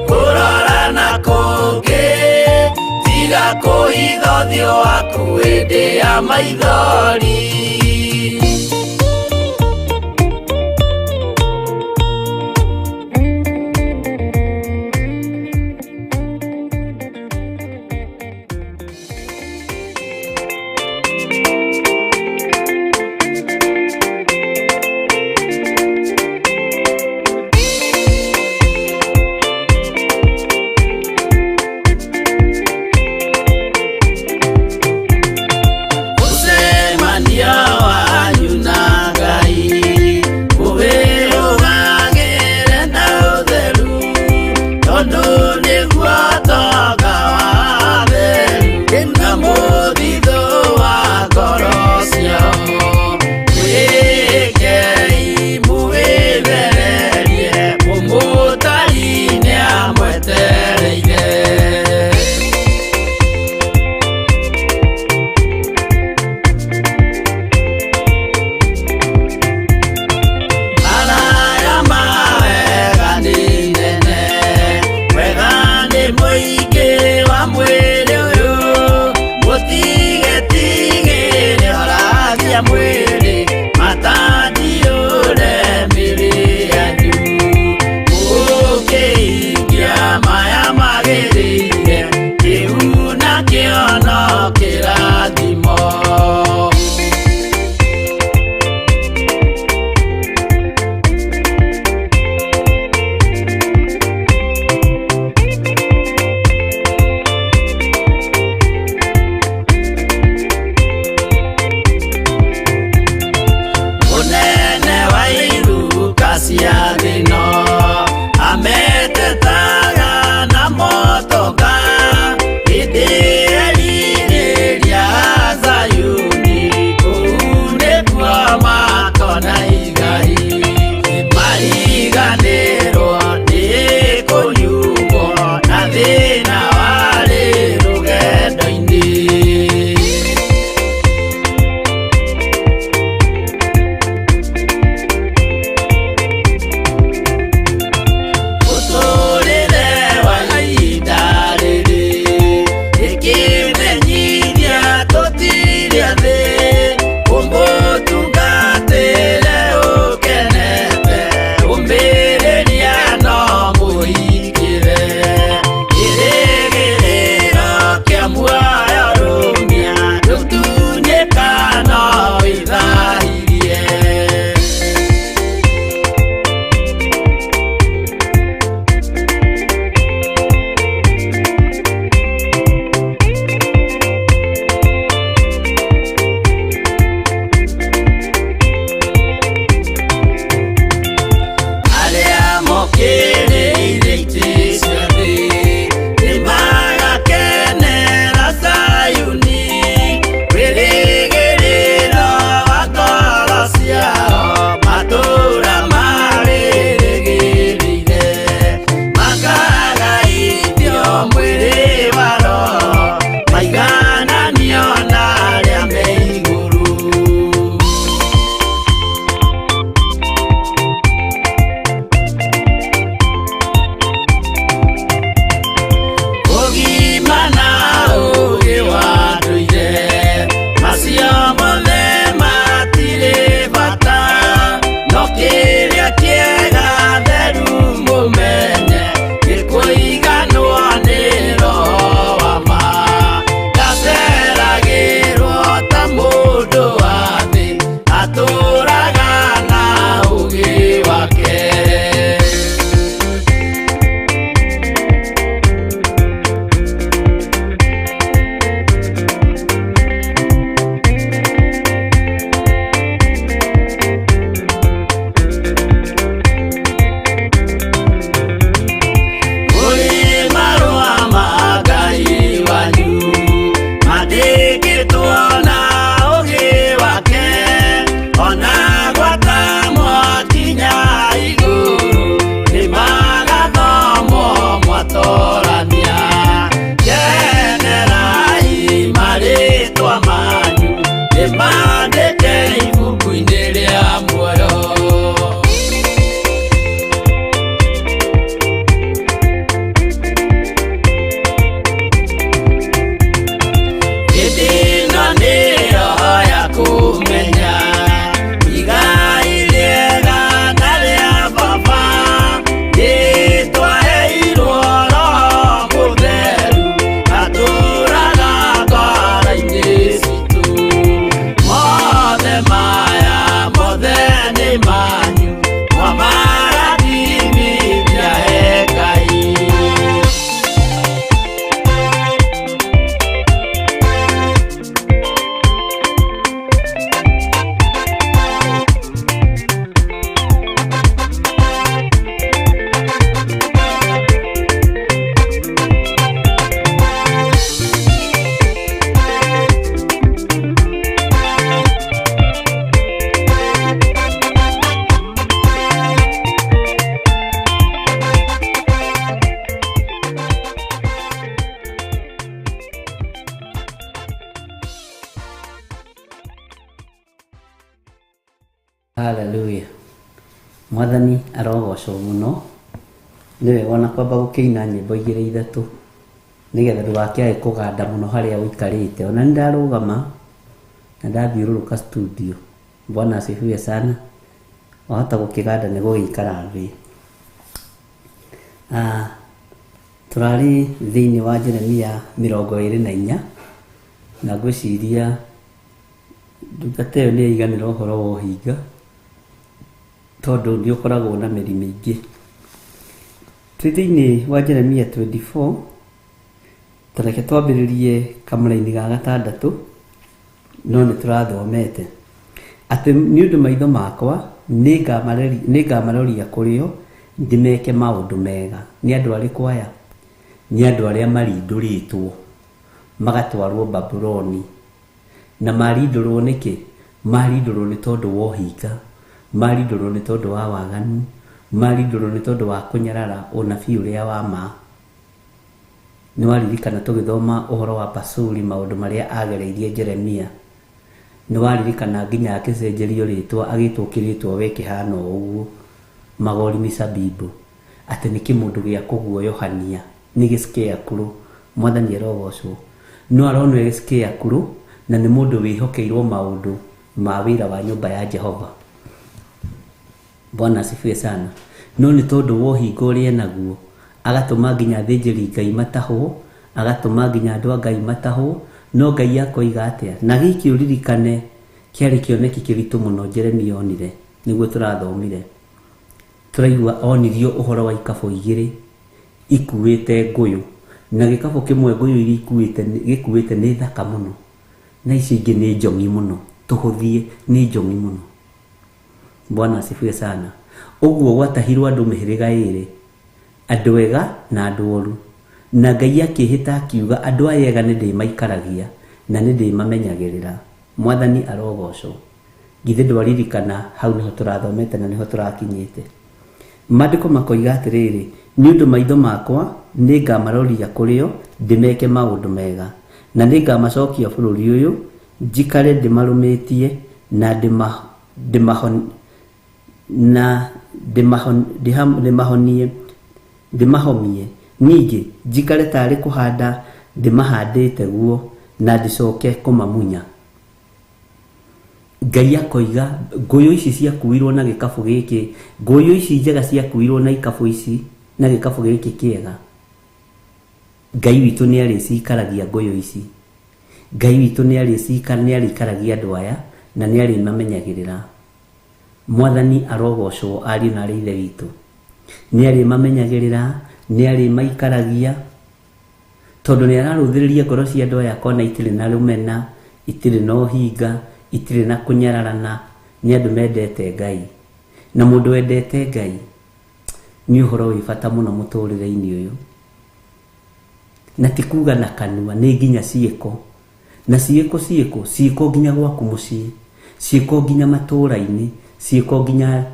kũrora na kũngĩ, tiga kũhitha ũthiũ waku hĩndĩ ya maithori. Mũcemanio Hallelujah. Mwathani arogocwo mũno. Nĩ wega ona kwamba gũkĩina nyĩmbo igĩrĩ ithatũ nĩgetha ndũgakĩage kũganda mũno harĩa ũikarĩte. Ona nĩ ndarũgama na ndathiũrũrũka studio. Bwana asifiwe sana. Wahota gũkĩganda nĩ gũgĩikara thĩ. Ah, tũrarĩ thĩinĩ wa Jeremia 24 na ngwĩciria ndungata ĩyo nĩ yaiganĩra ũhoro wa ũhinga tondũ nĩ ũkoragwo na mĩri mĩingĩ. Twĩ thĩinĩ wa Jeremia 24, ta reke twambĩrĩrie kamũraini ga gatandatũ, no nĩ tũrathomete atĩ nĩ ũndũ maitho makwa nĩngamaroria kũrĩ o ndĩmeke maũndũ mega. Nĩ andũ arĩkũ aya? Nĩ andũ arĩa marindũrĩtwo magatwarwo Babuloni. Na marindũrwo nĩkĩ? Marindũrwo nĩ tondũ wa ũhinga, marindũrwo nĩ tondũ wa waganu, marindũrwo nĩ tondũ wa kũnyarara ũnabii ũrĩa wa ma. Nĩ waririkana tũgĩthoma ũhoro wa Pasuri, maũndũ marĩa agereirie Jeremia. Nĩ waririkana nginya akĩcenjerio rĩtwa, agĩtwo kĩrĩtwa we kĩhana o ũguo, Magori Misabibu, atĩ nĩ kĩmũndũ gĩa kũguoyohania, nĩ gĩ scarecrow. Mwathani arogocwo. No aronwo e scarecrow na nĩ mũndũ wĩhokeirwo maũndũ ma wĩra wa nyũmba ya Jehova. Bwana asifiwe sana. No nĩ tondũ wa ũhinga ũrĩa enaguo, agatũma nginya athĩnjĩri Ngai matahwo, agatũma nginya andũ a Ngai matahwo, no Ngai akoiga atĩa? Na gĩkĩ ũririkane kĩarĩ kĩoneki kĩritũ mũno Jeremia onire, nĩguo tũrathomire. Tũraigua onirio ũhoro wa ikabũ igĩrĩ ikuĩte ngũyũ, na gĩkabũ kĩmwe ngũyũ iria ikuĩte, gĩkuĩte nĩ thaka mũno, na icio ingĩ nĩ njong'i mũno, tũhũthie nĩ njong'i mũno. Bwana asifiwe sana. Ũguo gwatahirwo andũ mĩhĩrĩga ĩrĩ, andũ ega na andũ oru. Na Ngai akĩĩhĩta akiuga andũ aya ega nĩ ndĩmaikaragia na nĩ ndĩmamenyagĩrĩra. Mwathani arogocwo. Githĩ ndwaririkana hau nĩho tũrathomete na nĩho tũrakinyĩte. Maandĩko makoiga atĩrĩrĩ, nĩ ũndũ maitho makwa nĩngamaroria kũrĩ o ndĩmeke maũndũ mega, na nĩngamacokia bũrũri ũyũ, njikare ndĩmarũmĩtie na ndĩmahomie, ningĩ njikare tarĩ kũhanda ndĩmahandĩte guo, na ndicoke kũmamunya. Ngai akoiga ngũyũ ici ciakuirwo na gĩkabũ gĩkĩ, ngũyũ ici njega ciakuirwo na ikabũ ici, na gĩkabũ gĩkĩ kĩega. Ngai witũ nĩ arĩcikaragia ngũyũ ici. Ngai witũ nĩ arĩikaragia andũ aya na nĩ arĩmamenyagĩrĩra. Mwathani arogocwo ariũ na arĩ ithe witũ. Nĩ arĩmamenyagĩrĩra, nĩ arĩmaikaragia, tondũ nĩ ararũthĩrĩria ngoro cia andũ aya akona itirĩ na rũmena, itirĩ na ũhinga, itirĩ na kũnyararana, nĩ andũ mendete Ngai. Na mũndũ wendete Ngai nĩ ũhoro wĩ bata mũno mũtũrĩre-inĩ ũyũ. Na ti kuga na kanua, nĩ nginya ciĩko. Na ciĩko ciĩko, ciĩko nginya gwaku mũciĩ, ciĩko nginya matũũra-inĩ, ciĩko nginya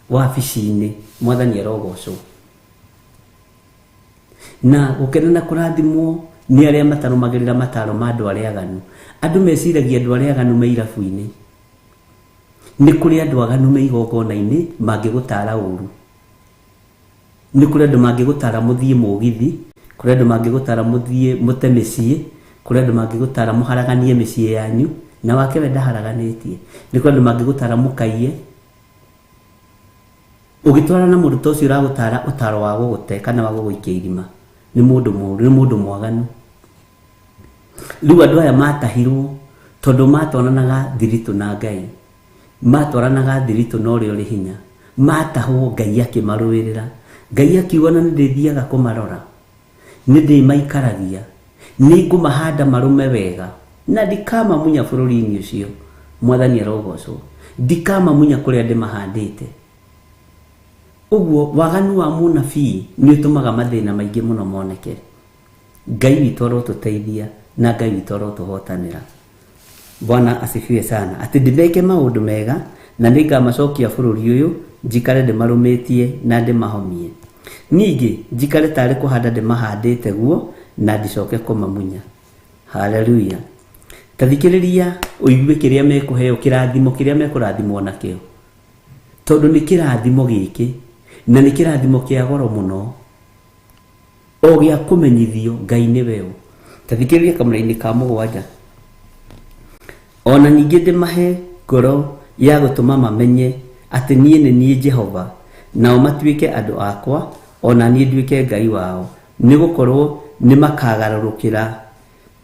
wabici-inĩ. Mwathani arogocwo. Na gũkena na kũrathimwo nĩ arĩa matarũmagĩrĩra mataro ma andũ arĩa aganu. Andũ meciragia andũ arĩa aganu me irabu-inĩ. Nĩ kũrĩ andũ aganu me igongona-inĩ mangĩgũtara ũru. Nĩ kũrĩ andũ mangĩgũtara mũthiĩ mũgithi, kũrĩ andũ mangĩgũtara mũthiĩ mũte mĩciĩ, kũrĩ andũ mangĩgũtara mũharaganie mĩciĩ yanyu, na wake we ndaharaganĩtie. Nĩ kũrĩ andũ mangĩgũtara mũkaiye. Ũgĩtwarana na mũndũ ta ũcio ũragũtara ũtaro wa gũgũte kana wa gũgũikia irima, nĩ mũndũ mũũru, nĩ mũndũ mwaganu. Rĩu andũ aya matahirwo tondũ matwaranaga thiritũ na Ngai, matwaranaga thiritũ na ũrĩa ũrĩ hinya, matahwo Ngai akĩmarũĩrĩra. Ngai akiuga na nĩndĩthiaga kũmarora, nĩndĩmaikaragia, nĩngũmahanda marũme wega, na ndikamamunya bũrũri-inĩ ũcio. Mwathani arogocwo. Ndikamamunya kũrĩa ndĩmahandĩte. Ũguo waganu wa mũnabii nĩ ũtũmaga mathĩna maingĩ mũno moneke. Ngai witũ arotũteithia na Ngai witũ arotũhotanĩra. Bwana asifiwe sana. Atĩ ndĩmeke maũndũ mega na nĩngamacokia bũrũri ũyũ, njikare ndĩmarũmĩtie na ndĩmahomie. Ningĩ njikare tarĩ kũhanda ndĩmahandĩte guo na ndicoke kũmamunya. Haleluya. Ta thikĩrĩria ũigue kĩrĩa mekũheo, kĩrathimo kĩrĩa mekũrathimwo nakĩo. Tondũ nĩ kĩrathimo gĩkĩ, na nĩ kĩrathimo kĩa goro mũno, o gĩa kũmenyithio Ngai nĩwe ũ. Ta thikĩrĩria kamũra-inĩ ka mũgwanja. O na ningĩ ndĩmahe ngoro ya gũtũma mamenye atĩ niĩ nĩ niĩ Jehova, nao matuĩke andũ akwa, o na niĩ nduĩke Ngai wao, nĩ gũkorũo nĩmakagarũrũkĩra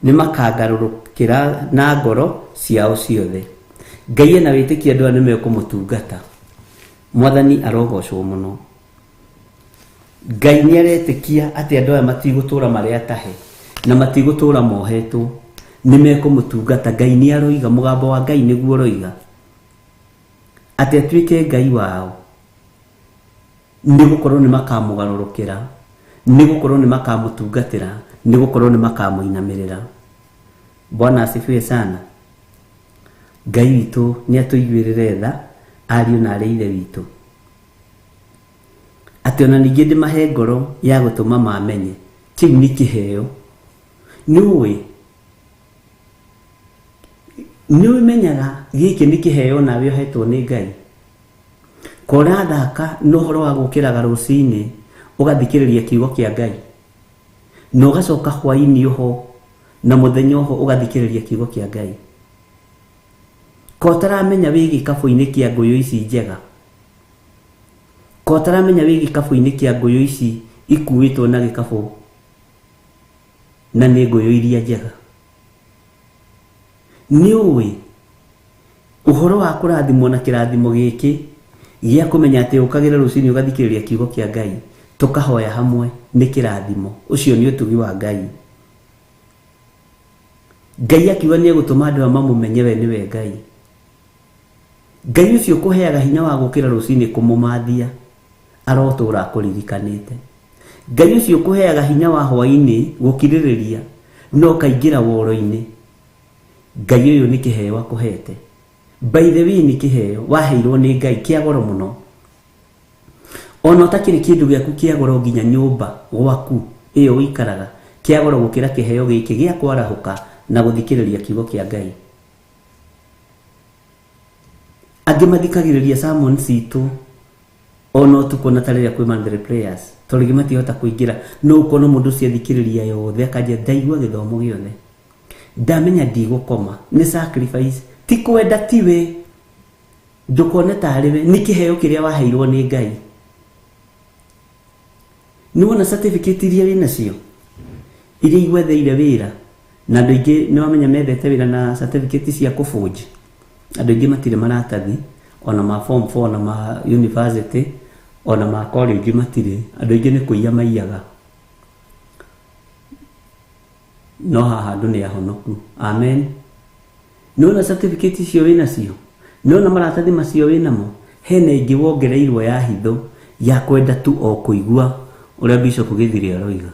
nĩmakangarũrũkĩra na ngoro ciao ciothe. Ngai ena wĩtĩkio andũ aya nĩmekũmũtungata. Mwathani arogocwo mũno. Ngai nĩ aretĩkia atĩ andũ aya matigũtũra marĩ atahe na matigũtũra mohetwo, nĩ mekũmũtungata. Ngai nĩ aroiga, mũgambo wa Ngai nĩguo ũroiga atĩ atuĩke Ngai wao, nĩ gũkorwo nĩ makamũgarũrũkĩra, nĩ gũkorwo nĩ makamũtungatĩra, nĩ gũkorwo nĩ makamũinamĩrĩra. Bwana asifiwe sana. Ngai witũ nĩ atũiguĩrĩre tha, ariũ na arĩ ithe witũ. Atĩ ona ningĩ ndĩmahe ngoro ya gũtũma mamenye kĩu nĩ kĩheo. Nĩ ũĩ nĩ ũmenyaga gĩkĩ nĩ kĩheo nawe ũhetwo nĩ Ngai? Ko ũrathaka na ũhoro wa gũkĩraga rũcinĩ ũgathikĩrĩria kiugo kĩa Ngai na ũgacoka hwainĩ oho na mũthenya oho ũgathikĩrĩria kiugo kĩa Ngai. Ko ũtaramenya wĩ gĩkabũ-inĩ kĩa ngũyũ ici njega? Ko ũtaramenya wĩ gĩkabũ-inĩ kĩa ngũyũ ici ikuĩtwo na gĩkabũ na nĩ ngũyũ iria njega? Nĩ ũĩ ũhoro wa kũrathimwo na kĩrathimo gĩkĩ gĩa kũmenya atĩ ũkagĩra rũcinĩ ũgathikĩrĩria kiugo kĩa Ngai tũkahoya hamwe nĩ kĩrathimo. Ũcio nĩ ũtugi wa Ngai. Ngai akiuga nĩ egũtũma andũ aya mamũmenye we nĩwe Ngai. Ngai ũcio ũkũheaga hinya wa gũkĩra rũcinĩ kũmũmathia arotũra akũririkanĩte. Ngai ũcio ũkũheaga hinya wa hwainĩ gũkirĩrĩria na ũkaingĩra woro-inĩ. Ngai ũyũ nĩ kĩheo akũhete. By the way nĩ kĩheo waheirwo nĩ Ngai kĩa goro mũno. Ona ũtakĩrĩ kĩndũ gĩaku kĩa goro nginya nyũmba gwaku ĩyo ũikaraga kĩa goro gũkĩra kĩheo gĩkĩ gĩa kwarahũka na gũthikĩrĩria kiugo kĩa Ngai. Angĩ mathikagĩrĩria sermon citũ ona ũtukũ na ta rĩrĩa kwĩ monthly prayers tondũ rĩngĩ matingĩhota kũingĩra no ũkona mũndũ ũcio athikĩrĩria yothe akanjia ndaigua gĩthomo gĩothe ndamenya ndigũkoma nĩ sacrifice ti kwenda tiwe ndũkone tarĩ we nĩ kĩheo kĩrĩa waheirwo nĩ Ngai. Nĩ wona certificate iria wĩ nacio iria igwetheire wĩra na andũ aingĩ nĩ wamenya methete wĩra na certificate cia kũbũnji andũ aingĩ matirĩ maratathi ona ma form 4 ona ma university ona ma college matirĩ andũ aingĩ nĩ kũiya maiyaga no haha andũ nĩ ahonoku amen. Nĩwona certificate icio wĩnacio? Nĩwona maratathi macio wĩnamo? Hena ĩngĩ wongereirwo ya hitho ya kwenda tu o kũigua ũrĩa Bishop Gĩthire aroiga.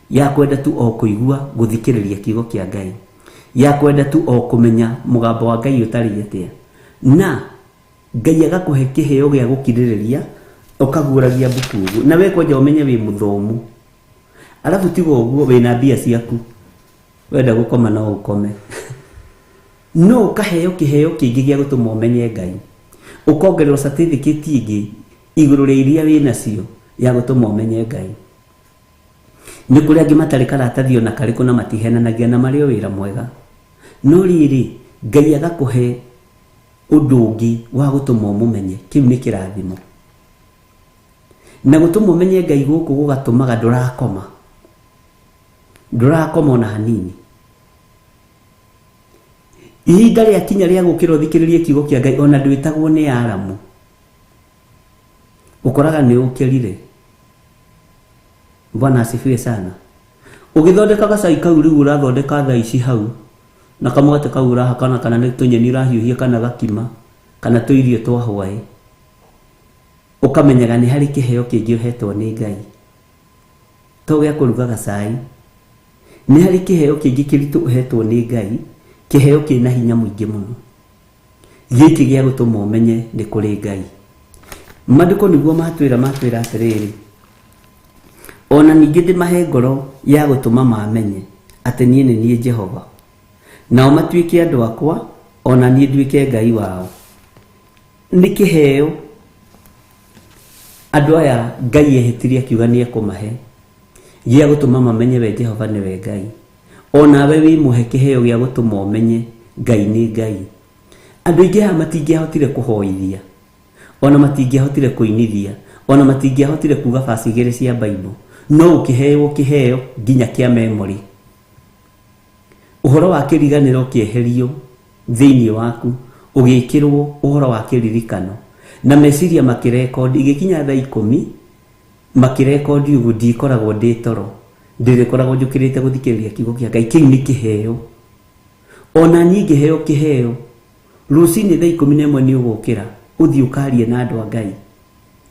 Ya kwenda tu o kũigua gũthikĩrĩria kiugo kĩa Ngai. Ya kwenda tu o kũmenya mũgambo wa Ngai ũtariĩ atĩa. Na Ngai agakũhe kĩheo gĩa gũkirĩrĩria ũkaguũragia mbuku ũguo. Na we kwanja ũmenye wĩ mũthomu. Arabu tiga ũguo wĩna mbia ciaku. Wenda gũkoma no ũkome. No ũkaheo kĩheo kĩngĩ gĩa gũtũma ũmenye Ngai. Ũkongererwo certificate ĩngĩ igũrũ rĩa iria wĩ nacio ya gũtũma ũmenye Ngai. Nĩ kũrĩ angĩ matarĩ karatathi ona karĩkũ na matihenanagia na marĩ o wĩra mwega. No rĩrĩ, Ngai agakũhe ũndũ ũngĩ wa gũtũma ũmũmenye. Kĩu nĩ kĩrathimo. Na gũtũma ũmenye Ngai gũkũ gũgatũmaga ndũrakoma. Ndũrakoma ona hanini. Ihinda rĩakinya rĩa gũkĩra ũthikĩrĩrie kiugo kĩa Ngai ona ndwĩtagwo nĩ aramu. Ũkoraga nĩ ũkĩrire. Bwana asifiwe sana. Ũgĩthondeka gacai kau rĩu ũrathondeka thaa ici hau na kamũgate kau ũrahakana kana nĩ tũnyeni ũrahiũhia kana gakima kana tũirio twa hwaĩ ũkamenyaga nĩ harĩ kĩheo kĩngĩ ũhetwo nĩ Ngai. To gĩa kũruga gacai. Nĩ harĩ kĩheo kĩngĩ kĩritũ ũhetwo nĩ Ngai, kĩheo kĩna hinya mũingĩ mũno. Gĩkĩ gĩa gũtũma ũmenye nĩ kũrĩ Ngai. Mandĩko nĩguo matwĩra matwĩra atĩrĩrĩ, o na ningĩ ndĩmahe ngoro ya gũtũma mamenye atĩ niĩ nĩ niĩ Jehova, nao matuĩke andũ akwa, o na niĩ nduĩke Ngai wao. Nĩ kĩheo. Andũ aya Ngai ehĩtire akiuga nĩ ekũmahe gĩa gũtũma mamenye we Jehova nĩwe Ngai. O nawe wĩmũhe kĩheo gĩa gũtũma ũmenye Ngai nĩ Ngai. Andũ aingĩ haha matingĩahotire kũhoithia, ona matingĩahotire kũinithia, ona matingĩahotire kuga baci igĩrĩ cia Bible, no ũkĩhewo kĩheo nginya kĩa memory. Ũhoro wa kĩriganĩro ũkĩeherio thĩinĩ waku, ũgĩkĩrwo ũhoro wa kĩririkano, na meciria makĩrekondi, igĩkinya thaa ikũmi, makĩrekondi ũguo, ndikoragwo ndĩ toro, ndĩrĩkoragwo njũkĩrĩte gũthikĩrĩria kiugo kĩa Ngai. Kĩu nĩ kĩheo. Ona niĩ ngĩheo kĩheo, rũcinĩ thaa 11 nĩ ũgũkĩra, ũthiĩ ũkarie na andũ a Ngai.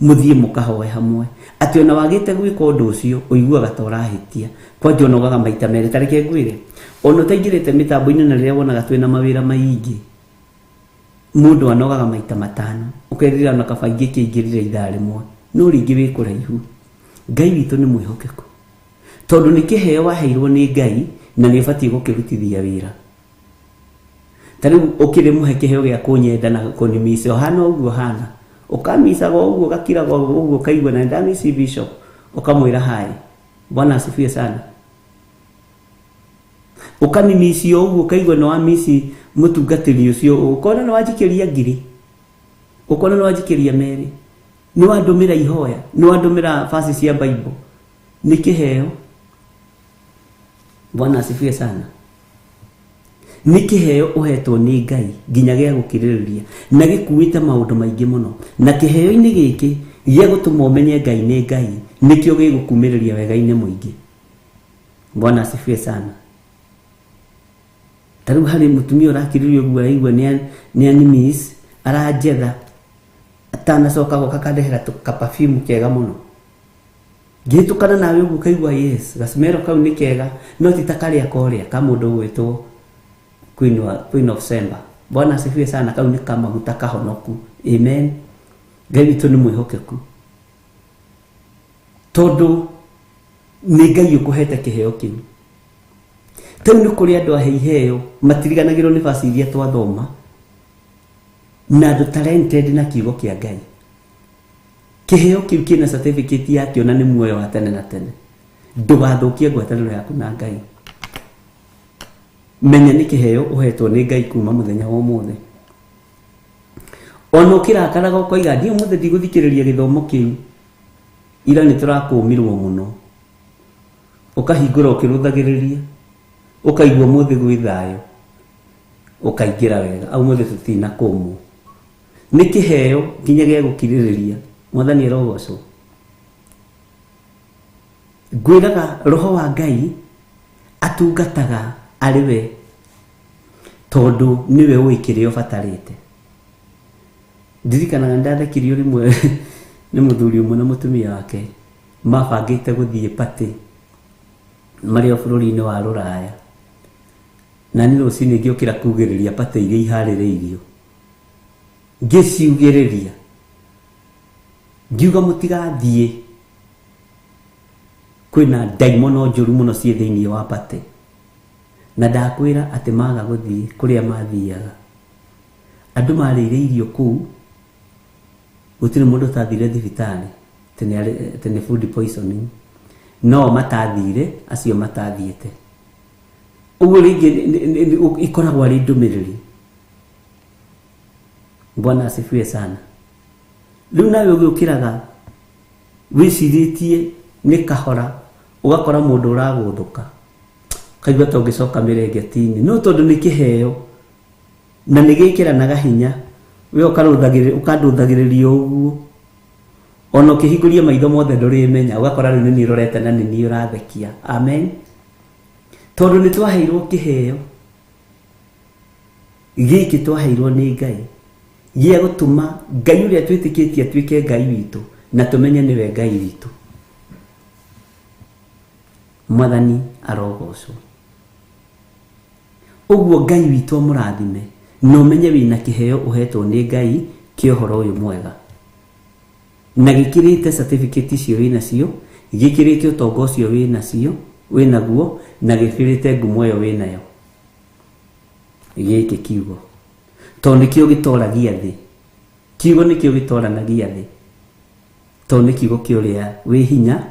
Mũthiĩ mũkahoe hamwe. Atĩ ona wagĩte gwĩka ũndũ ũcio, ũiguaga ta ũrahĩtia. Kwanja ũnogaga maita merĩ. Ta reke ngwĩre, ona ũtaingĩrĩte mĩtambo-inĩ na rĩrĩa wonaga twĩna mawĩra maingĩ, mũndũ anogaga maita matano. Ũkerira ona kaba ingĩkĩingĩrire ithaa rĩmwe. No rĩngĩ wĩ kũraihu. Ngai witũ nĩ mwĩhokeku. Tondũ nĩ kĩheo waheirwo nĩ Ngai na nĩ ũbatiĩ gũkĩrutithia wĩra. Ta rĩu ũkĩrĩ mũhe kĩheo gĩa kũnyenda na kũnimisa ũhana ũguo ũhana. Ũkamicaga ũguo ũgakiraga ũguo ũkaigua na nĩndamici bishop ũkamwĩra hi. Bwana asifiwe sana. Ũkamimicia ũguo ũkaigua nĩ wamici mũtungatĩri ũcio ũkona nĩ wanjikĩria ngiri. Ũkona nĩ wanjikĩria merĩ. Nĩ wandũmĩra ihoya, nĩ wandũmĩra verse cia Bible. Nĩ kĩheo. Bwana asifiwe sana. Nĩ kĩheo ũhetwo nĩ Ngai nginya gĩa gũkirĩrĩria na gĩkuĩte maũndũ maingĩ mũno. Na kĩheo-inĩ gĩkĩ gĩa gũtũma ũmenye Ngai nĩ Ngai nĩkĩo gĩgũkumĩrĩria wega-inĩ mũingĩ. Bwana asifiwe sana. Ta rĩu harĩ mũtumia ũrakirĩrĩria ũguo araigua nĩ animiss, aranjetha atanacoka goka akandehera ka perfume kega mũno. Ngĩhĩtũkana nawe ũguo ũkaigua yes, gacimero kau nĩ kega, no ti ta karĩa korĩa ka mũndũ ũgwĩtwo Queen, wa, Queen of Sheba. Bwana asifiwe sana, kau nĩ kamaguta kahonoku. Amen. Ngai witũ nĩ mwĩhokeku. Tondũ nĩ Ngai ũkũhete kĩheo kĩu. Rĩu nĩ kũrĩ andũ ahe iheo matiriganagĩrwo nĩ baci iria twathoma na andũ talented na kiugo kĩa Ngai. Kĩheo kĩu kĩna certificate yakĩo na nĩ muoyo wa tene na tene. Ndũgathũkie ngwatanĩro yaku na Ngai. Menya nĩ kĩheo ũhetwo nĩ Ngai kuma mũthenya wa ũmũthĩ. Ona ũkĩrakaraga ũkoiga ndiĩ ũmũthĩ ndigũthikĩrĩria gĩthomo kĩu. Ira nĩ tũrakũmirwo mũno. Ũkahingũra ũkĩrũthagĩrĩria, ũkaigua ũmũthĩ gwĩ thayũ, ũkaingĩra wega. Ũmũthĩ tũtinakũmwo. Nĩ kĩheo nginya gĩa gũkirĩrĩria. Mwathani arogocwo. Ngwĩraga roho wa Ngai atungataga arĩ we tondũ nĩwe ũĩ kĩrĩa ũbatarĩte. Ndirikanaga nĩndathekirio rĩmwe nĩ mũthuri ũmwe na mũtumia wake mabangĩte gũthiĩ party marĩ o bũrũri-inĩ wa rũraya. Na niĩ rũcinĩ ngĩũkĩra kugĩrĩria party iria iharĩrĩirio. Ngĩciugĩrĩria ngiuga mũtigathiĩ, kwĩna ndaimono njũru mũno ciĩ thĩinĩ wa party. Na ndakwĩra atĩ maga gũthiĩ kũrĩa mathiaga, andũ marĩire irio kũu, gũtirĩ mũndũ ũtathire thibitarĩ atĩ nĩ food poisoning, no o matathire acio matathiĩte. Ũguo rĩngĩ ikoragwo arĩ ndũmĩrĩri. Bwana asifiwe sana. Rĩu nawe ũgĩũkĩraga wĩcirĩtie nĩ kahora, ũgakora mũndũ ũragũthũka, ũkaigua ta ũngĩcoka mĩrengeti-inĩ. No tondũ nĩ kĩheo na nĩ gĩkĩranaga hinya, we ũkandũthagĩrĩria ũguo, ona ũkĩhingũria maitho mothe ndũrĩmenya, ũgakora rĩu nĩ niĩ ũrorete na nĩ niĩ ũrathekia. Amen. Tondũ nĩ twaheirwo kĩheo gĩkĩ twaheirwo nĩ Ngai gĩa gũtũma Ngai ũrĩa twĩtĩkĩtie atuĩke Ngai witũ na tũmenye nĩwe Ngai witũ. Mwathani arogocwo. Ũguo Ngai witũ amũrathime na ũmenye wĩna kĩheo ũhetwo nĩ Ngai kĩa ũhoro ũyũ mwega. Na gĩkĩrĩte certificate icio wĩnacio, gĩkĩrĩte ũtonga ũcio wĩnacio, wĩnaguo, na gĩkĩrĩte ngumo ĩyo wĩnayo. Gĩkĩ kiugo. Tondũ nĩkĩo gĩtoragia thĩ. Kiugo nĩkĩo gĩtoranagia thĩ. Tondũ nĩ kiugo kĩa ũrĩa wĩ hinya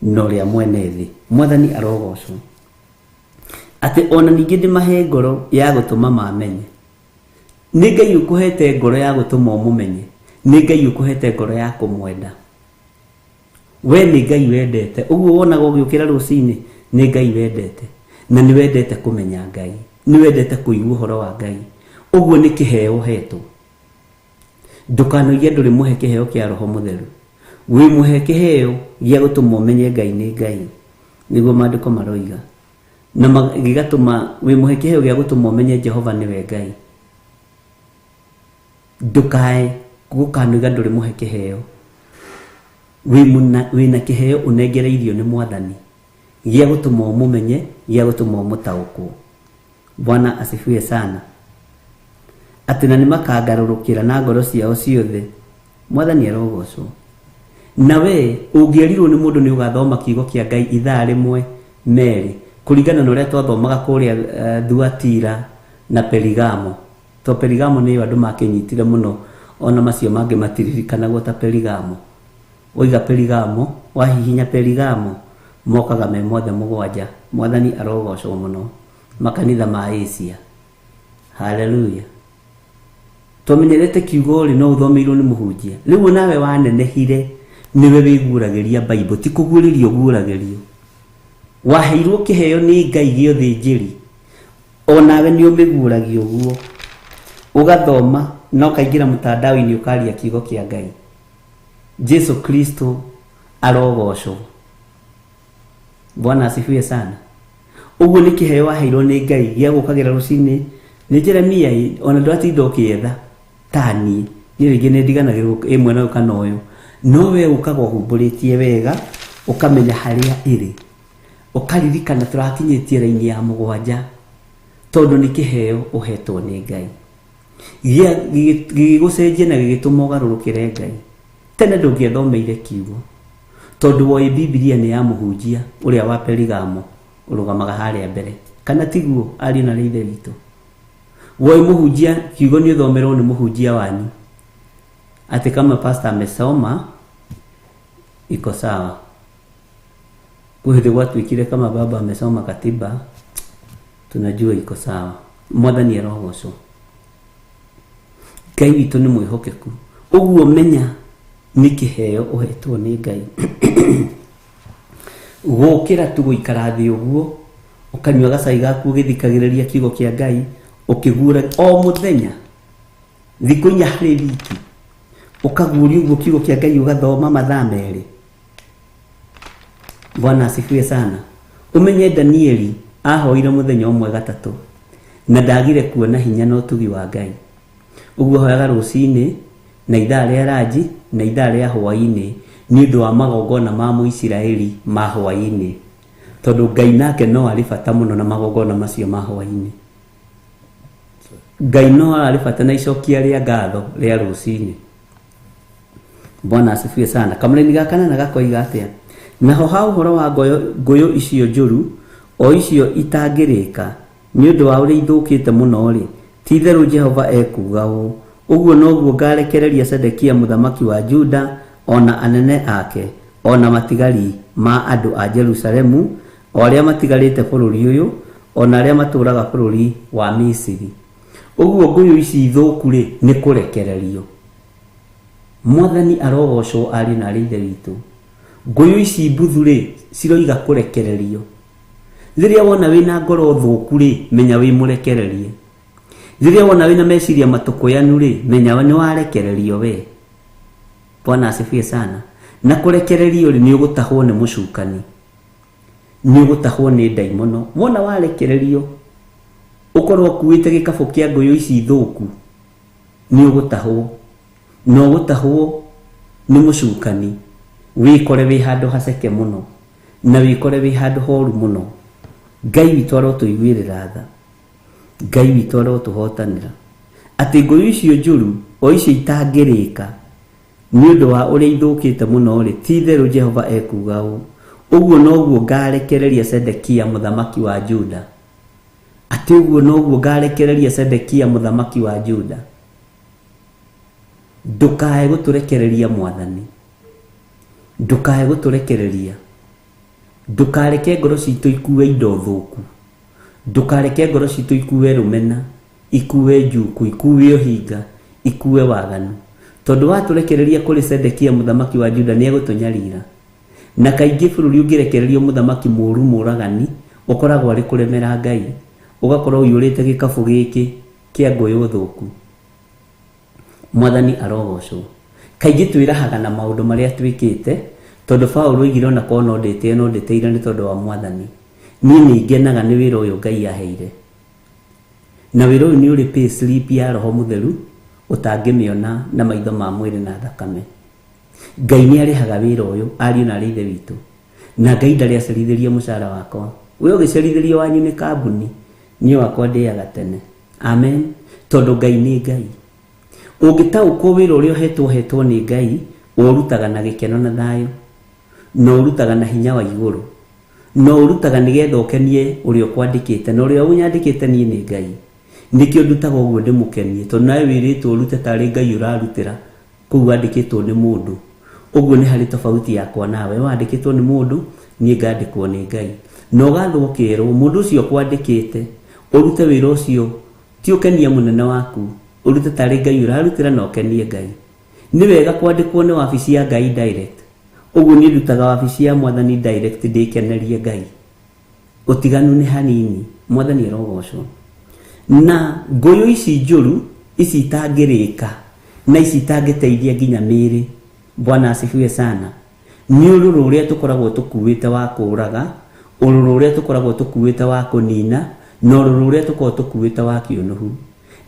na ũrĩa mwene thĩ. Mwathani arogocwo. Atĩ ona ningĩ ndĩmahe ngoro ya gũtũma mamenye. Nĩ Ngai ũkũhete ngoro ya gũtũma ũmũmenye. Nĩ Ngai ũkũhete ngoro ya kũmwenda. We nĩ Ngai wendete. Ũguo wonaga ũgĩũkĩra rũcinĩ, nĩ Ngai wendete. Na nĩ wendete kũmenya Ngai. Nĩ wendete kũigua ũhoro wa Ngai. Ũguo nĩ kĩheo ũhetwo. Ndũkanoige ndũrĩ mũhe kĩheo kĩa Roho Mũtheru. Wĩ mũhe kĩheo gĩa gũtũma ũmenye Ngai nĩ Ngai. Nĩguo maandĩko maroiga. Na gĩgatũma wĩ mũhe kĩheo gĩa gũtũma ũmenye Jehova nĩwe Ngai. Ndũkae gũkanoiga ndũrĩ mũhe kĩheo. Wĩna kĩheo ũnengereirio nĩ Mwathani gĩa gũtũma ũmũmenye, gĩa gũtũma ũmũtaũkwo. Bwana asifiwe sana. Atĩ na nĩmakangarũrũkĩra na ngoro ciao ciothe. Mwathani arogocwo. Na we ũngĩerirwo nĩ mũndũ nĩ ũgathoma kiugo kĩa Ngai ithaa rĩmwe merĩ, kũringana na ũrĩa twathomaga kũrĩa Thuatira na Perigamo. To Perigamo nĩyo andũ makĩnyitire mũno, ona macio mangĩ matiririkanagwo ta Perigamo. Waiga Perigamo, wahihinya Perigamo, mokaga me mothe mũgwanja. Mwathani arogocwo mũno. Makanitha ma Asia. Haleluya. Twamenyerete kiugo rĩ no ũthomeirwo nĩ mũhunjia. Rĩu nawe wanenehire nĩwe wĩguũragĩria Bible, ti kũguũrĩrio ũguũragĩrio. Waheirwo kĩheo nĩ Ngai gĩa ũthĩnjĩri, o nawe nĩ ũmĩguũragia ũguo. Ũgathoma na ũkaingĩra mũtandao-inĩ ũkaria kiugo kĩa Ngai. Jesu Kristo arogocwo. Bwana asifiwe sana. Ũguo nĩ kĩheo waheirwo nĩ Ngai gĩa gũkagĩra rũcinĩ. Nĩ Jeremia ĩ, ona ndũratinda ũkĩetha ta niĩ. Niĩ rĩngĩ nĩ ndiganagĩrwo ĩ mwena ũyũ kana ũyũ. No we ũkaga ũhumbũrĩtie wega, ũkamenya harĩa ĩrĩ. Ũkaririkana tũrakinyĩtie raini ya mũgwanja, tondũ nĩ kĩheo ũhetwo nĩ Ngai. Gĩgĩgũcenjia na gĩgĩtũma ũgarũrũkĩre Ngai. Tene ndũngĩethomeire kiugo, tondũ woĩ Bibilia nĩ ya mũhunjia ũrĩa wa Perigamo ũrũgamaga harĩa mbere. Kana tiguo, ariũ na Ithe witũ? Woĩ mũhunjia, kiugo nĩ ũthomerwo nĩ mũhunjia wanyu. Atĩ kama pastor amesoma, iko sawa. Kwĩ hĩndĩ gwatuĩkire kama baba amesoma katiba, tunajua iko sawa. Mwathani arogocwo. Ngai witũ nĩ mwĩhokeku. Ũguo menya nĩ kĩheo ũhetwo nĩ Ngai. Gũkĩra tu gũikara thĩ ũguo, ũkanyua gacai gaku ũgĩthikagĩrĩria kiugo kĩa Ngai, ũkĩguũra o mũthenya, thikũ inya harĩ wiki, ũkaguũria ũguo kiugo kĩa Ngai ũgathoma mathaa merĩ. Bwana asifiwe sana. Ũmenye Danieli ahoire mũthenya ũmwe gatatũ na ndagire kuona hinya na ũtugi wa Ngai. Ũguo ahoyaga rũcinĩ na ithaa rĩa ranji na ithaa rĩa hwaĩ-inĩ nĩ ũndũ wa magongona ma Mũisiraeli ma hwaĩ-inĩ. Tondũ Ngai nake no arĩ bata mũno na magongona macio ma hwaĩ-inĩ. Ngai no arĩ bata na icokia rĩa ngatho rĩa rũcinĩ. Bwana asifiwe sana. Kamũrĩmi ga kanana gakoiga atĩa? Naho ha ũhoro wa ngũyũ icio njũru, o icio itangĩrĩka, nĩ ũndũ wa ũrĩa ithũkĩte mũno-rĩ, ti-itherũ Jehova ekuuga ũũ, Ũguo noguo ngarekereria Zedekia mũthamaki wa Juda, o na anene ake, o na matigari ma andũ a Jerusalemu, o arĩa matigarĩte bũrũri ũyũ, o na arĩa matũũraga bũrũri wa Misiri. Ũguo ngũyũ ici thũku-rĩ, nĩ kũrekererio. Mwathani arogocwo ariũ na arĩ Ithe witũ. Ngũyũ ici mbuthu-rĩ, ciroiga kũrekererio. Rĩrĩa wona wĩna ngoro thũku-rĩ, menya wĩ mũrekererie. Rĩrĩa wona wĩna meciria matũkũyanu-rĩ, menya nĩ warekererio we. Bwana asifiwe sana. Na kũrekererio-rĩ, nĩ ũgũtahwo nĩ mũcukani. Nĩ ũgũtahwo nĩ ndaimono. Wona warekererio, ũkorwo ũkuĩte gĩkabũ kĩa ngũyũ ici thũku, nĩ ũgũtahwo. Na ũgũtahwo nĩ mũcukani, wĩkore wĩ handũ haceke mũno, na wĩkore wĩ handũ horu mũno. Ngai witũ arotũiguĩrĩra tha. Ngai witũ arotũhotanĩra. Atĩ ngũyũ icio njũru, o icio itangĩrĩka, nĩ ũndũ wa ũrĩa ithũkĩte mũno-rĩ, ti-itherũ Jehova ekuuga ũũ, Ũguo noguo ngarekereria Zedekia mũthamaki wa Juda. Atĩ ũguo noguo ngarekereria Zedekia mũthamaki wa Juda. Ndũkae gũtũrekereria Mwathani. Ndũkae gũtũrekereria. Ndũkareke ngoro citũ ikue indo thũku. Ndũkareke ngoro citũ ikue rũmena, ikue njuku, ikue ũhinga, ikue waganu. Tondũ watũrekereria kũrĩ Zedekia mũthamaki wa Juda nĩ egũtũnyarira. Na kaingĩ bũrũri ũngĩrekererio mũthamaki mũũru mũũragani, ũkoragwo arĩ kũremera Ngai, ũgakorwo ũiyũrĩte gĩkabũ gĩkĩ kĩa ngũyũ thũku. Mwathani arogocwo. Kaingĩ twĩrahaga na maũndũ marĩa twĩkĩte, tondũ Paũlũ oigire ona korwo no ndĩtĩe no ndĩtĩire nĩ tondũ wa Mwathani. Niĩ nĩ ngenaga nĩ wĩra ũyũ Ngai aheire. Na wĩra ũyũ nĩ ũrĩ pay slip ya Roho Mũtheru ũtangĩmĩona na maitho ma mwĩrĩ na thakame. Ngai nĩ arĩhaga wĩra ũyũ, ariũ na arĩ ithe witũ. Na Ngai ndarĩ acerithĩria mũcara wakwa. We ũgĩcerithĩrio wanyu nĩ kambuni, niĩ wakwa ndĩaga tene. Amen. Tondũ Ngai nĩ Ngai. Ũngĩtaũkwo wĩra ũrĩa ũhetwo ũhetwo nĩ Ngai, ũũrutaga na gĩkeno na thayũ. Na ũrutaga na hinya wa igũrũ. Na ũrutaga nĩgetha ũkenie ũrĩa ũkwandĩkĩte. Na ũrĩa ũnyandĩkĩte niĩ nĩ Ngai. Nĩkĩo ndutaga ũguo ndĩmũkenie. Tondũ nawe wĩrĩtwo ũrute tarĩ Ngai ũrarutĩra. Kũu wandĩkĩtwo nĩ mũndũ. Ũguo nĩ harĩ tofauti yakwa nawe. We wandĩkĩtwo nĩ mũndũ, niĩ ngandĩkwo nĩ Ngai. Na ũgathwo ũkerwo, mũndũ ũcio ũkwandĩkĩte, ũrute wĩra ũcio, ti ũkenie mũnene waku, ũrute tarĩ Ngai ũrarutĩra na ũkenie Ngai. Nĩ wega kwandĩkwo nĩ wabici ya Ngai direct. Ũguo niĩ ndutaga wabici ya Mwathani direct ndĩkenerie Ngai. Ũtiganu nĩ hanini. Mwathani arogocwo. Na ngũyũ ici njũru, ici itangĩrĩka, na ici itangĩteithia nginya mĩĩrĩ, Bwana asifiwe sana, nĩ ũrũrũ ũrĩa tũkoragwo tũkuĩte wa kũũraga, ũrũrũ ũrĩa tũkoragwo tũkuĩte wa kũnina, na ũrũrũ ũrĩa tũkoragwo tũkuĩte wa kĩũnũhu.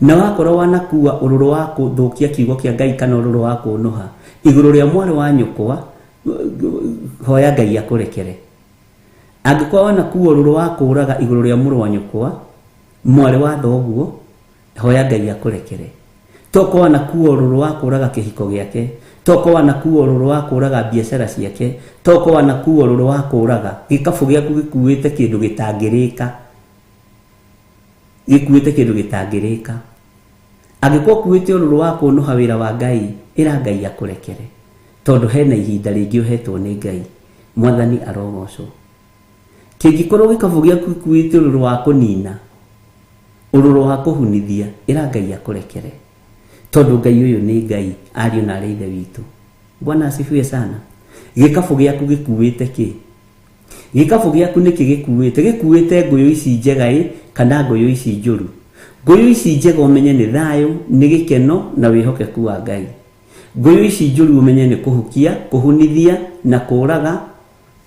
Na wakorwo wanakua ũrũrũ wa kũthũkia kiugo kĩa Ngai kana ũrũrũ wa kũũnũha igũrũ rĩa mwarĩ wa nyũkwa, hoya Ngai akũrekere. Angĩkorwo wanakuua ũrũrũ wa kũũraga igũrũ rĩa mũrũ wa nyũkwa, mwarĩ wa thoguo, hoya Ngai akũrekere. Tokorwo wanakuua ũrũrũ wa kũũraga kĩhiko gĩake, tokorwo wanakuua ũrũrũ wa kũũraga biacara ciake, tokorwo wanakuua ũrũrũ wa kũũraga, gĩkabũ gĩaku gĩkuĩte kĩndũ gĩtangĩrĩka. Gĩkuĩte kĩndũ gĩtangĩrĩka. Angĩkorwo ũkuĩte ũrũrũ wa kũnũha wĩra wa Ngai, ĩra Ngai akũrekere. Tondũ hena ihinda rĩngĩ ũhetwo nĩ Ngai. Mwathani arogocwo. Kĩngĩkorwo gĩkabũ gĩaku gĩkuĩte ũrũrũ wa kũnina, ũrũrũ wa kũhunithia, ĩra Ngai akũrekere. Tondũ Ngai ũyũ nĩ Ngai, ariũ na arĩ ithe witũ. Bwana asifiwe sana. Gĩkabũ gĩaku gĩkuĩte kĩ? Gĩkabũ gĩaku nĩkĩ gĩkuĩte? Gĩkuĩte ngũyũ ici njega ĩ, kana ngũyũ ici njũru? Ngũyũ ici njega ũmenye nĩ thayũ, nĩ gĩkeno na wĩhokeku wa Ngai. Ngũyũ ici njũru ũmenye nĩ kũhukia, kũhunithia na kũũraga,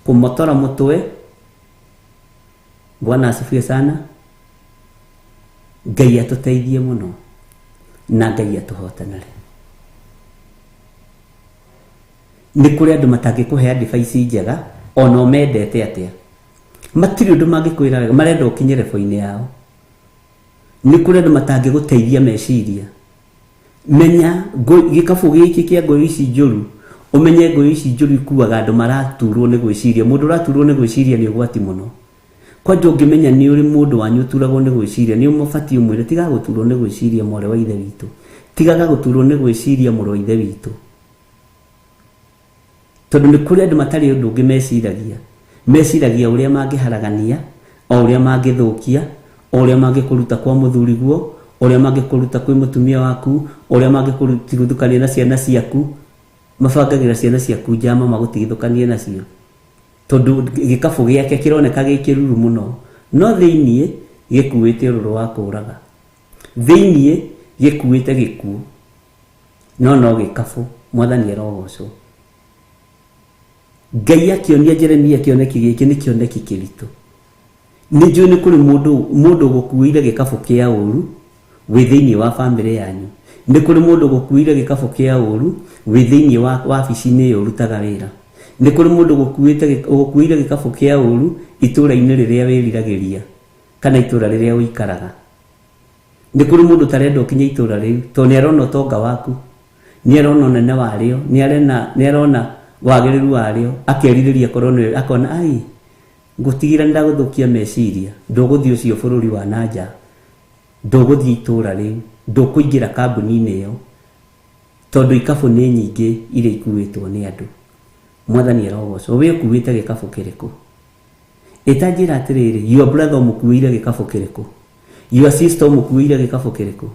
kũmotora mũtwe. Bwana asifiwe sana. Ngai atũteithie mũno na Ngai atũhotanĩre. Nĩ kũrĩ andũ matangĩkũhe advice njega ona ũmendete atĩa. Matirĩ ũndũ mangĩkwĩra wega, marenda ũkinye level-inĩ yao. Nĩ kũrĩ andũ matangĩgũteithia meciria. Menya gĩkabũ gĩkĩ kĩa ngũyũ ici njũru, ũmenye ngũyũ ici njũru ikuaga andũ maraturwo nĩ gwĩciria. Mũndũ ũraturwo nĩ gwĩciria nĩ ũgwati mũno. Kwanja ũngĩmenya nĩ ũrĩ mũndũ wanyu ũturagwo nĩ gwĩciria, nĩ ũmũbatiĩ ũmwĩre tigaga gũturwo nĩ gwĩciria mwarĩ wa ithe witũ. Tigaga gũturwo nĩ gwĩciria mũrũ wa ithe witũ. Tondũ nĩ kũrĩ andũ matarĩ ũndũ ũngĩ meciragia. Meciragia o ũrĩa mangĩharagania, o ũrĩa mangĩthũkia, o ũrĩa mangĩkũruta kwa mũthuriguo, o ũrĩa mangĩkũruta kwĩ mũtumia waku, o ũrĩa mangĩkũtigithũkania na ciana ciaku. Mabangagĩra ciana ciaku njama magũtigithũkanie nacio. Tondũ gĩkabũ gĩake kĩroneka gĩ kĩruru mũno, no thĩiniĩ gĩkuĩte ũrũrũ wa kũũraga. Thĩiniĩ gĩkuĩte gĩkuũ. No no gĩkabũ. Mwathani arogocwo. Ngai akĩonia Jeremia kĩoneki gĩkĩ nĩ kĩoneki kĩritũ. Nĩ njũĩ nĩ kũrĩ mũndũ mũndũ ũgũkuĩire gĩkabũ kĩa ũru wĩ thĩinĩ wa bamĩrĩ yanyu. Nĩ kũrĩ mũndũ ũgũkuĩire gĩkabũ kĩa ũru wĩ thĩinĩ wa wabici-inĩ ĩyo ũrutaga wĩra. Nĩ kũrĩ mũndũ ũgũkuĩte ũgũkuĩire gĩkabũ kĩa ũru itũũra-inĩ rĩrĩa wĩriragĩria kana itũũra rĩrĩa ũikaraga. Nĩ kũrĩ mũndũ ũtarenda ũkinye itũũra rĩu tondũ nĩ arona ũtonga waku, nĩ arona ũnene warĩo, nĩ arena nĩ arona wagĩrĩru warĩo, akerirĩria akorwo nĩwe, akona ai, ngũtigĩra nĩ ndagũthũkia meciria, ndũgũthiĩ ũcio bũrũri wa na nja, ndũgũthiĩ itũũra rĩu, ndũkũingĩra kambuni-inĩ ĩyo, tondũ ikabũ nĩ nyingĩ iria ikuĩtwo nĩ andũ. Mwathani arogocwo. We ũkuĩte gĩkabũ kĩrĩkũ? Ĩta njĩra atĩrĩrĩ, your brother ũmũkuĩire gĩkabũ kĩrĩkũ? Your sister ũmũkuĩire gĩkabũ kĩrĩkũ?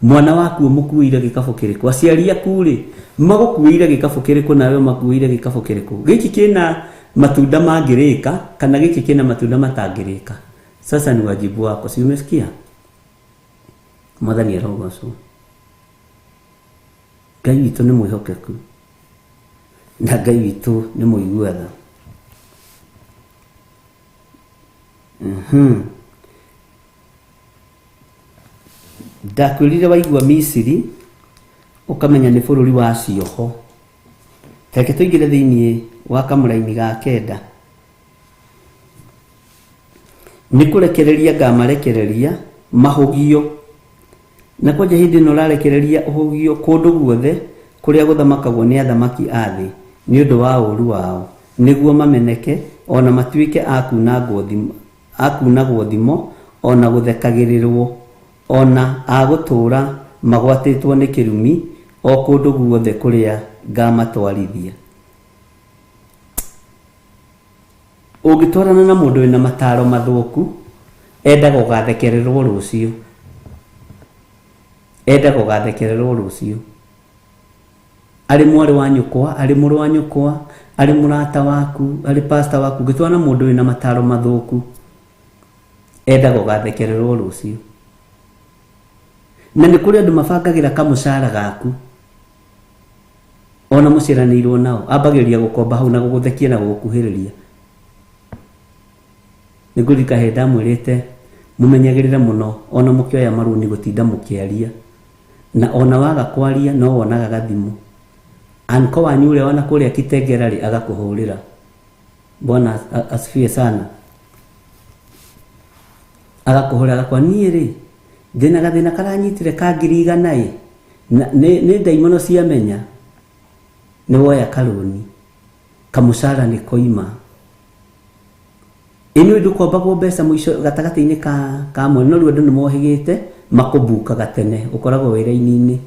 Mwana waku ũmũkuĩire gĩkabũ kĩrĩkũ? Aciari aku rĩ, magũkuĩire gĩkabũ kĩrĩkũ nawe ũmakuĩire gĩkabũ kĩrĩkũ? Gĩkĩ kĩna matunda mangĩrĩka kana gĩkĩ kĩna matunda matangĩrĩka? Sasa ni wajibu wako, si umesikia? Mwathani arogocwo. Ngai witũ nĩ mwĩhokeku na Ngai witũ nĩ mũigua tha. Ndakwĩrire waigua Misiri ũkamenya nĩ bũrũri wa cioho. Reke tũingĩre thĩinĩ wa kamũraini ga kenda. Nĩ kũrekereria ngamarekereria mahũgio. Na kwanja hĩndĩ ĩno ũrarekereria ũhũgio kũndũ guothe kũrĩa gũthamakagwo nĩ athamaki a thĩ nĩ ũndũ wa ũũru wao, nĩguo mameneke, o na matuĩke a kuunangwo thimo, a kuunagwo thimo, o na gũthekagĩrĩrũo, o na a gũtũũra magwatĩtwo nĩ kĩrumi, o kũndũ guothe kũrĩa ngamatwarithia. Ũngĩtwarana na mũndũ wĩna mataro mathũku, endaga ũgathekererwo rũciũ. Endaga ũgathekererwo rũciũ. Arĩ mwarĩ wa nyũkwa, arĩ mũrũ wa nyũkwa, arĩ mũrata waku, arĩ pastor waku, ũngĩtwarana na mũndũ wĩna mataro mathũku, endaga ũgathekererwo rũciũ. Na nĩ kũrĩ andũ mabangagĩra kamũcara gaku. Ona mũciaranĩirwo nao, ambagĩrĩria gũkomba hau na gũgũthekia na gũgũkuhĩrĩria. Nĩ ngũririkana hĩndĩ ndamwĩrĩte mũmenyagĩrĩre mũno ona mũkĩoya marũni gũtinda mũkĩaria. Na ona waga kwaria no wonaga gathimũ. Anko wanyu ũrĩa wana kũrĩa Kitengela rĩ agakũhũrĩra. Bwana asifiwe sana. Agakũhũrĩra agakwĩra niĩ rĩ ndĩna gathĩna karanyitire ka 100,000 ĩ. Na nĩ nĩ ndaimono ciamenya nĩ woya karũni kamũcara nĩ koima. Ĩ nĩ ũĩ ndũkombagwo mbeca mũico gatagatĩ-inĩ ka ka mweri no rĩu andũ nĩ mohĩgĩte makũmbukaga tene ũkoragwo wĩ raini-inĩ.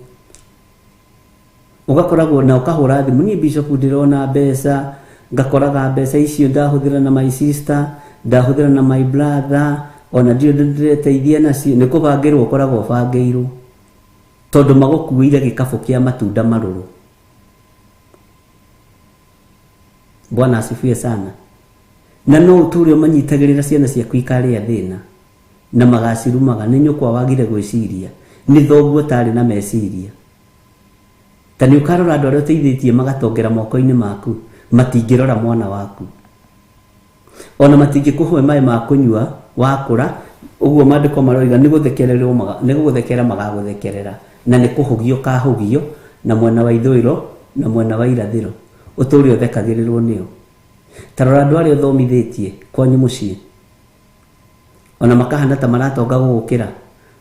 Ũgakoragwo na ũkahũra thimũ niĩ bishop ndĩrona mbeca ngakoraga mbeca icio ndahũthĩra na my sister ndahũthĩra na my brother ona ndirĩ ũndũ ndĩreteithia nacio nĩ kũbangĩrwo ũkoragwo ũbangĩirwo. Tondũ magũkuĩire gĩkabũ kĩa matunda marũrũ. Bwana asifiwe sana. Na no ũtũũre ũmanyitagĩrĩra ciana ciaku ikarĩa thĩna na magacirumaga nĩ nyũkwa wagire gwĩciria nĩ thoguo ũtarĩ na meciria. Ta nĩ ũkarora andũ arĩa ũteithĩtie magatongera moko-inĩ maku matingĩrora mwana waku. Ona matingĩkũhe maĩ ma kũnyua wakũra, ũguo maandĩko maroiga nĩ gũthekererwo nĩ gũgũthekerera magagũthekerera, na nĩ kũhũgio ũkahũgio na mwena wa ithũĩro na mwena wa irathĩro, ũtũũre ũthekagĩrĩrwo nĩo. Ta rora andũ arĩa ũthomithĩtie kwanyu mũciĩ, ona makahana ta maratonga gũgũkĩra,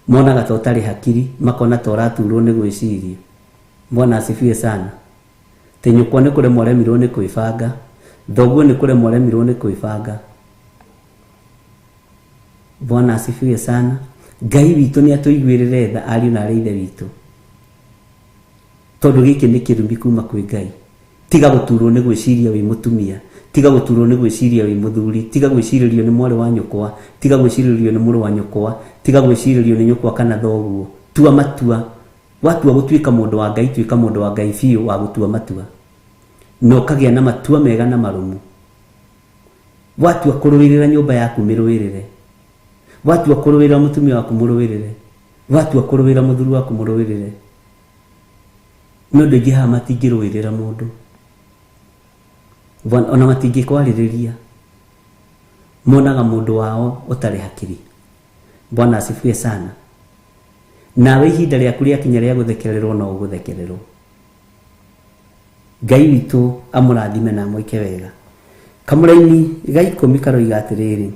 monaga ta ũtarĩ hakiri, makona ta ũraturwo nĩ gwĩciria. Bwana asifiwe sana. Atĩ nyũkwa nĩ kũremwo aremirwo nĩ kwĩbanga, thoguo nĩ kũremwo aremirwo nĩ kwĩbanga. Bwana asifiwe sana. Ngai witũ nĩ atũiguĩrĩre tha ariũ na arĩ ithe witũ, tondũ gĩkĩ nĩ kĩrumi kuma kwĩ Ngai. Tiga gũturwo nĩ gwĩciria wĩ mũtumia, tiga gũturwo nĩ gwĩciria wĩ mũthuri, tiga gwĩcirĩrio nĩ mwarĩ wa nyũkwa, tiga gwĩcirĩrio nĩ mũrũ wa nyũkwa, tiga gwĩcirĩrio nĩ nyũkwa kana thoguo. Tua matua. Watua gũtuĩka mũndũ wa Ngai, tuĩka mũndũ wa Ngai biũ wa gũtua matua. Na ũkagĩa na matua mega na marũmu. Watua kũrũĩrĩra nyũmba yaku mĩrũĩrĩre. Watua kũrũĩrĩra mũtumia waku mũrũĩrĩre. Watua kũrũĩrĩra mũthuri waku mũrũĩrĩre. No andũ aingĩ haha matingĩrũĩrĩra mũndũ. Ona matingĩkwarĩrĩria. Monaga mũndũ wao ũtarĩ hakiri. Bwana asifiwe sana. Nawe ihinda rĩaku rĩakinya rĩa gũthekererwo no ũgũthekererwo. Ngai witũ amũrathime na amwĩke wega. Kamũraini ga ikũmi karoiga atĩrĩrĩ,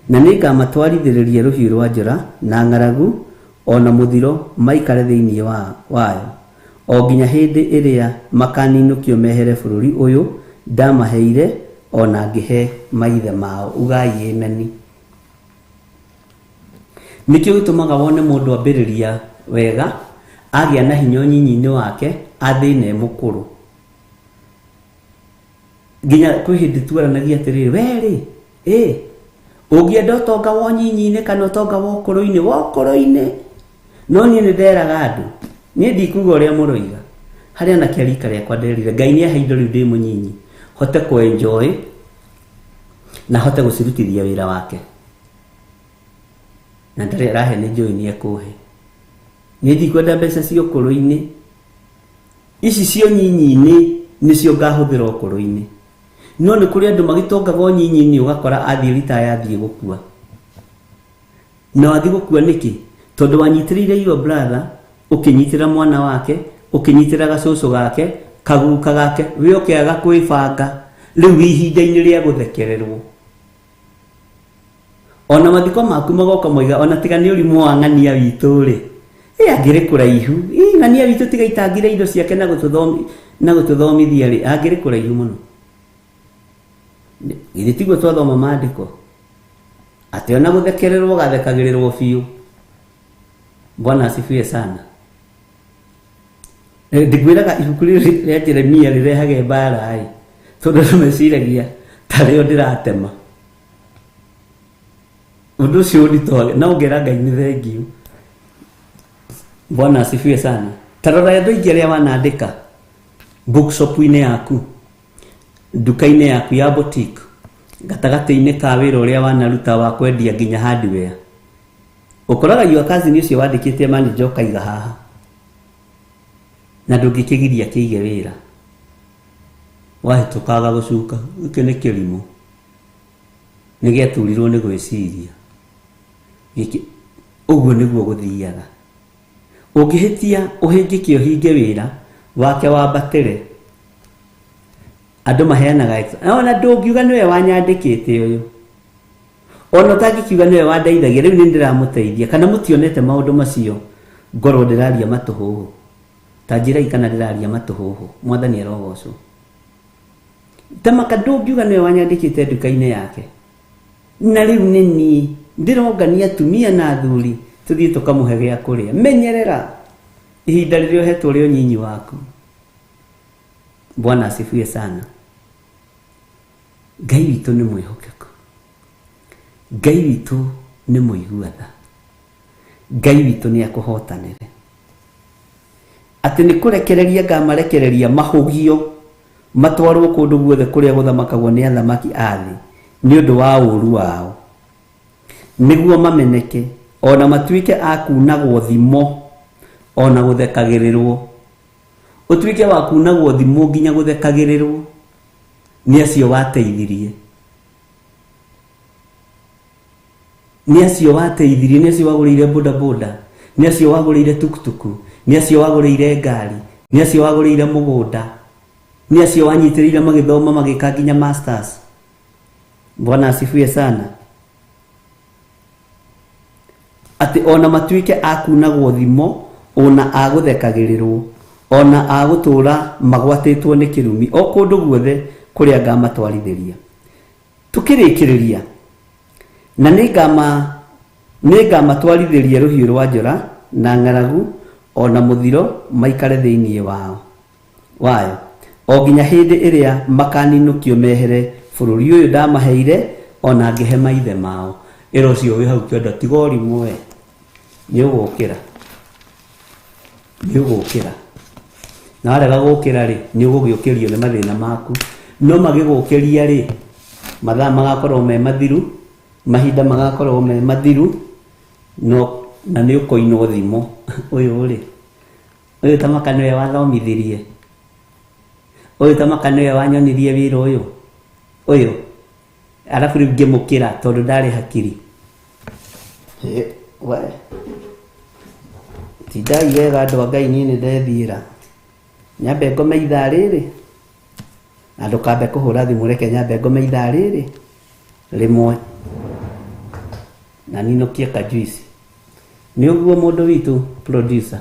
na nĩngamatwarithĩrĩria rũhiũ rwa njora na ng'aragu o na mũthiro maikare thĩinĩ wa, wayo, o nginya hĩndĩ ĩrĩa makaninũkio mehere bũrũri ũyũ ndamaheire o na ngĩhe maithe mao. Ugai ĩmeni. Nĩkĩo gĩtũmaga wone mũndũ ambĩrĩria wega, agĩa na hinya ũnyinyi-inĩ wake, athĩna e mũkũrũ. Nginya kwĩ hĩndĩ tuaranagia atĩrĩrĩ, we rĩ, ĩ ũngĩenda ũtonga wa ũnyinyi-inĩ kana ũtonga wa ũkũrũ-inĩ, wa ũkũrũ-inĩ. No niĩ nĩ nderaga andũ, niĩ ndikuga ũrĩa mũroiga. Harĩ anake a rika rĩakwa nderire, Ngai nĩ ahe indo rĩu ndĩ mũnyinyi, hote kũ enjoy na hote gũcirutithia wĩra wake. Na ndarĩ arahe nĩ njũĩ nĩ ekũhe. Niĩ ndikwenda mbeca cia ũkũrũ-inĩ. Ici cia ũnyinyi-inĩ nĩcio ngahũthĩra ũkũrũ-inĩ. No nĩ kũrĩ andũ magĩtongaga ũnyinyi-inĩ ũgakora athiĩ ritaya athiĩ gũkua. Na wathiĩ gũkua nĩkĩ? Tondũ wanyitĩrĩire your brother, ũkĩnyitĩrĩra mwana wake, ũkĩnyitĩrĩra gacũcũ gake, kaguka gake, we ũkĩaga kwĩbanga. Rĩu wĩ ihinda-inĩ rĩa gũthekererwo. Ona mathiko maku magoka moiga ona tiga nĩ ũrimũ wa ng'ania witũ rĩ, ĩ angĩrĩ kũraihu. Ĩ ng'ania witũ tiga itangire indo ciake na gũtũthomi na gũtũthomithia rĩ, angĩrĩ kũraihu mũno. Githĩ tiguo twathoma maandĩko? Atĩ ona gũthekererwo gathekagĩrĩrwo biũ. Bwana asifiwe sana. Eh, Ndĩkwĩraga ibuku rĩrĩ rĩa Jeremia rĩrehage mbara ĩ, tondũ andũ meciragia tarĩo ndĩratema. Ũndũ ũcio ũnditũhagĩra no ngera Ngai nĩ thengiũ. Bwana asifiwe sana. Ta rora andũ aingĩ arĩa wanandĩka bookshop-inĩ yaku, nduka-inĩ yaku ya boutique, gatagatĩ-inĩ ka wĩra ũrĩa wanaruta wa kwendia nginya hardware. Ũkoraga your cousin ũcio wandĩkĩte manager ũkaiga haha. Na ndũngĩkĩgiria kĩige wĩra. Wahĩtũka agagũcuka, gĩkĩ nĩ kĩrimũ. Nĩ gĩaturirwo nĩ gwĩciria. Gĩkĩ, ũguo nĩguo gũthiaga. Ũngĩhĩtia ũhĩngĩke ũhinge wĩra wake wambatĩre. Andũ maheanaga ona ndũngiuga nĩwe wanyandĩkĩte ũyũ. Ona ũtangĩkiuga nĩwe wandeithagia rĩu nĩ ndĩramũteithia kana mũtionete maũndũ macio ngorwo ndĩraria matũhũhũ. Ta njĩrai kana ndĩraria matũhũhũ. Mwathani arogocwo. Tamaka ndũngiuga nĩwe wanyandĩkĩte nduka-inĩ yake. Na rĩu nĩ niĩ ndĩrongania atumia na athuri tũthiĩ tũkamũhe gĩa kũrĩa. Menyerera ihinda rĩrĩa ũhetwo rĩa ũnyinyi waku. Bwana asifiwe sana. Ngai witũ nĩ mwĩhokeku. Ngai witũ nĩ mũigua tha. Ngai witũ nĩ akũhotanĩre. Atĩ nĩ kũrekereria ngamarekereria mahũgio matwarwo kũndũ guothe kũrĩa gũthamakagwo nĩ athamaki a thĩ nĩ ũndũ wa ũũru wao, nĩguo mameneke, o na matuĩke a kuunagwo thimo, o na gũthekagĩrĩrwo. Ũtuĩke wa kuunagwo thimo nginya gũthekagĩrĩrwo nĩ acio wateithirie. Nĩ acio wateithirie, nĩ acio wagũrĩire bodaboda, nĩ acio wagũrĩire tukutuku, nĩ acio wagũrĩire ngari, nĩ acio wagũrĩire mũgũnda, nĩ acio wanyitĩrĩire magĩthoma magĩka nginya masters. Bwana asifiwe sana. Atĩ ona matuĩke a kunagwo thimo, ona a gũthekagĩrĩrwo, ona a gũtũũra magwatĩtwo nĩ kĩrumi o kũndũ guothe kũrĩa ngamatwarithĩria. Tũkĩrĩkĩrĩria, na nĩngama nĩngamatwarithĩria rũhiũ rwa njora na ng'aragu o na mũthiro maikare thĩinĩ wao wayo, o nginya hĩndĩ ĩrĩa makaninũkio mehere bũrũri ũyũ ndamaheire o na ngĩhe maithe mao. Ĩra ũcio wĩ hau kĩondo, tiga ũrimũ we, nĩũgũkĩra. Nĩ ũgũkĩra. Na warega gũkĩra rĩ, nĩ ũgũgĩũkĩrio nĩ mathĩna maku. No magĩgũkĩria rĩ, mathaa magakorwo me mathiru, mahinda magakorwo me mathiru, no na nĩ ũkoinwo thimo. Ũyũ rĩ, ũyũ ta maka nĩwe wathomithirie, ũyũ ta maka nĩwe wanyonirie wĩra ũyũ, ũyũ. Arabu rĩu ngĩmũkĩra tondũ ndarĩ hakiri. We. Tindai wega andũ a Ngai niĩ nĩ ndethiĩra. Nyambe ngome ithaa rĩrĩ na ndũkambe kũhũra thimũ reke nyambe ngome ithaa rĩrĩ rĩmwe na ninũkie kajuici. Nĩ ũguo mũndũ witũ producer.